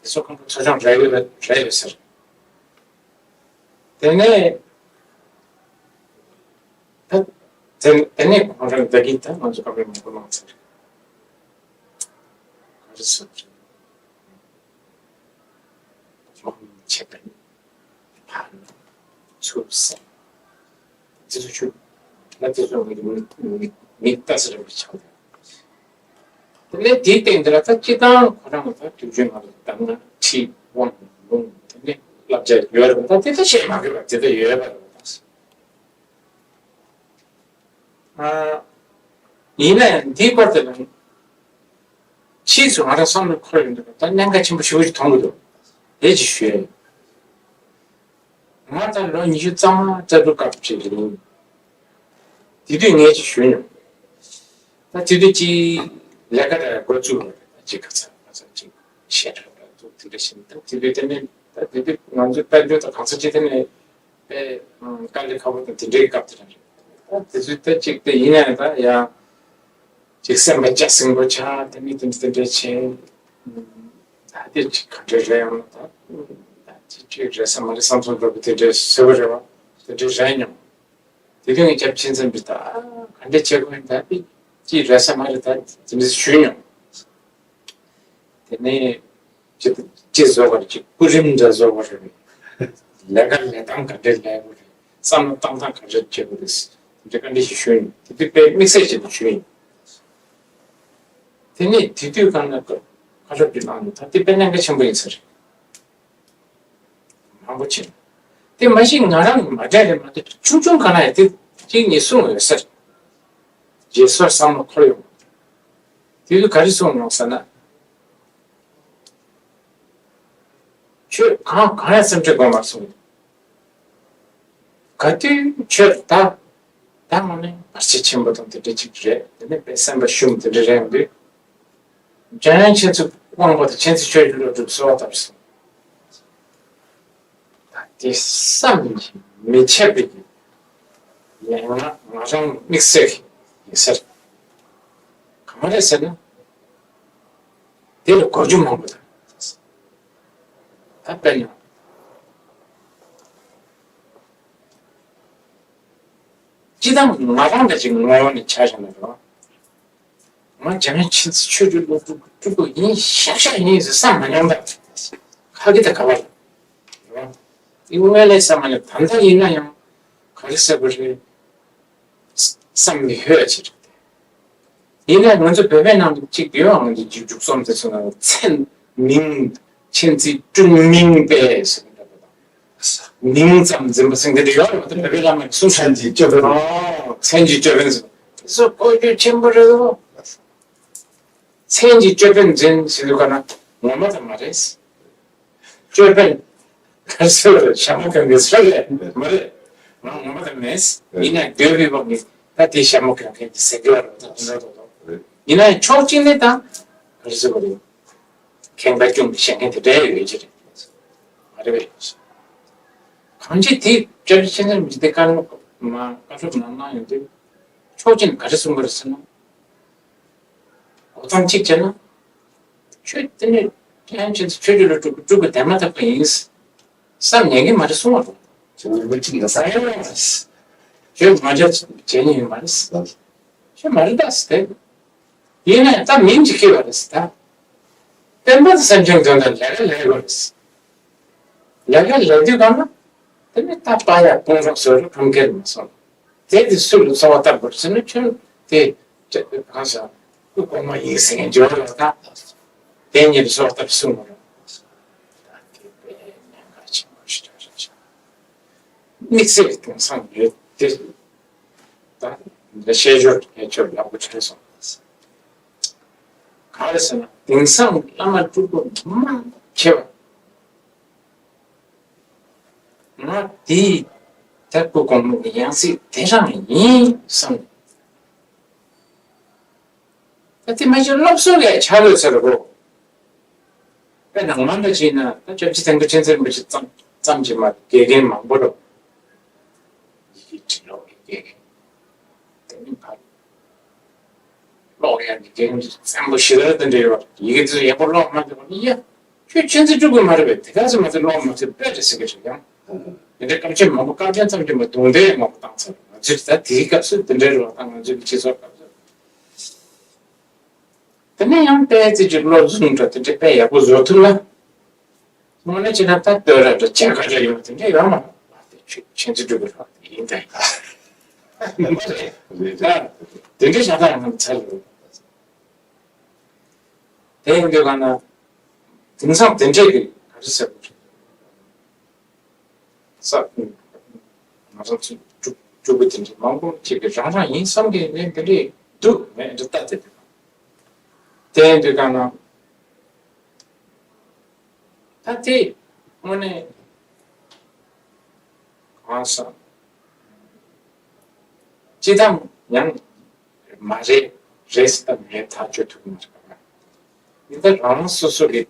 ཚོ་ཁོང་ཚོ་ཚོ་ཆུང་རེ་ཡོད་རེད་ཟེར། དེ་ནས་ད་དེ་དེ་ནས་ཁོང་རང་བདག་གིས་ད་ང་ཚོ་སྐབས་རེ་མང་པོ་གནང་ཚར་རེད། ག་རེ་ཟེར་རེད། ཆད་པ་ནི་ཕར་ནི་ཚུར་ཟེར། དེ་ཚོ་ཆུ་ལ་དེ་ཚོ་མི་མི་མི་ལྟ་ཟེར་བའི་ཆགས་ཡོད། དེ་ནས་དེའི་སྟེང་དེ་ལ་ད་སྤྱི་བཏང་ཁོ་རང་ད་དུས་རྒྱུན་ང་ཚོ་གདམས་ངག་ཁྲིད་དབང་ལུང་དེ་ནས་བསླབ་བྱ་ཡོད་རེད་པ། ད་དེ་ད་བཤད་མ་དགོས་པ་དེ་ད་ཡོད་པ་རེད་པ། ཨ། ཡིན་ན་ཡང་འདིའི་སྐོར་དེ་ལ་ཕྱིས་སུ་ང་རང་བསམ་བློ་འཁོར་ཡོང་དུས་ད་གནད་འགག་ཆེན་པོ་ཞེ་པོ་ཞིག་མཐོང་གི་འདུག་དེ་ཅིག་ཞུ་ཡ་ཡིན། ང་ད་ལོ་ཉི་ཤུ་རྩ་ལྔ་རྩ་དྲུག་སྐབས་ཅིག་ཡིན། དེ་དུས་ངས་ཅིག་ཞུས་མྱོང་། ད་དེ་དུས་ཅིག་ལས་ཀ་རེ་འགོ་བཙུགས་རེད། ཅིག་ག་ཚ་ག་ཚ་ཅིག་བཤད་གྲབས་འདྲ་འདུག་དེ་འདྲ་བྱས་ནས་ད་དེ་དུས་དེ་ནས་ད་དེ་དུས་ང་ཚོའི་དཔལ་འབྱོར་དང་གང་ས་ཅིག་དེ་ནས་དཔེ་དཀའ་ལས་ཁག་པོ་དང་དེ་འདྲའི་སྐབས་དེ་རང་རེད། ད་དེ་ཚོའི་ད་ཅིག་དེ་ཡིན་ན་ཡང་ད་ཡང་ཅིག་སེམས་པ་སྐྱ་སེང་པོ་ཆགས། དེ་ནས་དེ་འདྲ་དེ་འདྲ་བྱས། ད་དེ་ཅིག་ག་འདྲ་རེད་ཡང་ད་ད་ཅིག་ཅིག་རེད་ས་མ་རེད་བསམ་བསམ་འགྲོ་གི་དེ་འདྲ་བཟོས་པ་རེད་བ། དེ་འདྲ་རེད་མྱོང་། དེ་དུས་ངས་སྐྱབས་ཆེན་ཚན་པས་ད་ག་འདྲ་བྱེད་དགོས་ཡིན་ད་དེ་ཅིག་རེད་ས་མ་རེད་ད་དེ་འདྲ་ཞུས་མྱོང་། དེ་ནས་ཅི་ཅི་བཟོ་བར་ཅིག་སྐུ་རིམ་འདྲ་བཟོ་བར་རེད། ལས་ཀ་ལས་སྟངས་ག་འདྲ་ལས་དགོས་རེད། བསམ་བློ་བཏང་སྟངས་ག་འདྲ་བྱེད་དགོས་རེད། དེ་འདྲ་ག་འདྲ་ཞིག་ཞུས་ཡིན། དེ་དུས་དཔེ་དམིགས་བསལ་ཅིག་ཏུ་ཞུས་ཡིན། དེ་ནས་དེ་དུས་གང་ན་ཁ་ཁ་ཤོབ་ཀྱི་ནང་ནས་ད་དེ་དཔེ་གནད་འགག་ཆེན་པོ་ཡིན་ས་རེད། མང་པོ་ཕྱིན། དེ་མ་གཞི་ང་རང་གི་མ་འདྲ་རེད་མ་གཏོགས་ཆུང་ཆུང་གང་ན་ཡང་དེ་གཅིག་གཉིས་གསུངས་ཡོད་ཟེར། རྗེས་སོར་བསམ་བློ་འཁོར་ཡོང་། དེ་དུས་ག་རེ་གསུངས་ཡོང་ཟེར་ན། ཁྱོད་གང་གང་ཡང་སེམས་ཁྲལ་དགོས་མ་གསུངས། ག་དུས་ཁྱོད་ད་ད་ང་ནི་བར་ཆད་ཆེན་པོ་དང་དེ་འདྲ་ཅིག་རེད། དེ་ནས་དཔེ་སེམས་པ་ཞུམ་དེ་འདྲ་རེད་འདུག་འཇམ་དབྱངས་མཁྱེན་བརྩེ་དབང་པོ་དང་མཁྱེན་བརྩེ་ཆོས་ཀྱི་བློ་གྲོས་གསོལ་བ་བཏབ་སོང་། ད་དེ་བསམ་གྱིས་མི་ཁྱབ་པའི་ཡན་ལག་ང་རང་དམིགས་བསལ་གྱི་ཡིན་ཟེར། གང་རེད་ཟེར་ན། དེ་ལ་གོ་རྒྱུ་མང་པོ་དང་། ད་དཔེར་ན། སྤྱི་བཏང་ང་རང་འདྲ་ཅིག་ངོ་བོ་ནས་ཆ་བཞག་ན་རེད། ང་འཇམ་དབྱངས་མཁྱེན་བརྩེ་ཆོས་ཀྱི་བློ་གྲོས་སྤྲུལ་སྐུ་ཡིན་ཤག་ཤག་ཡིན་ཟེར་བསམ་མ་མྱོང་ད། ཁ་གི་ད་ག་བ་རེད། དེ་དངོས་ལས་བསམ་མ་མྱོང་། ད་ལྟ་ཡིན་ན་ཡང་ག་རེ་ཟེར་དགོས་རེད། བསམ་མི་ཧོད་ཅིག་རེད། ཡིན་ནའང་ང་ཚོ་བོད་པའི་ནང་གཅིག་ཡོད། ང་ཚོ་འཇིགས་འཇུག་རྩོམ་དེ་ཚོ་ནང་མཚན་མིང་མཁྱེན་བརྩེ་སྤྲུལ་མིང་པས་ཟེར་ནས་འདྲ་པོ་དང་། མིང་ཙམ་འཛིན་པ་ཟེར་མཁན་དེ་ཡོད་རེད་པ། དེ་བོད་པའི་བླ་མ་གསུང་མཚན་གྱི་ཅོད་པན། ཨོ། མཚན་གྱི་ཅོད་པན་ཟེར། དེ་ཚོ་བཀོལ་སྤྱོད་ཆེན་པོ་རེད་དོ། མཚན་གྱི་ཅོད་པན་འཛིན་ཟེར་དུས་ག་ན་ངོ་མ་དེ་མ་རེད། ཅོད་པན། ག་རེ་ཟེར་བ་རེད། ཞྭ་མོ་གང་གི་ཟེར་རེད། མ་རེད། ང་ངོ་མ་དེ་མེད། ཡིན་ན་འདོད་པའི་བག་གིས་ད་དེ་ཞྭ་མོ་གང་གི་ཟེར་གི་བ་རེད་ད། ཡིན་ན་ཕྱོགས་གཅིག་ནས་ད་ག་རེ་ཟེར་བ་རེད། ཁེངས་པ་སྐྱུང་གི་བཤད་མཁན་དེ་འདྲ་ཡོད་ཀྱི་རེད། མ་རེད་པས། གང་ཅི་དེ་སྐྱབས་རྗེ་མཁྱེན་བརྩེ་མི་དེ་བཀའ་སློབ་མ་བཀའ་སློབ་གནང་གནང་ཡོང་དུས་ཕྱོགས་གཅིག་ནས་ག་རེ་གསུང་གི་རེད་ཟེར་ན། འགོ་ཐང་གཅིག་བྱས་ན། ཁྱོད་དེ་ནས་ཕན་ཆད་ཆོས་ཀྱི་བློ་གྲོས་སྤྲུལ་སྐུ་དེ་མ་ཐག་པ་ཡིན། བསམ་ཉན་གི་མ་རེད་གསུང་བ་རེད། ཁྱོད་ནི་མི་གཅིག་ཡིན་ས་རེད། ཁྱོད་ང་རྒྱལ་བྱེད་ཉན་ཡོད་མ་རེད། ཁྱོད་མ་རེད་ད་ཟེར་ཏེ། ཡིན་ན་ད་མིང་ཅིག་སྐྱེ་བ་རེད་ཟེར་ད། བསྟན་པ་དང་སེམས་ཅན་དོན་དང་ལས་ཀ་ལས་དགོས་རེད། ལས་ཀ་ལས་དུས་གང་ན། དེ་ནས་ད་པ་ཡ་དཔུང་རོགས་ཟེར་རུ་ཁམས་སྐད་མ་སོང་། དེ་དེ་སུ་ལ་གསོལ་བ་བཏབ་དགོས་ཟེར་ན་ཁྱོད་དེ་གང་ཟེར་སྐུ་གོང་མ་ཡིན་ཟེར་མཁན་འབྱོར་ལ་ད་དེ་ཉིད་ལ་གསོལ་བ་བཏབ་གསུང་མ་རུང་། ད་དེ་དཔེ་གནད་འགག་ཆེན་པོ་ཞིག་རེད་ཤག་དམིགས་བསལ་གྱི་དེང་སང་ཡོད་དེ། ད་འདི་བཤད་སྦྱོར་ཡ་ཁྱོད་ཡག་པོ་བྱས་སོང་། གང་རེད་ཟེར་ན་དེང་སང་བླ་མ་སྤྲུལ་སྐུ་མང་ཆེ་བ། ང་དེའི་ད་སྐུ་གོང་མ་གི་ཡང་སྲིད་དེ་རང་ཡིན་བསམ། ད་དེ་མ་གཞི་སློབ་གསོ་ལས་ཆགས་ཡོད་ཟེར་གོ། དཔེར་ན་ང་འདྲ་བྱས་ན་ད་སྐྱབས་རྗེ་ཐེག་མཆོག་མཁྱེན་བརྩེ་རིན་པོ་ཆེ་ཙམ་ཙམ་གྱིས་མ་དགེ་རྒན་མང་པོ་ལ་ཡི་གེ་འབྲི་ཀློག་གི་དགེ་རྒན། དེ་མིན་ཕར་ཀློག་ཡག་གི་དགེ་རྒན་བཙན་པོ་ཞེ་དྲག་དེ་འདྲ་ཡོད་པ། ཡི་གེ་དེ་ཚོ་ཡག་པོ་ཀློག་མ་ཐུབ་པ་ནི་ཡ། ཁྱོད་མཁྱེན་བརྩེ་སྤྲུལ་སྐུ་མ་རེད་པས། དེ་ག་ཚོད་མ་ཚད་ཀློག་མ་ཐུབ་པས་རེད་ཟེར་གི་རེད། ཡང་དེ་འདྲའི་སྐབས་ཆེན་མང་པོ། སྐབས་ཆེན་ཙམ་གྱིས་མ་རྡུང་རྡེག་མང་པོ་བཏང་ཚར། ང་ཚོས་ད་དེའི་སྐབས་སུ་དེ་འདྲའི་རེད་པ། ད་ང་ཚོའི་སྤྱི་ཚོགས་སྐབས་སུ། དེ་ནས་ཡང་དཔེ་ཙི་ཅིག་བློ་བཟུང་འགྲོ། དེ་འདྲའི་དཔེ་ཡག་པོ་བཟོ་ཐུབ་ན། དངོས་གནས་བྱས་ན་ད་ལྟོས་ར་འདྲ་བྱ་དགའ་འདྲ་ཡོང་། དེ་འདྲ་ཡོང་མ་རེད། དེ་ཆོས་མཁྱེན་བརྩེ་སྤྲུལ་སྐུ་རེད་པ། དེ་ཡིན་ད་ཡིན། མ་རེད། ད་དེ་འདྲའི་ཤ་སྟག་ཡང་ཚར་རེད། དེ་ཡིན་དུས་གང་ན་དེང་སང་དེ་འདྲའི་གི་ག་རེ་ཟེར་དགོས་རེད། ས། ང་རང་ཚོ་སྤྲུལ་སྤྲུལ་སྐུ་དེ་འདྲ་མང་པོ་ཅིག་གིས་རང་རང་ཡིན་བསམ་གྱི་ནས་དེ་འདྲས་འདུག་ངས་འདི་ལྟ་དེ་དེ། དེ་ཡིན་དུས་གང་ན་ད་དེ་དངོས་གནས་གང་ཟག་སྤྱི་བཏང་ཡང་མ་རེད། རེད་ཟེར་ད་ངས་ཐག་གཅོད་ཐུབ་ཀྱི་མ་རེད་པ། ཡིན་ད་རང་སོ་སོ་གི་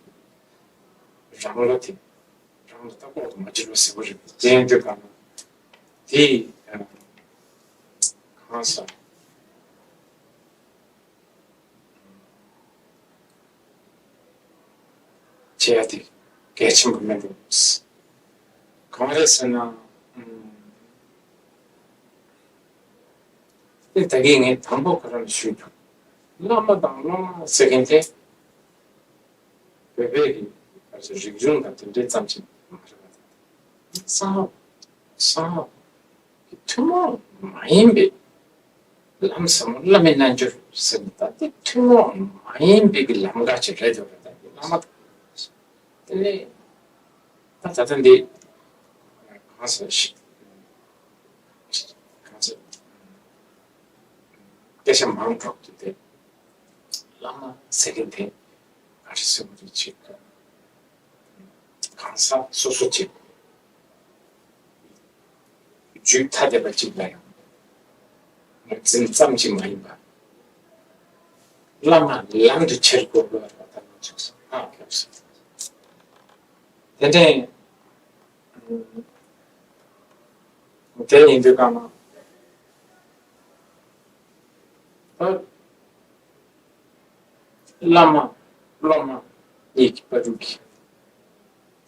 རང་བློ་དེ། རང་ལ་ལྟ་ཀློག་ཏུ་མ་གྱུར་བ་ཟེར་བ་རེད། དེ་ཡིན་དུས་གང་ན་དེ་གང་ཟག་བྱེད་ཡ་དེ་གལ་ཆེན་པོ་མིན་འགྲོ། གང་རེད་ཟེར་ན། དེ་ད་གིན་ངས་དང་པོ་ཁོ་རང་ལ་ཞུས་འདུག་བླ་མ་དང་སློབ་མ་ཟེར་མཁན་དེ། བོད་པའི་གི་ཕལ་ཆེར་རིག་གཞུང་དང་དེ་འདྲའི་ཙམ་ཞིག་མ་རེད་པ། གསང་སྔགས། གསང་སྔགས་ཀྱི་ཐུན་མོང་མ་ཡིན་པའི་ལམ་ཟབ་མོ་བླ་མའི་རྣལ་འབྱོར་ཟེར་ནས། ད་དེ་ཐུན་མོང་མ་ཡིན་པའི་གི་ལམ་ཁ་ཅིག་རེད་འདུག་རེད། ད་བླ་མ་དང་། དེ་ནས་ད་ད་ལྟ་འདི་གང་ཟེར་ཞིག་གང་ཟེར། སྐད་ཆ་མང་དྲགས་ཀྱི་དེ། བླ་མ་ཟེར་མཁན་དེ་ག་རེ་ཟེར་དགོས་རེད། ཅིག་གང་ཟག་སོ་སོ་ཅིག་རྒྱུད་ཐ་དད་པ་ཅིག་ལ་ཡང་ངོས་འཛིན་ཙམ་ཅིག་མ་ཡིན་པ། བླ་མ་ལམ་དུ་ཁྱེར་དགོས་པ་ལ་ད་ང་ཚོས་ཧ་གོ་སོང་། དེ་འདྲ་ཡིན། དེ་ཡིན་དུས་གང་ན། ད་བླ་མ་སློབ་མ་གཉིས་ཀྱི་བར་དུ་གི་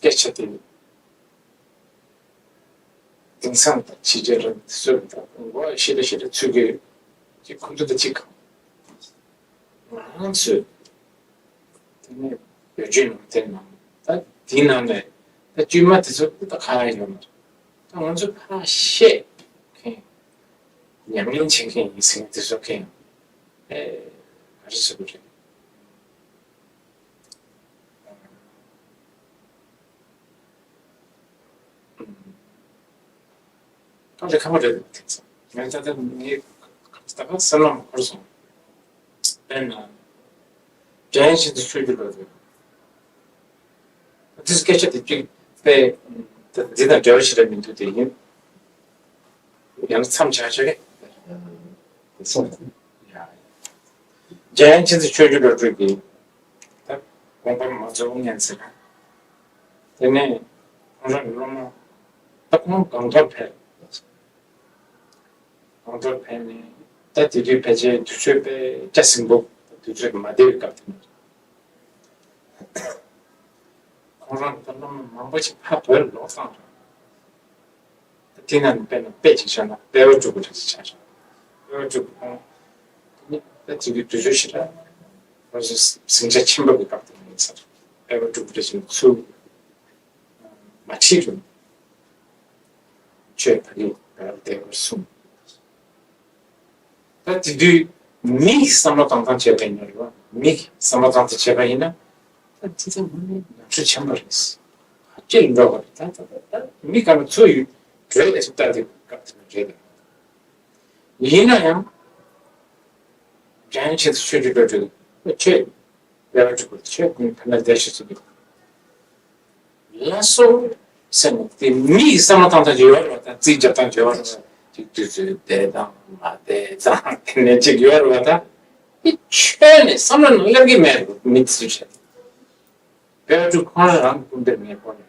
སྐད་ཆ་དེ་ནི། དེང་སང་དང་ཕྱི་རྒྱལ་རང་གི་སྲོལ་དང་གོ་བ་ཞེ་དྲག་ཞེ་དྲག་ཚུད་ཀྱི་ཅིག་ཁོང་ཚོ་དང་གཅིག་གམ། ང་རང་ཚོས་དེ་ནས་བོད་བརྒྱུད་ནང་བསྟན་ནང་ད་དེའི་ནང་ནས་ད་དཀྱུས་མ་དེ་ཚོ་ད་ག་ཡང་ཡོད་མ་རེད། ད་ང་ཚོ་ཕར་བཤད་མཁན་ཉམས་ལེན་བྱེད་མཁན་ཡིན་ཟེར་མཁན་དེ་ཚོ་མཁན་ཨེ་ག་རེ་ཟེར་དགོས་རེད། ཐམས་ཅད་ཁ་པོ་རེད་འདུག་དེ་ཚོ། ངས་ད་ལྟ་ངས་ད་ག་སེམས་ནང་འཁོར་སོང་། དཔེར་ན། འཇམ་དབྱངས་ཆོས་ཀྱི་ཆོས་བརྒྱུད་ལ་རེད། དེ་སྐད་ཆ་དེ་གཅིག་དཔེ་འདི་དང་འབྲེལ་བ་ཞིག་རེད་མི་འདུག་དེ་ཡིན། ཡང་མཚམས་བཞག་ཆོག་གི། འཇམ་དབྱངས་ཆོས་ཀྱི་ཆོས་བརྒྱུད་ལ་རེད་ཀྱི། ད་དགོངས་པ་མ་རྫོགས་ངན་ཟེར། དེ་ནས་ཁོང་རང་གི་སློབ་མ་ད་ཁོང་སྒང་ཏོག་ཕེབས། སྒང་ཏོག་ཕེབས་ནས་ད་དེ་དུས་ཕལ་ཆེར་དུས་ཚོད་དཔེ་སྐྱ་སེང་པོ་དུས་ཚོད་མ་བདེ་བའི་སྐབས་དེ་ནས། ཁོང་རང་གི་སློབ་མ་མང་པོ་ཞིག་ཕར་བོད་ལ་ལོག་སོང་རེད། དེ་ནང་ནས་དཔེར་ན་དཔེ་ཅིག་བཞག་ན་དཔལ་བ་འབྲུག་པ་རེད་ཅེས་བྱ་ཞིང་། དཔལ་བ་འབྲུག་པ་ཁོང་ད་དེ་དུས་དུས་ཚོད་ཞིག་ལ་ཟིང་ཆ་ཆེན་པོ་གི་སྐབས་དེ་ནས་ཡིན་ས་རེད། དཔལ་བ་འབྲུག་པ་རེད་ཅེས་ཚུར་མ་ཁྲིད་རུང་ཆོས་ཕ་གི་བར་བདེ་བར་གསུངས། ད་དེ་དུས་མི་ཡི་བསམ་བློ་བཏང་སྟངས་བྱས་པ་ཡིན་ན་རེད་བ། མི་གི་བསམ་བློ་བཏང་སྟངས་བྱས་པ་ཡིན་ན། ད་དེ་ཚོ་དངོས་གནས་ནོར་འཁྲུལ་ཆེན་པོ་རེད། ཧ་ཅང་འགྲོ་བ་རེད། ད་ད་ད་ད་མི་ག་ལ་ཚོ་ཡོད་གྲོས་ལ་ཞིབ་ལྟ་དེ་སྐབས་དེ་ན་རེད། ཡིན་ན་ཡང་། འཇམ་དབྱངས་ཆོས་ཀྱི་ཆོས་ཀྱི་འགྲོ་གྲོས་ཆོས། དཔལ་བ་འབྲུག་པ་ཆོས་ཀུན་ཕན་ལ་བདེ་ཞེས་གསུངས་པའི་ལ་སོགས་ཟེར་ནས་དེ་མི་ཡི་བསམ་བློ་བཏང་སྟངས་ཡོད་རེད་བ། ད་རྩིས་རྒྱབ་སྟངས་ཡོད་རེད་བ། ཅིག་དུས་ཚོད་བདེ་དང་མ་བདེ་ཙང་དེ་ནས་ཅིག་ཡོད་རེད་བ། ད་ དེ་ཆོས་ནས་བསམ་བློ་ནང་སླེབས་ཀྱི་མེད་མི་ཚོ་བྱས། དཔལ་སྤྲུལ་ཁོང་རང་སྐུ་འདིར་མེད་པོ་ནས།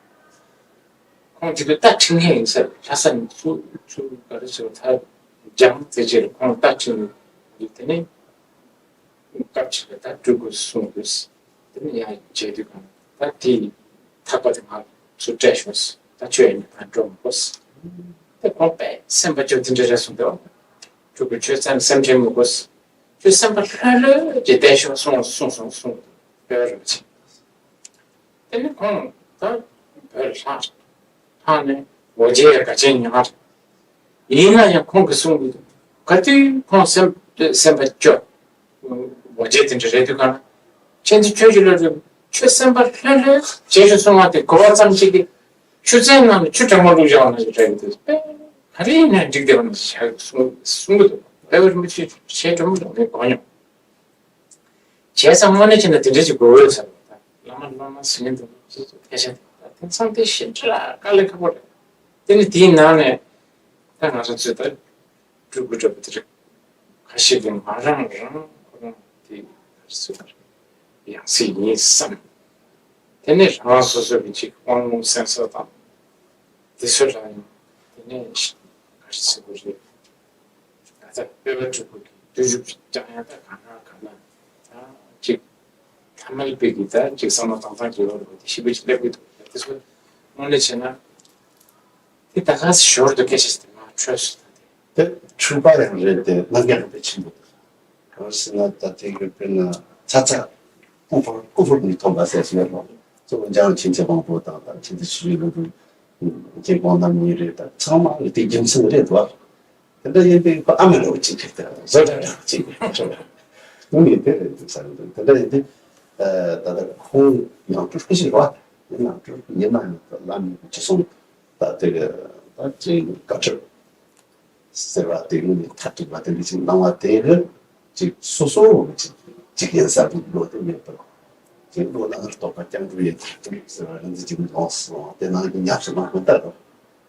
ཁོང་དེ་དུས་རྟ་ཁྲིད་མཁན་ཡིན་ས་རེད། ལྷ་ས་ནས་ཚུར་ཚུར་ག་རེ་ཟེར་ད་འཇང་དེ་རྗེས་ལ་ཁོང་རྟ་ཁྲིད་ནས་དེ་ནས་སྐབས་ཅིག་ལ་ད་སྤྲུལ་སྐུ་གསུང་དུས་དེ་ནས་ཡང་མཇལ་དུས་གང་ད་དེ་ཐག་པ་དེ་ང་ཚུར་སྤྲད་ཤོག་ཟེར། ད་ཁྱོད་ཡང་ཕར་འགྲོ་མི་དགོས་ཟེར། དེ་ཁོང་དཔེ་སེམས་པ་སྐྱོ་དེ་འདྲ་རེད་གསུངས་འདུག་སྤྲུལ་སྐུ་ཁྱོད་སེམས་སེམས་ཁྲལ་མི་དགོས་ཟེར། ཁྱོད་སེམས་པ་ལྷོད་ལྷོད་ཀྱིས་བསྡད་ཤོག་གསུངས་གསུངས་གསུངས་གསུངས་འདུག་དཔལ་རིན་པོ་ཆེ། དེ་ནི་ཁོང་ད་བོད་ལྷག་ལྷག་ནས་འོ་བརྒྱལ་དགའ་ཆེན་ཉག་ཡིན་ན་ཡང་ཁོང་གིས་གསུང་གི་འདུག་ག་དུས་ཁོང་སེམས་སེམས་པ་སྐྱོ། འོ་བརྒྱལ་དེ་འདྲ་རེད་དུས་ག་ན་ཁྱེད་ཚོ་ཁྱོད་ཀྱི་ལོ་རེ་ཁྱོད་སེམས་པ་ལྷོད་ལྷོད་བྱེད་ཤོག་གསུང་བ་དེ་གོ་བ་ཙམ་ཞིག་གིས་ཆུ་ཚན་ནང་ལ་ཆུ་གྲང་མོ་བླུགས་བཞག་པ་ནང་བཞིན་རེད་འདུག་དཔེ་ག་རེ་ཡིན་ན་འགྲིག་བསྡད་པ་ནང་བཞིན་བྱ་གསུང་གསུང་གི་འདུག་དཔལ་བ་རིན་པོ་ཆེ་ཞལ་དྲོན་མོ་འདུག་ངས་གོ་མྱོང་། བྱས་ཙང་དངོས་གནས་བྱས་ན་དེ་འདྲ་ཅིག་དགོས་འོས་ཟེར་བ་དང་བླ་མ་སློབ་མ་ཟེར་མཁན་དེ་ཚོ་སྐད་ཆ་དེ་དེང་སང་དེ་ཞེ་དྲག་དཀའ་ལས་ཁག་པོ་རེད། དེ་ནི་དེའི་ནང་ནས་ད་ང་རང་ཚོས་ད་སྤྲུལ་སྐུ་འདྲ་པོ་དེ་རིགས་ཁ་ཤས་ཀྱིས་ང་རང་རང་ཁོ་རང་དེ་ག་རེ་ཟེར་ཡང་སྲིད་ཡིན་བསམ། དེ་ནས་རང་སོ་སོ་གི་ཅིག་དབང་ལུང་སེམས་གསོ་དང་དེ་ཚོ་ལ་ཡང་དེ་ནས་ག་རེ་ཟེར་དགོས་རེད། ད་ལྟ་དཔལ་བ་སྤྲུལ་སྐུ་གི་བསྟན་བཅོས་ཀྱང་ཡང་ད་གང་ན་གང་ན་ད་ཅིག་ཐ་མལ་པའི་གི་ད་ཅིག་བསམ་བློ་བཏང་སྟངས་ཀྱི་ལོ་རེ་བ་དེ་ཞིབ་པོ་ཅིག་སླེབས་ཀྱི་འདུག་དེ་ཚོ་དངོས་གནས་བྱས་ན་དེ་ད་ག་སེ་ཞོར་དུ་སྐད་ཆ་ཞིག་དེ་མ་འཕྲོད་སོང་། ད་དེ་དེ་འཁྲུལ་པ་ཡང་རེད་དེ་ལྷན་སྐྱེས་རིག་པའི་ཆེན་པོ་དེ་གང་ཟེར་ན་ད་དེ་གི་དཔེར་ན་ཚ་ཚ་ཀུ་ཧུར་ཀུ་ཧུར་ནས་ཐོན་པ་ཟེར་ཞིག་ཡོད་རེད། གཙོ་བོ་འཇང་ཆོས་མཛད་དབང་པོ་དང་ད་ཆོས་མཛད་ཆོས་རྗེ་ལུ་གུ་རྒྱལ་དབང་རྣམ་གཉིས་རེད། ད་ཚང་མ་ལ་དེ་རྒྱུ་མཚན་རེད་འདུག་དེ་འདྲ་ཡིན་པའི་ཁོ་ཨ་མ་འདྲ་བོ་གཅིག་རེད། ད་བཟོ་གྲྭ་འདྲ་བོ་གཅིག་རེད། ཁོང་ཡིན་དེ་རེད་འདུག་ས་རེད་འདུག་དེ་འདྲ་ཡིན་དུས་ད་ལྟ་ཁོང་ཡང་སྤྲུལ་སྐུ་ཞིག་རེད་བ། ཡིན་ནའང་སྤྲུལ་སྐུ་ཡིན་ན་ཡང་བླ་མའི་ཅི་གསུང་ད་དེ་གི་ད་ཅིག་བཀའ་ཁྲིད་ཟེར་བ་དེ་ངོས་ནས་མཐར་ཐུག་པ་དེ་འདྲ་ཅིག་གནང་བ་དེ་གི་ཅིག་སོ་སོ་ཅིག་ཅིག་ཡིན་ས་རེད་བློ་དེ་མེད་པར་ཅིག་བློ་ལ་རྟོགས་པ་སྐྱབས་འགྲོ་ཡི་མཐར་ཐུག་ཟེར་བ་རིན་འཛིན་གྱི་མི་ལོངས་སོང་དེ་ནང་གི་ཉམས་སུ་མ་ཁོ་ལྟར་རོ།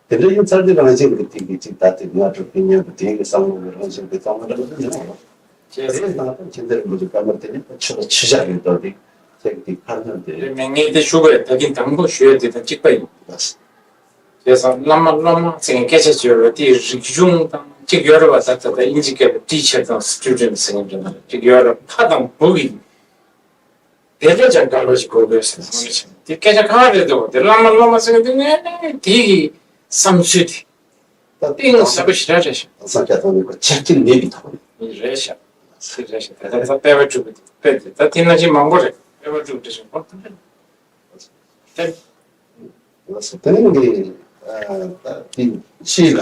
དེ་འདྲ་ཡིན་ཚར་དུས་རང་བཞིན་གྱི་དེ་གི་ཅིག་ད་དེ་ང་གྲུབ་པའི་སྙན་པ་དེ་གི་བསམ་བློ་གི་རང་བཞིན་གྱི་གཙང་མ་འདྲ་མི་འདུག་ཡོང་བ། བྱས་ཙང་ད་མཁྱེན་བརྩེ་རིན་པོ་ཆེ་བཀའ་མོལ་དེ་ནི་ཆོས་ལ་ཆོས་བཞག་ཡོད་དོ། དེ་ཁྱེད་ཀྱི་ཁ་སྣོན་དེ་རེད། མེད་ངས་དེ་ཞུ་དགོས་རེད། ད་གིན་དང་པོ་ཞུ་ཡ་དེ་དང་གཅིག་པ་ཡིན། བྱས་ཙང་བླ་མ་སློབ་མ་ཟེར་མཁན་སྐད་ཆ་བརྗོད་རོགས་དེའི་རིག་གཞུང་དང་གཅིག་ཡོད་རེད་བ། ད་ད་ད་དབྱིན་ཇི་སྐད་ལ་teacher་དང་student་ཟེར་མཁན་འདྲ་ན་གཅིག་ཡོད་རེད། ཕ་དང་བུ་གི་དེ་ལས་ཀྱང་དགའ་ལོ་ཞིག་དགོས་དགོས་ཟེར་ན་དེ་སྐད་ཆ་ཁ་བ་རེད་འདུག་དེ་བླ་མ་སློབ་མ་ཟེར་མཁན་དེ་ངས་དེ་གི་བསམ་ཚུལ་དེ་ད་གཏིང་ཟབ་པོ་ཞེ་དྲག་རེད་ཤག་དེང་སང་ཁ་སང་ནས་ཁོ་ཆ་རྐྱེན་མེད་པའི་ཐོག་ནས། རེད་ཤག་དེ་རེད་ཤག་དེ་ད་ད་དཔལ་བ་སྤྲུལ་སྐུ་དེ་དཔེ་དེ་ད་དེ་ནང་བཞིན་མང་པོ་རེད། དཔལ་བ་སྤྲུལ་སྐུ་དེ་བཞིན་ཁོ་ད་རེད། ལགས་སོ། དེ་རིང་གི་ད་དེ་ཕྱིས་ལ་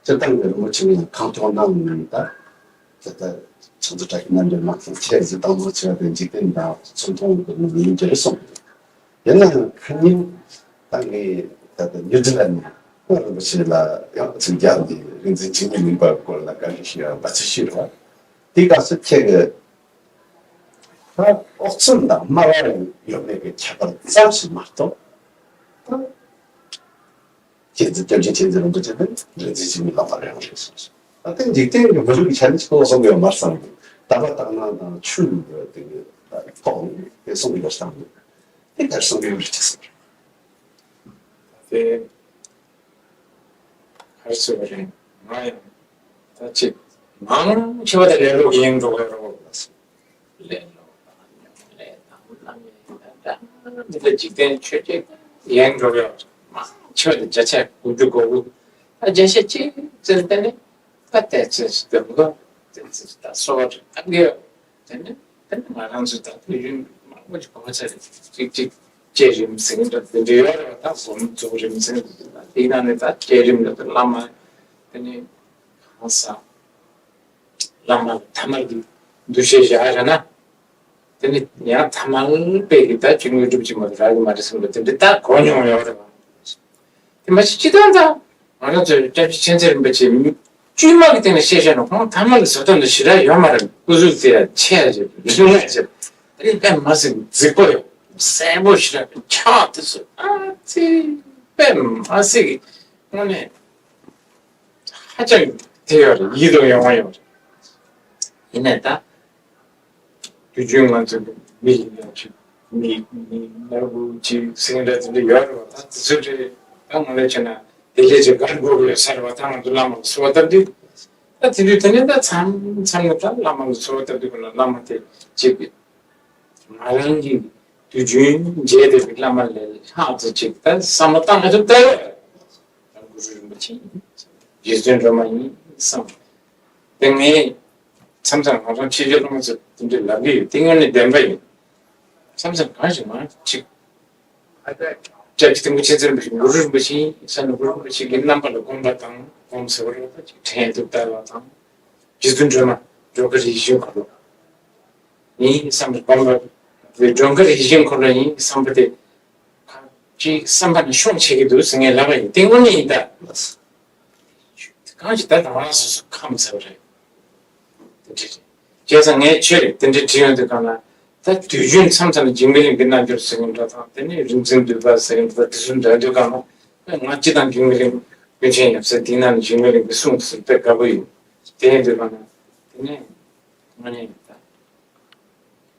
སྤྱིར་བཏང་གི་རིན་པོ་ཆེ་ནས་གང་ཐོག་གནང་ནས་ད་ད་ལྟ་ཕྱག་འཚལ་བཀྲ་ཤིས་རྣམ་རྒྱལ་མ་གཏོགས་ཆེས་གཟི་བཏང་ནོ་ཆེ་བ་དེ་འཇིག་རྟེན་དང་ཚུར་མཐོང་གི་ནི་ཡིན་གྱི་རེད་གསུངས། ཡིན་ན་ཡང་ཁ་ཉིན་ད་ངས་ད་ལྟ་མྱུར་མཛད་ནས་ཁོང་རིན་པོ་ཆེ་ལ་ཡང་ཚིག་རྒྱབ་ནས་རིག་འཛིན་འཇིགས་མེད་གླིང་པ་སྐོར་ལ་བཀའ་འདྲི་ཞུ་ཡ་བ་ཚིག་ཞུས་རེད་བ། དེ་སྐབས་སུ་ཁྱེད་ཀྱི་ད་ཨོག་ཚོམ་དང་སྨྲ་བ་ཡོད་མེད་ཀྱི་ཁྱད་པར་ཙམ་ཞིག་མ་གཏོགས། ད་མཁྱེན་བརྩེ་སྐྱབས་རྗེ་མཁྱེན་བརྩེ་རིན་པོ་ཆེ་དང་རིག་འཛིན་འཇིགས་མེད་གླིང་པ་རང་རེད་གསུངས་སོང་། ད་ལྟའི་འཇིག་རྟེན་གྱི་མི་རིགས་ཀྱི་ཆ་ནས་ཅིག་གསུང་གི་ཡོད་མ་རེད་བསམ་གི། དད་པ་དག་སྣང་དང་ཆོས་ཀྱི་དེ་གི་ཐོག་ནས་དེ་གསུང་གི་ཡོད་བསམ་གི། དེ་གར་གསུང་གི་ཡོད་རེད་ཅེས་གསུངས་རེད། དེ་གར་ཟེར་བ་རེད། ང་ཡང་ད་ཅིག་མང་ཆེ་བ་དེ་ལེ་ལོ་ཡིན་འགྲོ་གི་རེད་བ། ལས་ལོ་དང་ཉམས་ལེན་དང་བླ་མའི་ད་ལྟ་འདི་ལ་འཇིག་རྟེན་ཆོས་བརྒྱད་ཡན་འགྲོ་ཡོད་མང་ཆེ་བ་དེ་བརྒྱ་ཆ་དགུ་བཅུ་གོ་དགུ། ད་བརྒྱ་ཆ་གཅིག་ཙམ་དེ་ནི་ད་དེ་ཚོས་སྡོམ་གོ་དེ་ཚོས་ད་གསོལ་བ་བཏབ་ཡོད། དེ་ནི་དེ་ནི་ང་རང་ཚོ་ད་དུས་ཡུན་མང་པོ་ཅིག་གོ་ཚར་རེད། གཅིག་གཅིག་བསྐྱེད་རིམ་ཟེར་གྱི་འདྲ་དེ་འདྲ་ཡོད་རེད་བ། ད་སྒོམ་རྫོགས་རིམ་ཟེར་གྱི་འདྲ་དེའི་ནང་ནས་ད་བསྐྱེད་རིམ་ལ་ད་བླ་མ་དེ་ནི་གང་ཟག་བླ་མ་ལ་ཐ་མལ་གྱི་འདུ་ཤེས་བཞག་བཞག་ན། དེ་ནི་ཡང་ཐ་མལ་པའི་གི་ད་ཅི་དངོས་གྲུབ་ཅིག་མ་གཏོགས་རག་གི་མ་རེད་བསམ་པ་དེ་འདྲ་ད་གོ་མྱོང་ཡོད་རེད་བ། དེ་མ་གཞི་སྤྱི་བཏང་ད་ང་རང་ཚོའི་སྐྱབས་རྗེ་མཁྱེན་བརྩེ་རིན་པོ་ཆེ་མི་དཀྱུས་མ་གི་སྟེང་ནས་བཤད་བཤད་ན་ཁོང་ཐ་མལ་གྱི་བཟོ་ལྟ་འདི་ཞེ་དྲག་ཡོད་མ་རེད། སྐུ་གཟུགས་དེ་ཡང་ཆེ་ཡ་ཅིག་རིག་གནས་ཅིག་དེ་ནི་དཔེ་མ་སྲིད་རྫིག་པོ་ཡོད། གསལ་པོ་ཞེ་དྲག་ཕྱག་དེ་ཚོ་ཨ་ཙི་དཔེ་མ་སྲིད་གི་དངོས་གནས་ཧ་ཅང་དེ་ཡོད་རེད། ཡིད་དུ་ཡོང་བ་ཡོད་རེད། ཡིན་ནའི་ད། དུས་རྒྱུན་ང་ཚོ་མི་ཡིན་ན་ཅིག་མི་མི་ནར་བུ་ཅིག་སེང་འདྲ་དེ་འདྲ་ཡོད་རེད་བ། ད་དེ་ཚོ་རེད། ད་ང་ལས་བྱས་ན་དེ་ལས་ཅིག་གར་དགོས་ཀྱི་ཡོད་ས་རེད་བ། ད་ང་ཚོ་བླ་མ་ལ་གསོལ་བ་བཏབ་དུས། ད་དེ་དུས་དེ་ནས་ད་མཚམས་མཚམས་ནས་ད་བླ་མ་ལ་གསོལ་བ་བཏབ་དུས་ཀུན་ལ་བླ་མ་དེ་ཅིག་ང་རང་གི་དུས་རྒྱུན་མཇལ་བསྡད་པའི་བླ་མ་ལས་ལྷག་ཙམ་ཅིག་ད་བསམ་བློ་བཏང་མ་ཐུབ་ད་ཡོད། ད་གུ་རུ་རིན་པོ་ཆེ་ཡིན། རྗེ་བཙུན་སྒྲོལ་མ་ཡིན་བསམ། དེ་ངས་མཚམས་མཚམས་ང་རང་ཕྱི་རྒྱལ་སློབ་མ་ཚོ་དེ་འདྲ་ལབ་ཀྱི་ཡོད། དེ་དངོས་གནས་བདེན་པ་ཡིན། མཚམས་མཚམས་གང་ཞིག་མ་ཅིག་སྐྱབས་རྗེ་ཐིམ་ཕུ་མཁྱེན་བརྩེ་རིན་པོ་ཆེ་གུ་རུ་རིན་པོ་ཆེ་ཡིན་བསམ་ནས་གུ་རུ་རིན་པོ་ཆེ་གི་རྣམ་པ་ལ་སྒོམ་པ་དང་སྒོམ་ཟེར་བ་རེད་པ། ཅིག་དྲན་དུ་བསྟར་བ་དང་། རྗེ་བཙུན་སྒྲོལ་མ་སྒྲོལ་དཀར་ཡིད་བཞིན་འཁོར་ལོ་ཡིན་བསམ་པའི་སྒོམ་པ། སྒྲོལ་དཀར་ཡིད་བཞིན་འཁོར་ལོ་ཡིན་བསམ་པ་དེ། ཅིག་བསམ་པ་ནི་ཤོང་ཆེ་གི་འདུག་ཟེར་ངས་ལབ་པ་ཡིན། དེ་དངོས་གནས་ཡིན་ད། གང་ཞིག་ད་དང་རང་སོ་སོ་ཁམས་ཟེར་བ་རེད། དེ་འདྲ་རེད། བྱས་ཙང་ངས་ཆོས་དེ་འདྲ་བྲིས་ཡོང་དུས་གང་ན། ད་དུས་རྒྱུན་མཚམས་མཚམས་ལ་འཇིགས་མེད་གླིང་གི་རྣལ་འབྱོར་ཟེར་མཁན་འདྲ་དང་། དེ་ནས་རིག་འཛིན་འདུས་པ་ཟེར་མཁན་འདྲ། དེ་ཚོ་འདྲ་དུས་གང་ན། ང་སྤྱི་དང་འཇིགས་མེད་གླིང་ཀུན་མཁྱེན་ཡབ་སྲས་དེའི་ནང་ནས་འཇིགས་མེད་གླིང་གི་གསུང་དེ་ཚོ་དཔེ་དགའ་པོ་ཡོད། དེ་ཡིན་དུས་གང་ན། དེ་ནས་ང་ནས་ད།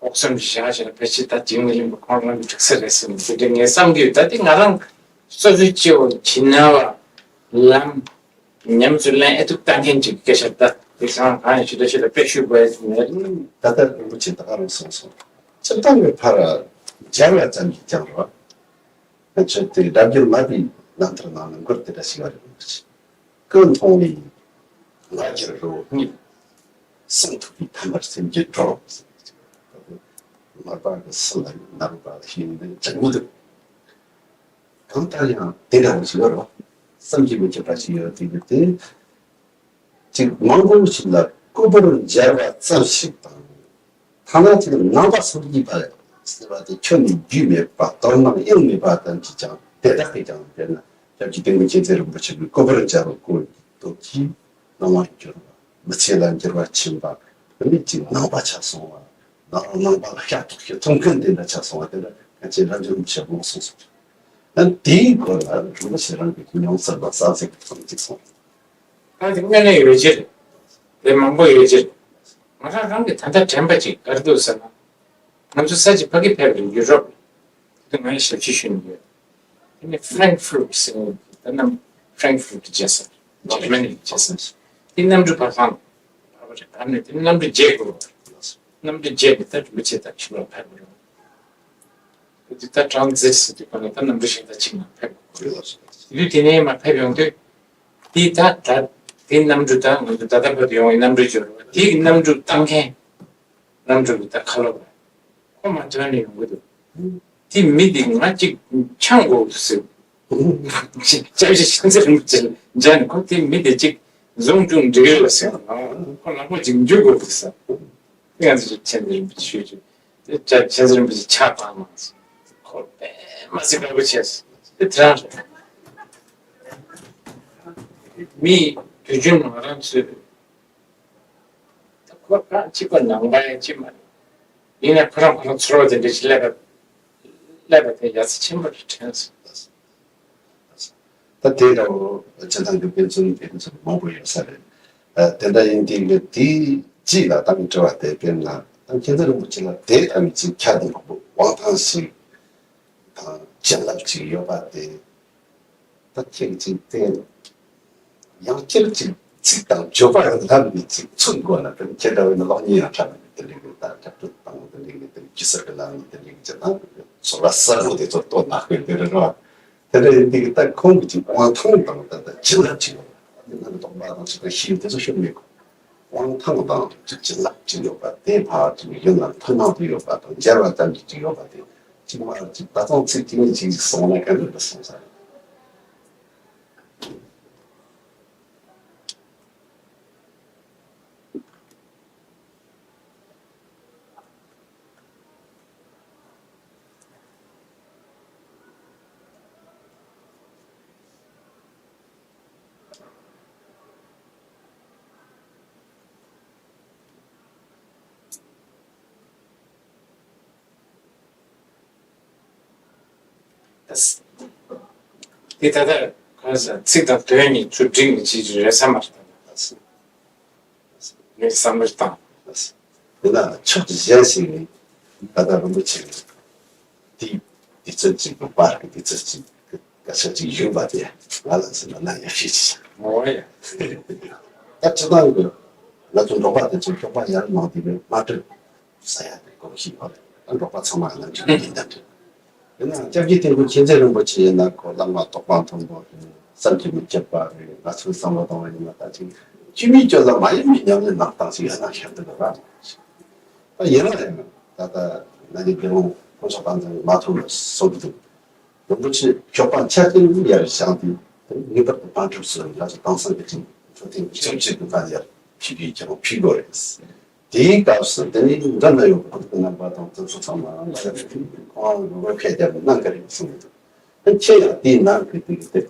ཨོག་སོན་བཞག་བྱས་ན་ཕལ་ཆེར་ད་འཇིགས་མེད་གླིང་པ་ཁོང་རང་གི་འགྲིག་ས་རེད་ཟེར་ནས་དེ་འདྲ་ངས་བསམ་གྱི་ཡོད། ད་དེ་ང་རང་སོ་སོའི་སྐྱེ་བོ་བྱིན་ན་བ་ལམ་ཉམས་སུ་ལེན་ཨེ་ཐུབ་ལྟ་མཁན་ཅིག་སྐད་ཆ་ད་དེ་སང་གང་ཡང་ཞུ་ད་ཞུ་ད་དཔེ་ཞུ་དགོས་ཡ་ཅིག་མེད། ད་ལྟ་རིན་པོ་ཆེ་ད་ག་རང་གསུངས་སོང་། སྤྱིར་བཏང་གི་ཕར་སྦྱར་བ་ཙམ་གྱིས་ཀྱང་རེད་བ། ང་ཚོས་དེ་སྒྲ་བསྒྱུར་མ་པའི་རྣམ་ཐར་ནང་ལ་མགུར་དེ་འདྲ་ཞིག་ཡོད་རེད། སྐུ་མཐོང་བའི་ང་རྒྱལ་རི་བོ་རྙེད། གསང་ཐུབ་པའི་ཐ་མར་སེམས་རྒྱུད་གྲོལ། མར་པ་གི་སུ་ལ་ནར་པ་ལ་ཤེས་ནས་ཅང་མི་འདུག་གང་ལྟར་ཡང་དེ་འདྲ་བོ་ཞིག་ཡོད་རེད་བ། བསམ་གྱིས་མི་ཁྱབ་པ་ཞིག་ཡོད་དེ་གི་དེ། ཅིག་མང་པོ་ཞིག་ལ་སྐུ་པར་སྦྱར་བ་ཙམ་ཞིག་དང་། ཐ་ན་ཅིག་ནང་པ་སངས་རྒྱས་པ་ཟེར་བ་དེ་ཁྱོན་ནས་རྒྱུས་མེད་པ། དོན་དམ་དབྱིངས་མེད་པ་ཙམ་གྱིས་ཀྱང་དེ་དག་གིས་ཀྱང་། དཔེར་ན་སྐྱབས་རྗེ་ཏིང་ངེ་མཁྱེན་བརྩེ་རིན་པོ་ཆེ་གིས་སྐུ་པར་སྦྱར་བ་སྐོར་གྱི་སྟོབས་ཀྱིས་སྣང་བར་གྱུར་པ། མི་ཚེ་ལ་འགྱུར་བ་ཕྱིན་པ། དེ་ནས་ཅིག་ནང་པ་ཆགས་སོང་བ། ནང་ནང་པ་ལ་ཤ་ཐོག་ཤི་ཐུབ་མཁན་དེ་འདྲ་ཆགས་སོང་བ་དེ་འདྲ་ཕལ་ཆེར་རབ་འབྱམས་རིན་པོ་ཆེ་དགོངས་གསུངས་སོང་། ཨ་དེའི་སྐོར་ལ་རིན་པོ་ཆེ་རང་གི་མྱོང་ཚོར་ལ་གསལ་གཟིགས་ཙམ་ཅིག་གསུངས། ད་དེ་དངོས་གནས་ཡོད་ཀྱི་རེད། དེ་མང་པོ་ཡོད་ཀྱི་རེད། ང་རང་རང་གི་ད་ལྟ་དྲན་པ་ཅིག་ག་རེ་འདུག་ཟེར་ན། ང་ཚོ་ས་ཅིག་ཕ་གི་ཕེབས་རེད། ཡུ་རོབ་དེ་ང་ཡི་ཞབས་ཕྱི་ཞུས་ནས་ཡོད། དེ་ནས་ཧྥ་རེང་ཧྥུ་རུཊ་ཟེར་ནས་ད་ནམ་ཧྥ་རེང་ཧྥུ་རུཊ་རྒྱལ་ས་རེད། འཇར་མ་ནི་རྒྱལ་ས་རེད། དེ་གནམ་གྲུ་བར་ཁང་བར་རེད། ད་ནས་དེ་གནམ་གྲུ་བརྒྱད་དགོས་རེད། གནམ་གྲུ་བརྒྱད་ཀྱི་ད་རིན་པོ་ཆེ་ད་ཕྱི་ལོགས་ཕེབས་དགོས་རེད། དེ་ད་ཊྲན་ཛིཊ་ཟེར་དུས་ག་ནས་ད་གནམ་གྲུ་གཞན་དག་ཅིག་ནང་ཕེབས་དགོས་རེད། དུས་དེ་ནས་མར་ཕེབས་ཡོང་དུས། དེ་ད་ད་དེ་གནམ་གྲུ་ད་ང་ཚོ་ད་ལྟ་བར་དུ་ཡོང་བའི་གནམ་གྲུ་འབྱོར་བ་དེ་གི་གནམ་གྲུ་བཏང་མཁན། གནམ་གྲུ་གི་ད་ཁ་ལོ་རེད། ཁོ་མ་ཐོན་ནས་ཡོང་གི་འདུག་དེ་མི་དེ་ང་གཅིག་འཆང་དགོས་འདུག་ཟེར། སྐྱབས་རྗེ་མཁྱེན་བརྩེ་རིན་པོ་ཆེ་ལ་མཇལ་ནས་ཁོ་དེ་མི་དེ་གཅིག་བཟུང་བཅུག་འགྲིག་ཡོད་ཟེར། ཁོ་ལག་པ་གཅིག་འཇུ་དགོས་འདུག་ཟེར། དེ་ང་ཚོ་མཁྱེན་བརྩེ་རིན་པོ་ཆེ་ཞུས་ཀྱི། དེ་མཁྱེན་བརྩེ་རིན་པོ་ཆེ་ཕྱག་བཏང་མ་སོང་། ཁོ་དཔེ་མ་སྲིད་དགའ་པོ་བྱས་སོང་། དེ་དེ་རང་རེད། མི་དུས་རྒྱུན་ང་རང་ཚོས། ད་ཁོ་གང་གཅིག་པ་ནང་པ་ཡང་གཅིག་མ་རེད། ཡིན་ན་ཁོ་རང་ཁོ་རང་ཚོར་བ་དེ་འདྲ་ཞིག་སླེབས་པ་སླེབས་པ་དེ་ཡ་མཚན་ཆེན་པོ་རེད་དྲན་སོང་། ད་དེ་འདྲ་བོ་སྤྱིར་བཏང་གི་དཔེ་མཚོན་དེ་ཚོ་མང་པོ་ཡོད་ས་རེད། ཨ་དེ་འདྲ་ཡིན་དུས་ཀྱི་དེའི་རྗེས་ལ་ད་ངས་དྲི་བ་དེ་དཔེར་ན་ད་མཁྱེན་བརྩེ་རིན་པོ་ཆེ་ལ་དེ་ལྟ་བུའི་ཅིག་ཁྱད་དུ་འཕགས་པའི་དབང་ཐང་ཞིག་དང་བྱིན་རླབས་ཅིག་ཡོད་པ་དེ། ད་ཁྱེད་ཀྱིས་དེ་ཡང་བསྐྱར་ཅིག་ཚིག་དང་བརྗོད་པ་ལ་ལྷབ་ནས་ཅིག་མཚོན་དགོས་ན། དེ་ཁྱེད་འདྲ་བོ་ནི་གློག་བརྙན་ཡང་འཁྲབ་ནས་དེ་འདྲ་གི་ད་འཁྲབ་སྟོན་དང་དེ་འདྲ་གི་དེ་ཇི་སྲིད་གི་ལམ་ནས་དེ་འདྲ་གི་ཅིག་ན་ཚོར་བ་གསལ་པོ་དེ་ཚོ་སྟོན་ན་དགོས་དེ་རེད་བ། དེ་འདྲ་ཡིན་དུས་ད་ཁོང་གི་ཅིག་དབང་ཐང་དང་ད་ད་བྱིན་རླབས་ཅིག་ཡོད་པ། དེ་ནང་གི་སྟོང་པ་དང་ཅིག་ད་ཤེས་དེ་ཚོ་ཤོད་མེད་གོ། དབང་ཐང་དང་ཅིག་བྱིན་རླབས་ཅིག་ཡོད་པ་དེ་ཕར་ཅིག་ཡུན་ལ་ཐུན་མོང་དུ་ཡོད་པ་དང་སྦྱར་བ་ཙམ་གྱིས་ཅིག་ཡོད་པ་དེ་ཅིག་མ་ཅིག་ད་ཐེངས་ཚིག་གཅིག་གཉིས་ཅིག་གསུངས་ན་ག་འདྲ་འདྲ་གསུངས་ས་རེད། དེ་ད་ལྟ་གང་ཟེར་ཚིག་དང་དོན་གཉིས་ཚུར་བསྒྲིགས་ནས་བྱེད་རྒྱུ་རེད་བསམ་པ་རེད། ངས་བསམ་བློ་བཏང་། དེ་ན་ཕྱོགས་གཞན་ཞིག་ནས་ད་ལྟ་རིན་པོ་ཆེ་གི་དེའི་དུས་ཚོད་ཅིག་གི་པར་གྱི་དུས་ཚོད་ཅིག་གི་སྐད་ཆ་ཅིག་ཞུས་པ་དེ་ང་ལ་ཟེར་ན་ན་ཡག་ཤོས་ཅིག་བྱུང་། འོ་ཡ། ད་སྤྱིར་བཏང་གི་ང་ཚོ་འབྲོག་པ་དེ་ཚོ་འབྲོག་པ་ཡར་ལངས་དུས་ནས་དམའ་འབེབས་ཟ་ཡ་དེ་གོམས་གཤིས་ཡོད་རེད། ད་འབྲོག་པ་ཚང་མ་ལ་འགྲིག་གི་ཡིན་ད་འགྲིག་ཡིན་ནའང་སྐྱབས་རྗེ་དེ་ཁོ་མཁྱེན་བརྩེ་རིན་པོ་ཆེ་ཡིན་ན་ཁོ་བླ་མ་དོགས་པ་མཐོན་པོ་བསམ་གྱིས་མི་ཁྱབ་པ་རེད། ང་ཚོའི་བསམ་བློ་གཏོང་བ་ཡིན་ན་ད་ཅིག་ཅི་མིན་སྤྱོད་ལ་མ་ཡིན་པའི་ཉམས་ལེན་གནང་སྟངས་ཤིག་ཡོད་ན་ཤར་འདུག་ག་ད་ཡིན་ན་ཡང་ད་ལྟ་ན་ནིང་དགེ་སློང་ཕོ་ཆོག་པ་ཚོས་མ་ཐུབ་ལ་གསུངས་འདུག་རིན་པོ་ཆེ་མགྱོགས་པ་འཆར་ཅན་ཡར་བཞེངས་ཏེ་ངེས་པར་དུ་དམའ་འབེབས་སུ་ང་ཚོ་དེང་སང་གི་ཅིག་འཕྲོད་བསྟེན་གྱི་ཚབ་བྱེད་དུ་ད་ཡར་ཕུལ་གྱི་ཁྱེད་རང་ཕུལ་དགོས་རེད། དེའི་སྐབས་སུ་དེ་ནི་འདྲ་ན་ཡོད་ཁོང་གི་རྣམ་པ་དང་དེ་ཚོ་ཚང་མ་ལ་ཁོང་ལ་ངོ་རྒོལ་ཕེབས་རྒྱབ་གནང་གི་རེད་གསུངས་འདུག་ཁྱེད་ཡང་དེའི་ནང་གི་དེ་གི་དེ་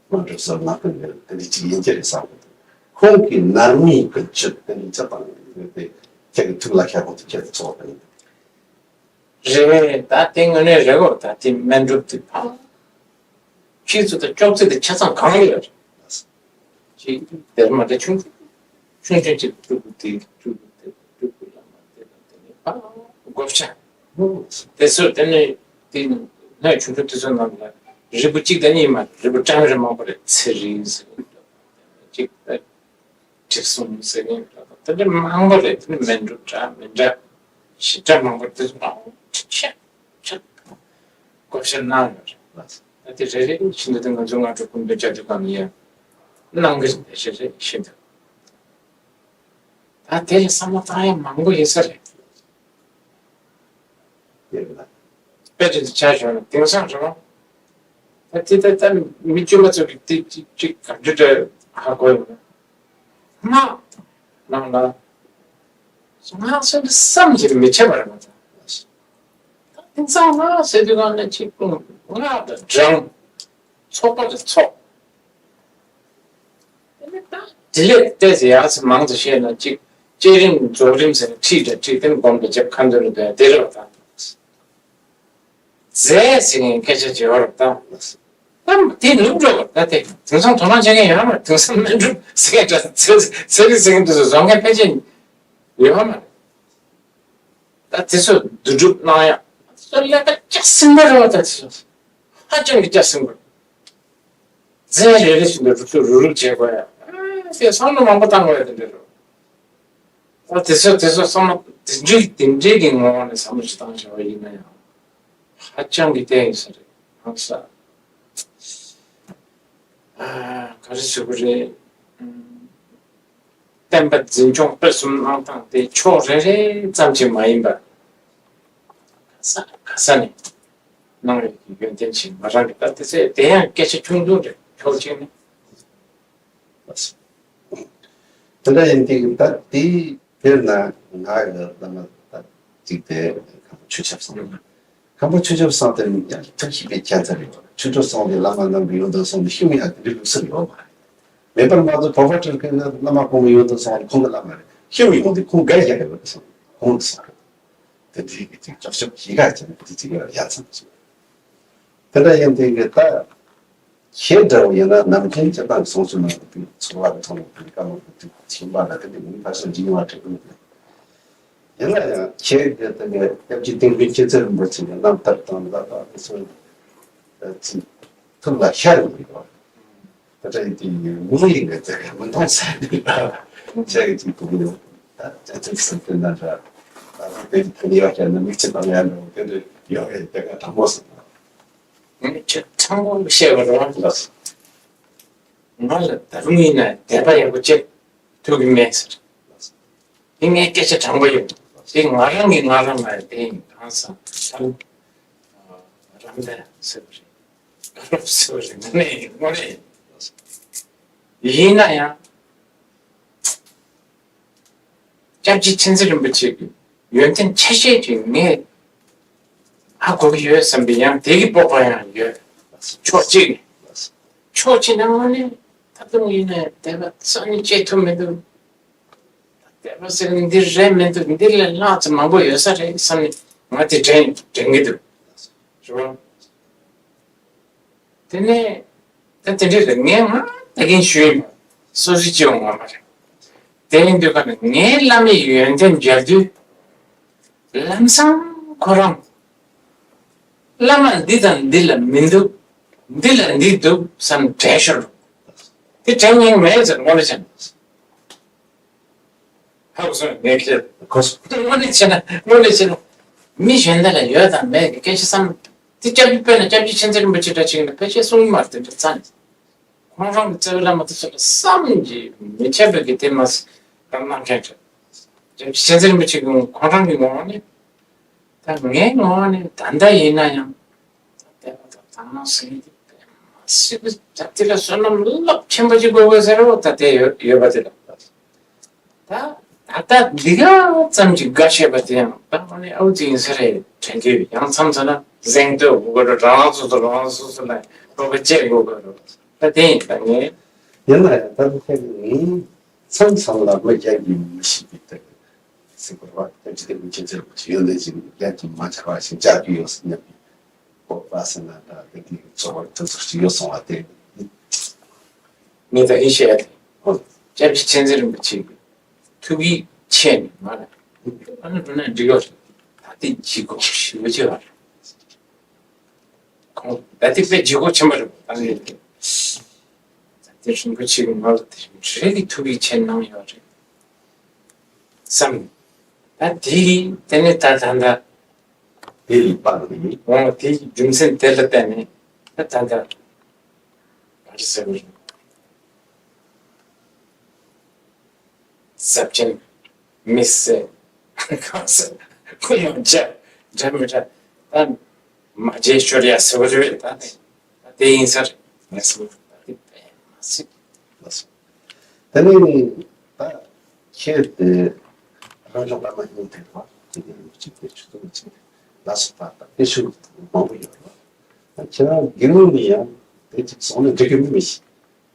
དམའ་འབེབས་སུ་ལ་ཁོང་གི་དེ་འདྲ་ཅིག་ཡིན་གྱི་རེད་བསམ་གི་འདུག་ཁོང་གི་ནར་མའི་ཀུན་སྤྱོད་དེ་འདྲ་ཅིག་དང་དེ་ཁྱེད་ཀྱི་ཐུགས་ལ་ཤར་ཁོང་དེ་ཁྱེད་ཀྱི་ཚོགས་པ་ཡིན། རེད། ད་དེ་དངོས་གནས་རེད་གོ་ད་དེ་སྨན་སྒྲུབ་དེ་ཕ། ཁྱེད་ཚོ་ད་ཅོག་ཙེ་དེ་ཆ་ཚང་གང་ལ་ཡོད་རེད། ཅིག་དེར་མ་དེ་ཆུང་ཆུང་ཆུང་ཆུང་ཅིག་སྤྲུལ་སྐུ་དེ་སྤྲུལ་སྐུ་དེ་སྤྲུལ་སྐུ་བླ་མ་དེ་དང་དེ་ནས་ཕ་བགོ་བཤའ། དེ་ཚོ་དེ་ནས་དེ་སྣོད་ཆུང་ཆུང་དེ་ཚོ་ནང་ལ་རིལ་བུ་གཅིག་དང་གཉིས་མ་རིལ་བུ་གྲངས་རིགས་མང་པོ་རེད། ཚེ་རིལ་ཟེར་གཅིག་ད། གྲིབ་སོང་ཟེར་མཁན་འདྲ་དང་དེ་འདྲ་མང་པོ་རེད། དེ་ནི་སྨན་སྒྲུབ་འདྲ་མི་འདྲ་ཞིབ་ཕྲ་མང་པོ་དེ་ཚོ་མང་པོ་ཆ་ཆ་བགོ་བཤའ་གནང་ཡོད་རེད། ད་དེ་རེ་རེ་བཞིན་དུ་དེ་ང་ཚོ་སྔ་དྲོ་སྐུ་མདུན་བཅར་དུས་སྒང་ལ་ཡང་གནང་གི་རེད། རེ་རེ་བཞིན་དུ་ད་དེ་ལ་བསམ་བློ་བཏང་ཡ་མང་པོ་ཡིན་ས་རེད། དཔེ་དེ་ཆ་བཞག་ན་དེང་སང་རེད་བ། ད་དེ་ད་ལྟ་མི་དཀྱུས་མ་ཚོ་གི་དེ་གཅིག་གཅིག་ག་འདྲ་འདྲ་ཧ་གོ་ཡོང་ན། སྔགས་ནང་ལ་སྔགས་ཟེར་ན་བསམ་གྱིས་མི་ཁྱབ་པ་རེད་མ་གཏོགས། ད་དེང་སང་སྔགས་ཟེར་དུས་སྒང་ལ་གཅིག་སྔགས་དང་བགྲང་། ཚོགས་པ་དང་ཚོགས། དེ་ནས་ད་དེ་ལས་ཏོག་ཙམ་ཡག་ཙམ་མང་ཙམ་བཤད་ན་གཅིག་བསྐྱེད་རིམ་རྫོགས་རིམ་ཟེར་ནས་ཁྲིད་དང་ཁྲིད་དེ་སྒོམ་དང་རྒྱབ་ཁ་འདོན་དང་དེ་རེད་བ་ད། རྫས་ཟེར་མཁན་སྐད་ཆ་བརྗེ་བ་རེད་ད། ད་དེ་ནུབ་འགྲོ་བ་ད་དེ་དེང་སང་དོ་སྣང་བྱེད་མཁན་ཡོད་མ་རེད། དེང་སང་སྨན་སྒྲུབ་ཟེར་མཁན་འདྲ་ཚེ་ཚེ་རིང་ཟེར་མཁན་དེ་ཚོ་བཟོ་མཁན་ཕལ་ཆེར་ཡོད་མ་རེད། ད་དེ་ཚོ་བསྡུ་སྒྲུབ་གནང་ཡག་དེ་ཚོ་ལས་ཀ་སྐྱ་སིང་པོ་རེད་བ། ད་དེ་ཚོ་ཧ་ཅང་གི་སྐྱ་སིང་པོ་རེད། རྫས་རེ་རེ་བཞིན་དུ་རུབ་རུབ་རུབ་རུབ་བྱེད་དགོས་ཡ། ཨ་དེ་བསམ་བློ་མང་པོ་བཏང་དགོས་ཡ་དེ་འདྲ་རེད། ད་དེ་ཚོ་དེ་ཚོ་བསམ་བློ་དེ་འདྲའི་དེ་འདྲའི་གི་ངོ་བོ་ནས་བསམ་བློ་ཞིག་བཏང་བྱ་བ་ཡིན་ན་ཡང་ཧ་ཅང་གི་བརྟན་ཡོད་ས་རེད། ཧང་སང་། ཨ་ག་རེ་ཟེར་དགོས་རེད། ཨུམ། བསྟན་པ་འཛིན་སྐྱོང་སྤེལ་གསུམ་གནང་སྟངས་དེ་ཕྱོགས་རེ་རེ་ཙམ་གྱིས་མ་ཡིན་པར་ག་ས་ག་ས་ནས་གནང་བའི་ཡོན་ཏན་ཆེ། ང་རང་གི་ད་དེ་ཚོ་དེ་ཡང་སྐད་ཆ་ཆུང་ཆུང་རེད། ཕྱོགས་གཅིག་ནས། དེ་འདྲ་ཡིན་དུས་ད་དེའི་དེར་ན་ང་གི་བླ་མ་ད་གཅིག་དེ་མཁན་པོ་ཆོས་ཆབ་སང་། མཁན་པོ་ཆོས་ཆབ་སང་དེ་ཡང་ཐུགས་ཞིབ་པའི་ཁྱད་མཚར་རེད། ཆོས་གྲོགས་སང་དེ་བླ་མ་རྣམ་པའི་ཡོན་ཏན་སོང་ནས་ཤི་མི་ཡང་དེ་འདྲའི་ལུགས་སྲོལ་ཡོད་མ་རེད། མེད་པར་མ་གཏོགས་བོད་པ་ཁྲིར་ཁེལ་ན་བླ་མ་གོང་མའི་ཡོན་ཏན་སོང་ནས་ཁོང་གི་བླ་མ་རེད། ཤི་མི་ཡོང་དུས་ཁོང་དགའ་རྒྱག་གི་རེད་སོང་ཁོང་གི་སོང་རེད། དེ་འདྲའི་གི་ཅིག་ཅོག་ཅོག་ཞིག་ག་ཅིག་དེ་ཅིག་ཡ་མཚན་ཅིག་དེ་འདྲ་ཡིན་དུས་ཀྱི་ད་ཁྱེད་འདྲ་བོ་ཡིན་ན་ནམ་རྒྱུན་སྤྱིར་བཏང་གི་གསུང་ཆོས་ནང་དུ་ཚོར་བ་གི་ཐོག་ནས་དེ་ཀ་མ་གི་དུས་ཆེན་པ་ལ་དེ་འདྲ་མིན་པ་སོགས་ཇི་ཡོང་བ་དྲན་གི་མི་འདུག་ཡིན་ན་ཡང་ཁྱེད་ཀྱི་དེ་ནས་སྐྱབས་རྗེ་ཏིང་འཛིན་མཁྱེན་བརྩེ་རིན་པོ་ཆེ་གི་རྣམ་ཐར་དང་ལ་དྭགས་ཀྱི་སོ་ཚིག་ཐུགས་ལ་ཤར་ཡོང་གི་ཡོད། ད་ལྟ་ཡིན་དུས་མི་ཡིན་ནས་དེ་ག་མི་མཐོང་ས་ནས་ལ་ཁྱེད་ཀྱི་ཐུགས་ཡོད། ད་སྤྱན་ཚེ་གསུམ་དེ་ན་འདྲ་ད་དེ་ཐ་ནི་ཡོད་ཀྱང་ན་མིག་ཆུ་བཏང་ཡ་འདྲ་བོ་དེ་འདྲ་ཡོད་རེད། དེ་ག་དྲང་མོ་སོང་། ངས་ཁྱོད་ཕྲང་པོ་བཤད་པ་རེད་བ། ལགས་སོ། ང་ལ་ད་རུང་ཡིན་ན་དད་པ་ཡག་པོ་ཅིག་ཐུག་གི་མེད་ཟེར། དེ་ངའི་སྐད་ཆ་དྲང་པོ་ཡིན། དེ་ང་རང་གིས་ང་རང་ལ་དེ་ཡིན་གང་ཟེར་ད་རང་དེ་ཟེར་བ་རེད། དགའ་སློབ་ཟེར་བ་རེད། ང་ནས་ཡིན་དངོས་གནས་ཡིན། ཡིན་ན་ཡང་། སྐྱབས་རྗེ་མཁྱེན་བརྩེ་རིན་པོ་ཆེ་གི་ཡོན་ཏན་ཆ་ཤས་ཅིག་ངས་ཧ་གོ་གི་ཡོད་བསམ་པའི་ཡང་དེ་གི་སྤོབས་པ་ཡང་ཡོད། ཕྱོགས་གཅིག་ནས། ཕྱོགས་གཅིག་ནས་དངོས་གནས་ད་དུང་ཡིན་ན་དད་པ་རྩ་ནས་བྱེད་ཐུབ་མི་འདུག་དད་པ་ཟེར་ནི་འདི་རེད་མི་འདུག་འདི་ལས་ལྷག་ཙམ་མང་པོ་ཡོད་ས་རེད་བསམ་ནས་ང་དེ་དྲན་དྲན་གི་འདུག་རེད་བ། དེ་ནས་ད་དེ་འདྲས་རེད། ངས་ང་ད་གིན་ཞུས་ཡིན་པ་སོ་སོའི་སྤྱི་ཡོངས་ངོ་མ་རེད། དེ་ཡིན་དུས་ཀ་ནས་ངའི་བླ་མའི་ཡོན་ཏན་མཇལ་དུས་ ལམ་སང་ཁོ་རང་བླ་མ་འདི་དང་འདི་ལ་མི་འདུག་འདི་ལ་འདི་འདུག་བསམ་བྲལ་ཤོར། དེ་དྲན་སྙིང་མེད་ཟེར་དངོས་གནས་བྱས་ན། ཧ་གོ་སོང་ངས་ཁྱེད་གོ་སོང་། དངོས་གནས་བྱས་ན་དངོས་གནས་བྱས་ན་མི་གཞན་དག་ལ་ཡོད་དང་མེད་ཀྱི་སྐད་ཆ་བསམ། དེ་སྐྱབས་རྗེ་དཔེར་ན་སྐྱབས་རྗེ་མཁྱེན་བརྩེ་རིན་པོ་ཆེ་འདྲ་ཅིག་ནི་ཕལ་ཆེར་གསུང་གི་མ་རེད། དེ་འདྲ་རྩ་ནས། ཁོང་རང་གི་རྩ་བའི་བླ་མ་དེ་ཚོ་ལ་བསམ་གྱིས་མི་ཁྱབ་པའི་གི་དེ་མ་ཟད་རང་གནང་མཁན་རེད། སྐྱབས་རྗེ་མཁྱེན་བརྩེ་རིན་པོ་ཆེ་གི་ཁོང་རང་གི་ངོ་བོ་ནི། ད་ངའི་ངོ་བོ་ནི་ད་ལྟ་ཡིན་ན་ཡང་ད་ལྟ་དང་ནང་སེང་གེ་དེ་མ་སྲིད་པའི་ད་དེ་ལ་བསོད་ནམས་རླབས་ཆེན་པོ་ཅིག་དགོས་དགོས་ཟེར་རོ། ད་དེ་ཡོད་ཡོད་པ་དེ་ལ། ད་ད་ལྟ་འདི་ག་ཙམ་གྱིས་དགའ་ཤེས་པ་དེ་ཡང་ད་ཨ་ནི་ཨའུ་ཙི་ཡིན་ས་རེད་དྲན་གྱི་ཡོད། ཡང་མཚམས་མཚམས་ན་གཟེངས་བསྟོད་དགོས་ཀྱི་རེད། རང་རང་སོ་སོ་རང་རང་སོ་སོ་ལ་སྤྲོ་པ་བསྐྱེད་དགོས་ཀྱི་རེད། ད་དེ་ཡིན་ད་ངས། ཡིན་ན་ཡང་ད་ལྟ་ངས་མཚམས་མཚམས་ལ་མི་རྒྱག་གི་མི་ཤེས་པའི་ལྟར་ཟེར་དགོས་པ། སྐྱབས་རྗེ་བདེ་མོ་མཁྱེན་བརྩེ་རིན་པོ་ཆེ་ཡོད་ནས་ཅིག་ཡར་གྱི་མ་ཆག་པ་ཞིག་བྱ་རྒྱུ་ཡོད་སྙམ་པའི་སྤོབས་པ་ཟེར་ན་འདྲ། དེ་གི་ཚོར་བ་དེ་ཚོ་ཞིག་ཡོད་སོང་བ་དེ། ངས་ད་ཨི་བཤད་ཡ་དེ། ཨོ། སྐྱབས་རྗེ་མཁྱེན་བརྩེ་རིན་པོ་ཆེ་གི་ཐུགས་ཀྱི་ཆེ་ནས་ང་ལ་ཨ་ནི་འགྲོ་ན་འགྲིག་ཡོད་རེད། ད་དེ་ལྗིད་ཁོག་ཞེ་པོ་ཅིག་ཡོད་རེད། ཁོང་ད་དེ་དཔེ་ལྗིད་ཁོག་ཆེན་པོ་རེད། ད་ངས་དེ་རིན་པོ་ཆེ་གི་ང་ལ་དེ་རེ་གི་ཐུགས་ཀྱི་ཆེ་གནང་ཡོད་རེད་བསམ། ད་དེ་དེ་ནས་ད་ད་ད། དེ་ལ་དཔག་ནས། འོ་དེའི་རྒྱུ་མཚན་དེ་ལ་བརྟེན་ནས་ད་ད་ལྟ་ག་རེ་ཟེར་བ་རེད། ཟབ་ཅིང་མི་གསལ། གང་ཟེར། ཁུངས་མ་འཇལ། འདྲ་མི་འདྲ། ད་མ་བརྗེད་ཤོར་ཡ་ཟེར་བ་རེད། ད་ནི་ད་དེ་ཡིན་ས་རེད། ངས་སོང་ད་དེ་དཔེ་མ་སྲིད། ལགས་སོ། དེ་ནས་ད་ཁྱེད་དེ་རང་ལུགས་བླ་མ་སྙིང་ཐིག་པ་དེ་གའི་ལུགས་གཅིག་དེ་ཆུ་ཚོད་གཅིག་ལ་སོགས་པ་དང་དེ་ཤུགས་མང་པོ་ཡོད་རེད། ཁྱེད་རང་དགེ་སློང་ནི་ཡང་དེ་གཅིག་སོང་ནས་འགྲིག་གི་མི་མི་ཤེས།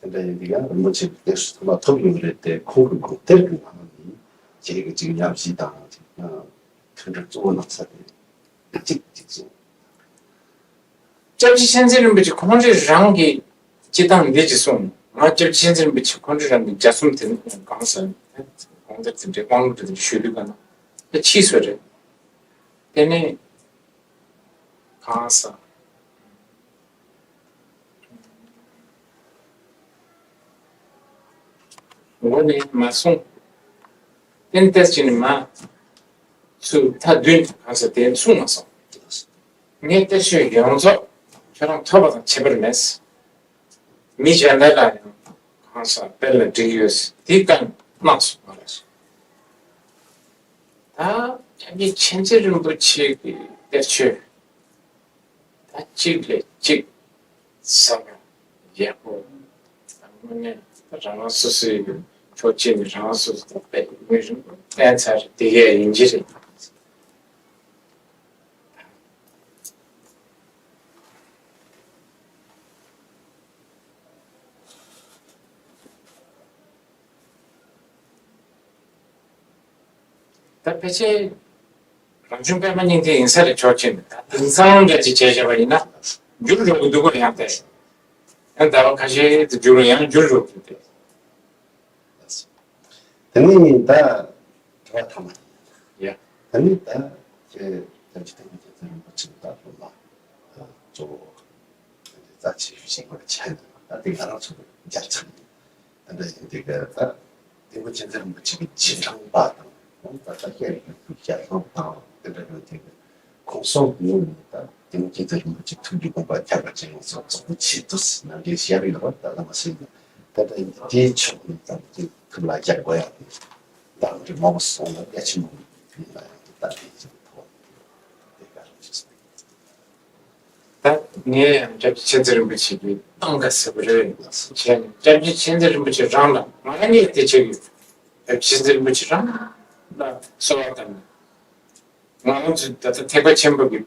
དེ་འདྲ་ཡིན་དུས་ཡང་རིན་པོ་ཆེ་གི་དེ་ཚང་མ་ཐོབ་ཡོད་རེད་དེ། ཁོང་གི་དགོངས་གཏེར་གྱི་ནང་ནས་ཁྱེད་ཀྱི་གཅིག་ཉམས་ཞིབ་དང་གཅིག་མཐུན་སྒྲིལ་གཙོ་བོ་གནང་ས་དེ་གཅིག་གཅིག་བྱུང་། སྐྱབས་རྗེ་མཁྱེན་བརྩེ་རིན་པོ་ཆེ་ཁོང་རང་རང་གིས་སྤྱི་བཏང་འདི་ཅིག་གསུངས། ང་སྐྱབས་རྗེ་མཁྱེན་བརྩེ་རིན་པོ་ཆེ་ཁོང་རང་རང་གི་རྒྱ་གསུམ་དེ་གང་ཟེར་དགོངས་གཏེར་དེ་འདྲའི་དབང་ལུང་དེ་འདྲ་ཞུས་དུས་ག་ན་ད་ཕྱིས་སུ་རེད། དེ་ནས་གང་ཟེར། འགོ་ནས་མ་སོང་། ཏན་ཏན་ཅི་ནས་མ། ཚུར་མཐའ་བདུན་གང་ཟེར་དེ་གསུངས་མ་སོང་། ངས་གཏེར་ཆོས་ཡོངས་རྫོགས་ཁྱོད་རང་ཐོབ་པ་དང་ཁྱད་པར་མེད། མི་གཞན་དག་ལ་ཡང་གང་ཟེར་དཔེ་ལ་འགྲིག་ཡོད་དེ་གང་གནང་སོང་བ་རེད། ད་སྐྱབས་རྗེ་མཁྱེན་བརྩེ་རིན་པོ་ཆེ་གི་གཏེར་ཆོས། ད་གཅིག་ལས་གཅིག་ཟབ་ཡག་པོ། ད་དངོས་གནས་རང་རང་སོ་སོའི་ཕྱོགས་གཅིག་ནས་རང་རང་སོ་སོ་དཔེ་མི་རིང་པོ་བསྟན་ཚར་དེ་གས་ཡིན་གྱི་རེད། ད་ཕལ་ཆེར་རང་བྱུང་པད་མ་སྙིང་ཐིག་ཡིན་ས་རེད། ཆོག་ཆེན་ད་དེང་སང་འདྲ་ཅིག་བྱས་བྱས་པ་ཡིན་ན་འགྱུར་འགྲོ་གི་འདུག་གོ། ཡང་དེ་ཡང་ཟླ་བ་ཁ་ཤས་དུ་འགྱུར་ཡང་འགྱུར་འགྲོ་གི་འདུག་དེ་ནས་ད་དྲི་བ་ཐ་མ་ཡིན། ཡ། དེ་ནས་ད་ཁྱེད་སྐྱབས་རྗེ་བདེ་མོ་རྒྱལ་མཚན་རིན་པོ་ཆེ་ད་སློབ་མ་གཙོ་བོ་རྩ་ཆེ་ཤོས་ཤིག་ཡིན་པ་ཆ་ནས་ད་དེ་ང་རང་ཚོ་རྒྱལ་ཚང་ཡིན། དེ་འདྲ་ཡིན་དུས་ཀ་ད་དེ་མོ་ཅན་ཚན་རིན་པོ་ཆེ་གི་རྗེས་འབྲང་པ་དང་ད་ལྟ་བཤད་ཡོད་པའི་ཞལ་ལུང་དང་དེ་འདྲ་ཡོད་དུས་ཀ་ཁོང་སོགས་ཀྱི་ངོས་ནས་ད་དེ་མོ་ཅན་ཚན་རིན་པོ་ཆེ་ཐུགས་ཀྱི་དགོངས་པ་ཁྱབ་པ་ཅན་ཡོངས་སུ་རྫོགས་པའི་ཆེད་དུ་ཟེར་ན་འདྲའི་བཤད་ཡོད་རེད། ད་ལྟ་མ་ཟིན་ན་ད་ལྟ་ཡིན་དུས་དེའི་ཕྱོགས་ནས་ད་དེ་ཐུགས་ལ་འཇགས་དགོས་ཡ་དེ་ད་འདྲ་མང་པོ་སོང་ལ་གལ་ཆེན་པོ་ཡིན་ལ་ཡང་དེ་ད་དེ་ཅིག་ཐོག་དེ་ག་རེ་ཞིག་སོང་། ད་ངས་ཡང་སྐྱབས་རྗེ་མཁྱེན་བརྩེ་རིན་པོ་ཆེ་གི་གཏམ་འགའ་ཟེར་བ་རེད། བྱས་ནས་སྐྱབས་རྗེ་མཁྱེན་བརྩེ་རིན་པོ་ཆེ་རང་ལ་ང་རང་ངས་དེ་བྱེད་ཀྱི་ཡོད། སྐྱབས་རྗེ་མཁྱེན་བརྩེ་རིན་པོ་ཆེ་རང་ལ་གསོལ་བ་བཏབ་ནས་ང་རང་ཚོའི་ད་ལྟ་ཐེག་པ་ཆེན་པོ་གི་ད་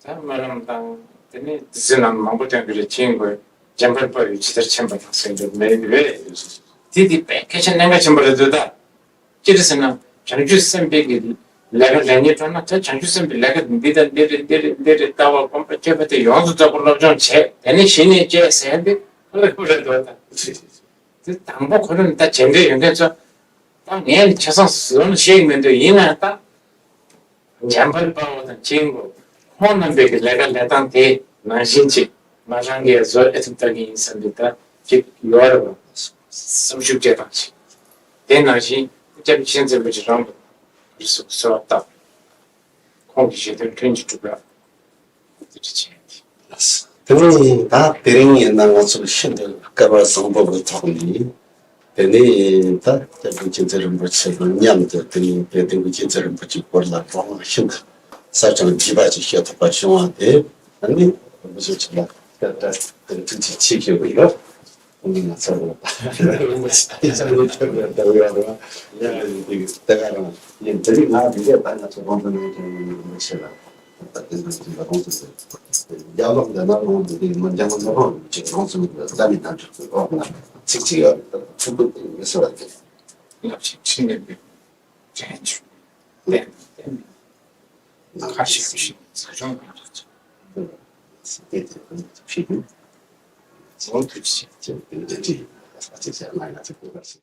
སྨོན་ལམ་དང་དེ་ནས་དེ་ཚོའི་ནང་མང་པོ་སྟོན་གྱི་རེད། ཆེན་དགོས་འཇམ་དཔལ་དཔའ་བོས་ཇི་ལྟར་མཁྱེན་པ་དང་ཟེར་འདུག་མེད་རེད། དེ་དེ་དཔེ་སྐད་ཆ་གནད་འགག་ཆེན་པོ་རེད་འདུག་ད། ཅི་རེད་ཟེར་ན། བྱང་ཆུབ་སེམས་དཔའི་གི་ལས་ཀ་ལས་ཉེས་སྤྲོ་ན་ད་བྱང་ཆུབ་སེམས་དཔའི་ལས་ཀ་འདི་དང་འདི་རེད་འདི་རེད་འདི་རེད་ལྟ་བ་སྒོམ་པ་སྤྱོད་པ་དེ་ཡོངས་སུ་རྫོགས་པ་སློབ་སྦྱོང་བྱས་དེ་ནས་གཞི་ནས་བཅས་ཟེར་འདི་ཁོ་ལ་ཁོ་རེད་འདུག་ད། དེ་དང་པོ་ཁོ་རང་ད་བྱས་འབྲས་ཡོད་མཁན་ཚོ་ད་ངས་ནི་ཆ་ཚང་ཟོན་ཤེས་ཀྱི་མི་འདུག་ཡིན་ན་ད་ འཇམ་དཔལ་དཔའ་བོ་དང་གཅིག་གོ། ཁོང་རྣམ་པའི་གི་ལས་ཀ་ལས་སྟངས་དེ་ནང་བཞིན་ཅིག་ང་རང་གིས་བཟོ་ཨེ་ཐུབ་ལྟ་གི་ཡིན་བསམ་པའི་ད་ཅིག་ཡོད་རེད་བ། སེམས་ཤུགས་སྐྱེད་སྟངས་ཅིག་དེ་ནང་བཞིན་སྐྱབས་མཆི་བཟང་རིན་པོ་ཆེ་རང་གི་གསོལ་བ་བཏབ། ཁོང་གི་བཞེད་དོན་ཁྲིམས་ཀྱིས་གྲུབ་པ། དེ་འདྲ་བྱས་ཏེ། དེ་ནས་ད་དེ་རིང་ཡིན་ན་ང་ཚོ་ཤིན་ཏུ་སྐལ་བ་བཟང་པོ་གི་ཐོག་ནས། དེ་ནས་ད་སྐྱབས་མགོན་མཁྱེན་བརྩེ་རིན་པོ་ཆེ་དང་མཉམ་དུ་དེ་ནས་དཔལ་ལྡན་གྱི་མཁྱེན་བརྩེ་རིན་པོ་ཆེའི་སྐོར་ལ་གོ་བ་ཤིན་ཏུ་གསར་རྐྱང་རྒྱས་པ་ཅིག་ཤེས་ཐུབ་པ་བྱུང་བ་དེ། ཨ་ནི་རིན་པོ་ཆེ་ཁྱེད་ལ་སྐད་བཀྲ་ཐུགས་རྗེ་ཆེ་ཞུ་གི་ཡོད། ང་ཚོ་དེ་ག་རང་ཡིན། དེ་རིང་ང་འདི་གས་ད་ང་ཚོ་རང་དོན་ནང་དོན་ཡོང་མི་ཤེས་ལ། ད་དེ་འདྲ་ཅིག་ལ་ཁོང་ཚོས་ཡག་ལོག་འདི་ན་ཁོང་ཚོས་དེ་མི་འདྲ་མི་འདྲ་ཁོང་ཚོས་ཁོང་ཚོས་འདི་ལ་མི་འདྲ་འཇུག་ཏུ་ཨོ་ན་ཚིག་ཅིག་ཡོད་ཚུགས་པ་དེ་ཡོད་ས་རེད། ལབ་ཅིག་ཕྱིན་ནས་འདི་དྲན་བྱུང་། ལན་དེ་ཁ་ཤས་ཤིག་ཟ་སྦྱོང་གི་རེད། དེ་དེ་ཁོང་ཚོས་ཕྱི་རྒྱུ་ཚོགས་འདུ་ཞིག་བྱས་ཏེ་འདི་འདྲ་ཅིག་ས་ཅིག་བྱས་ན་ང་ཚོ་གོ་བར་ཞིག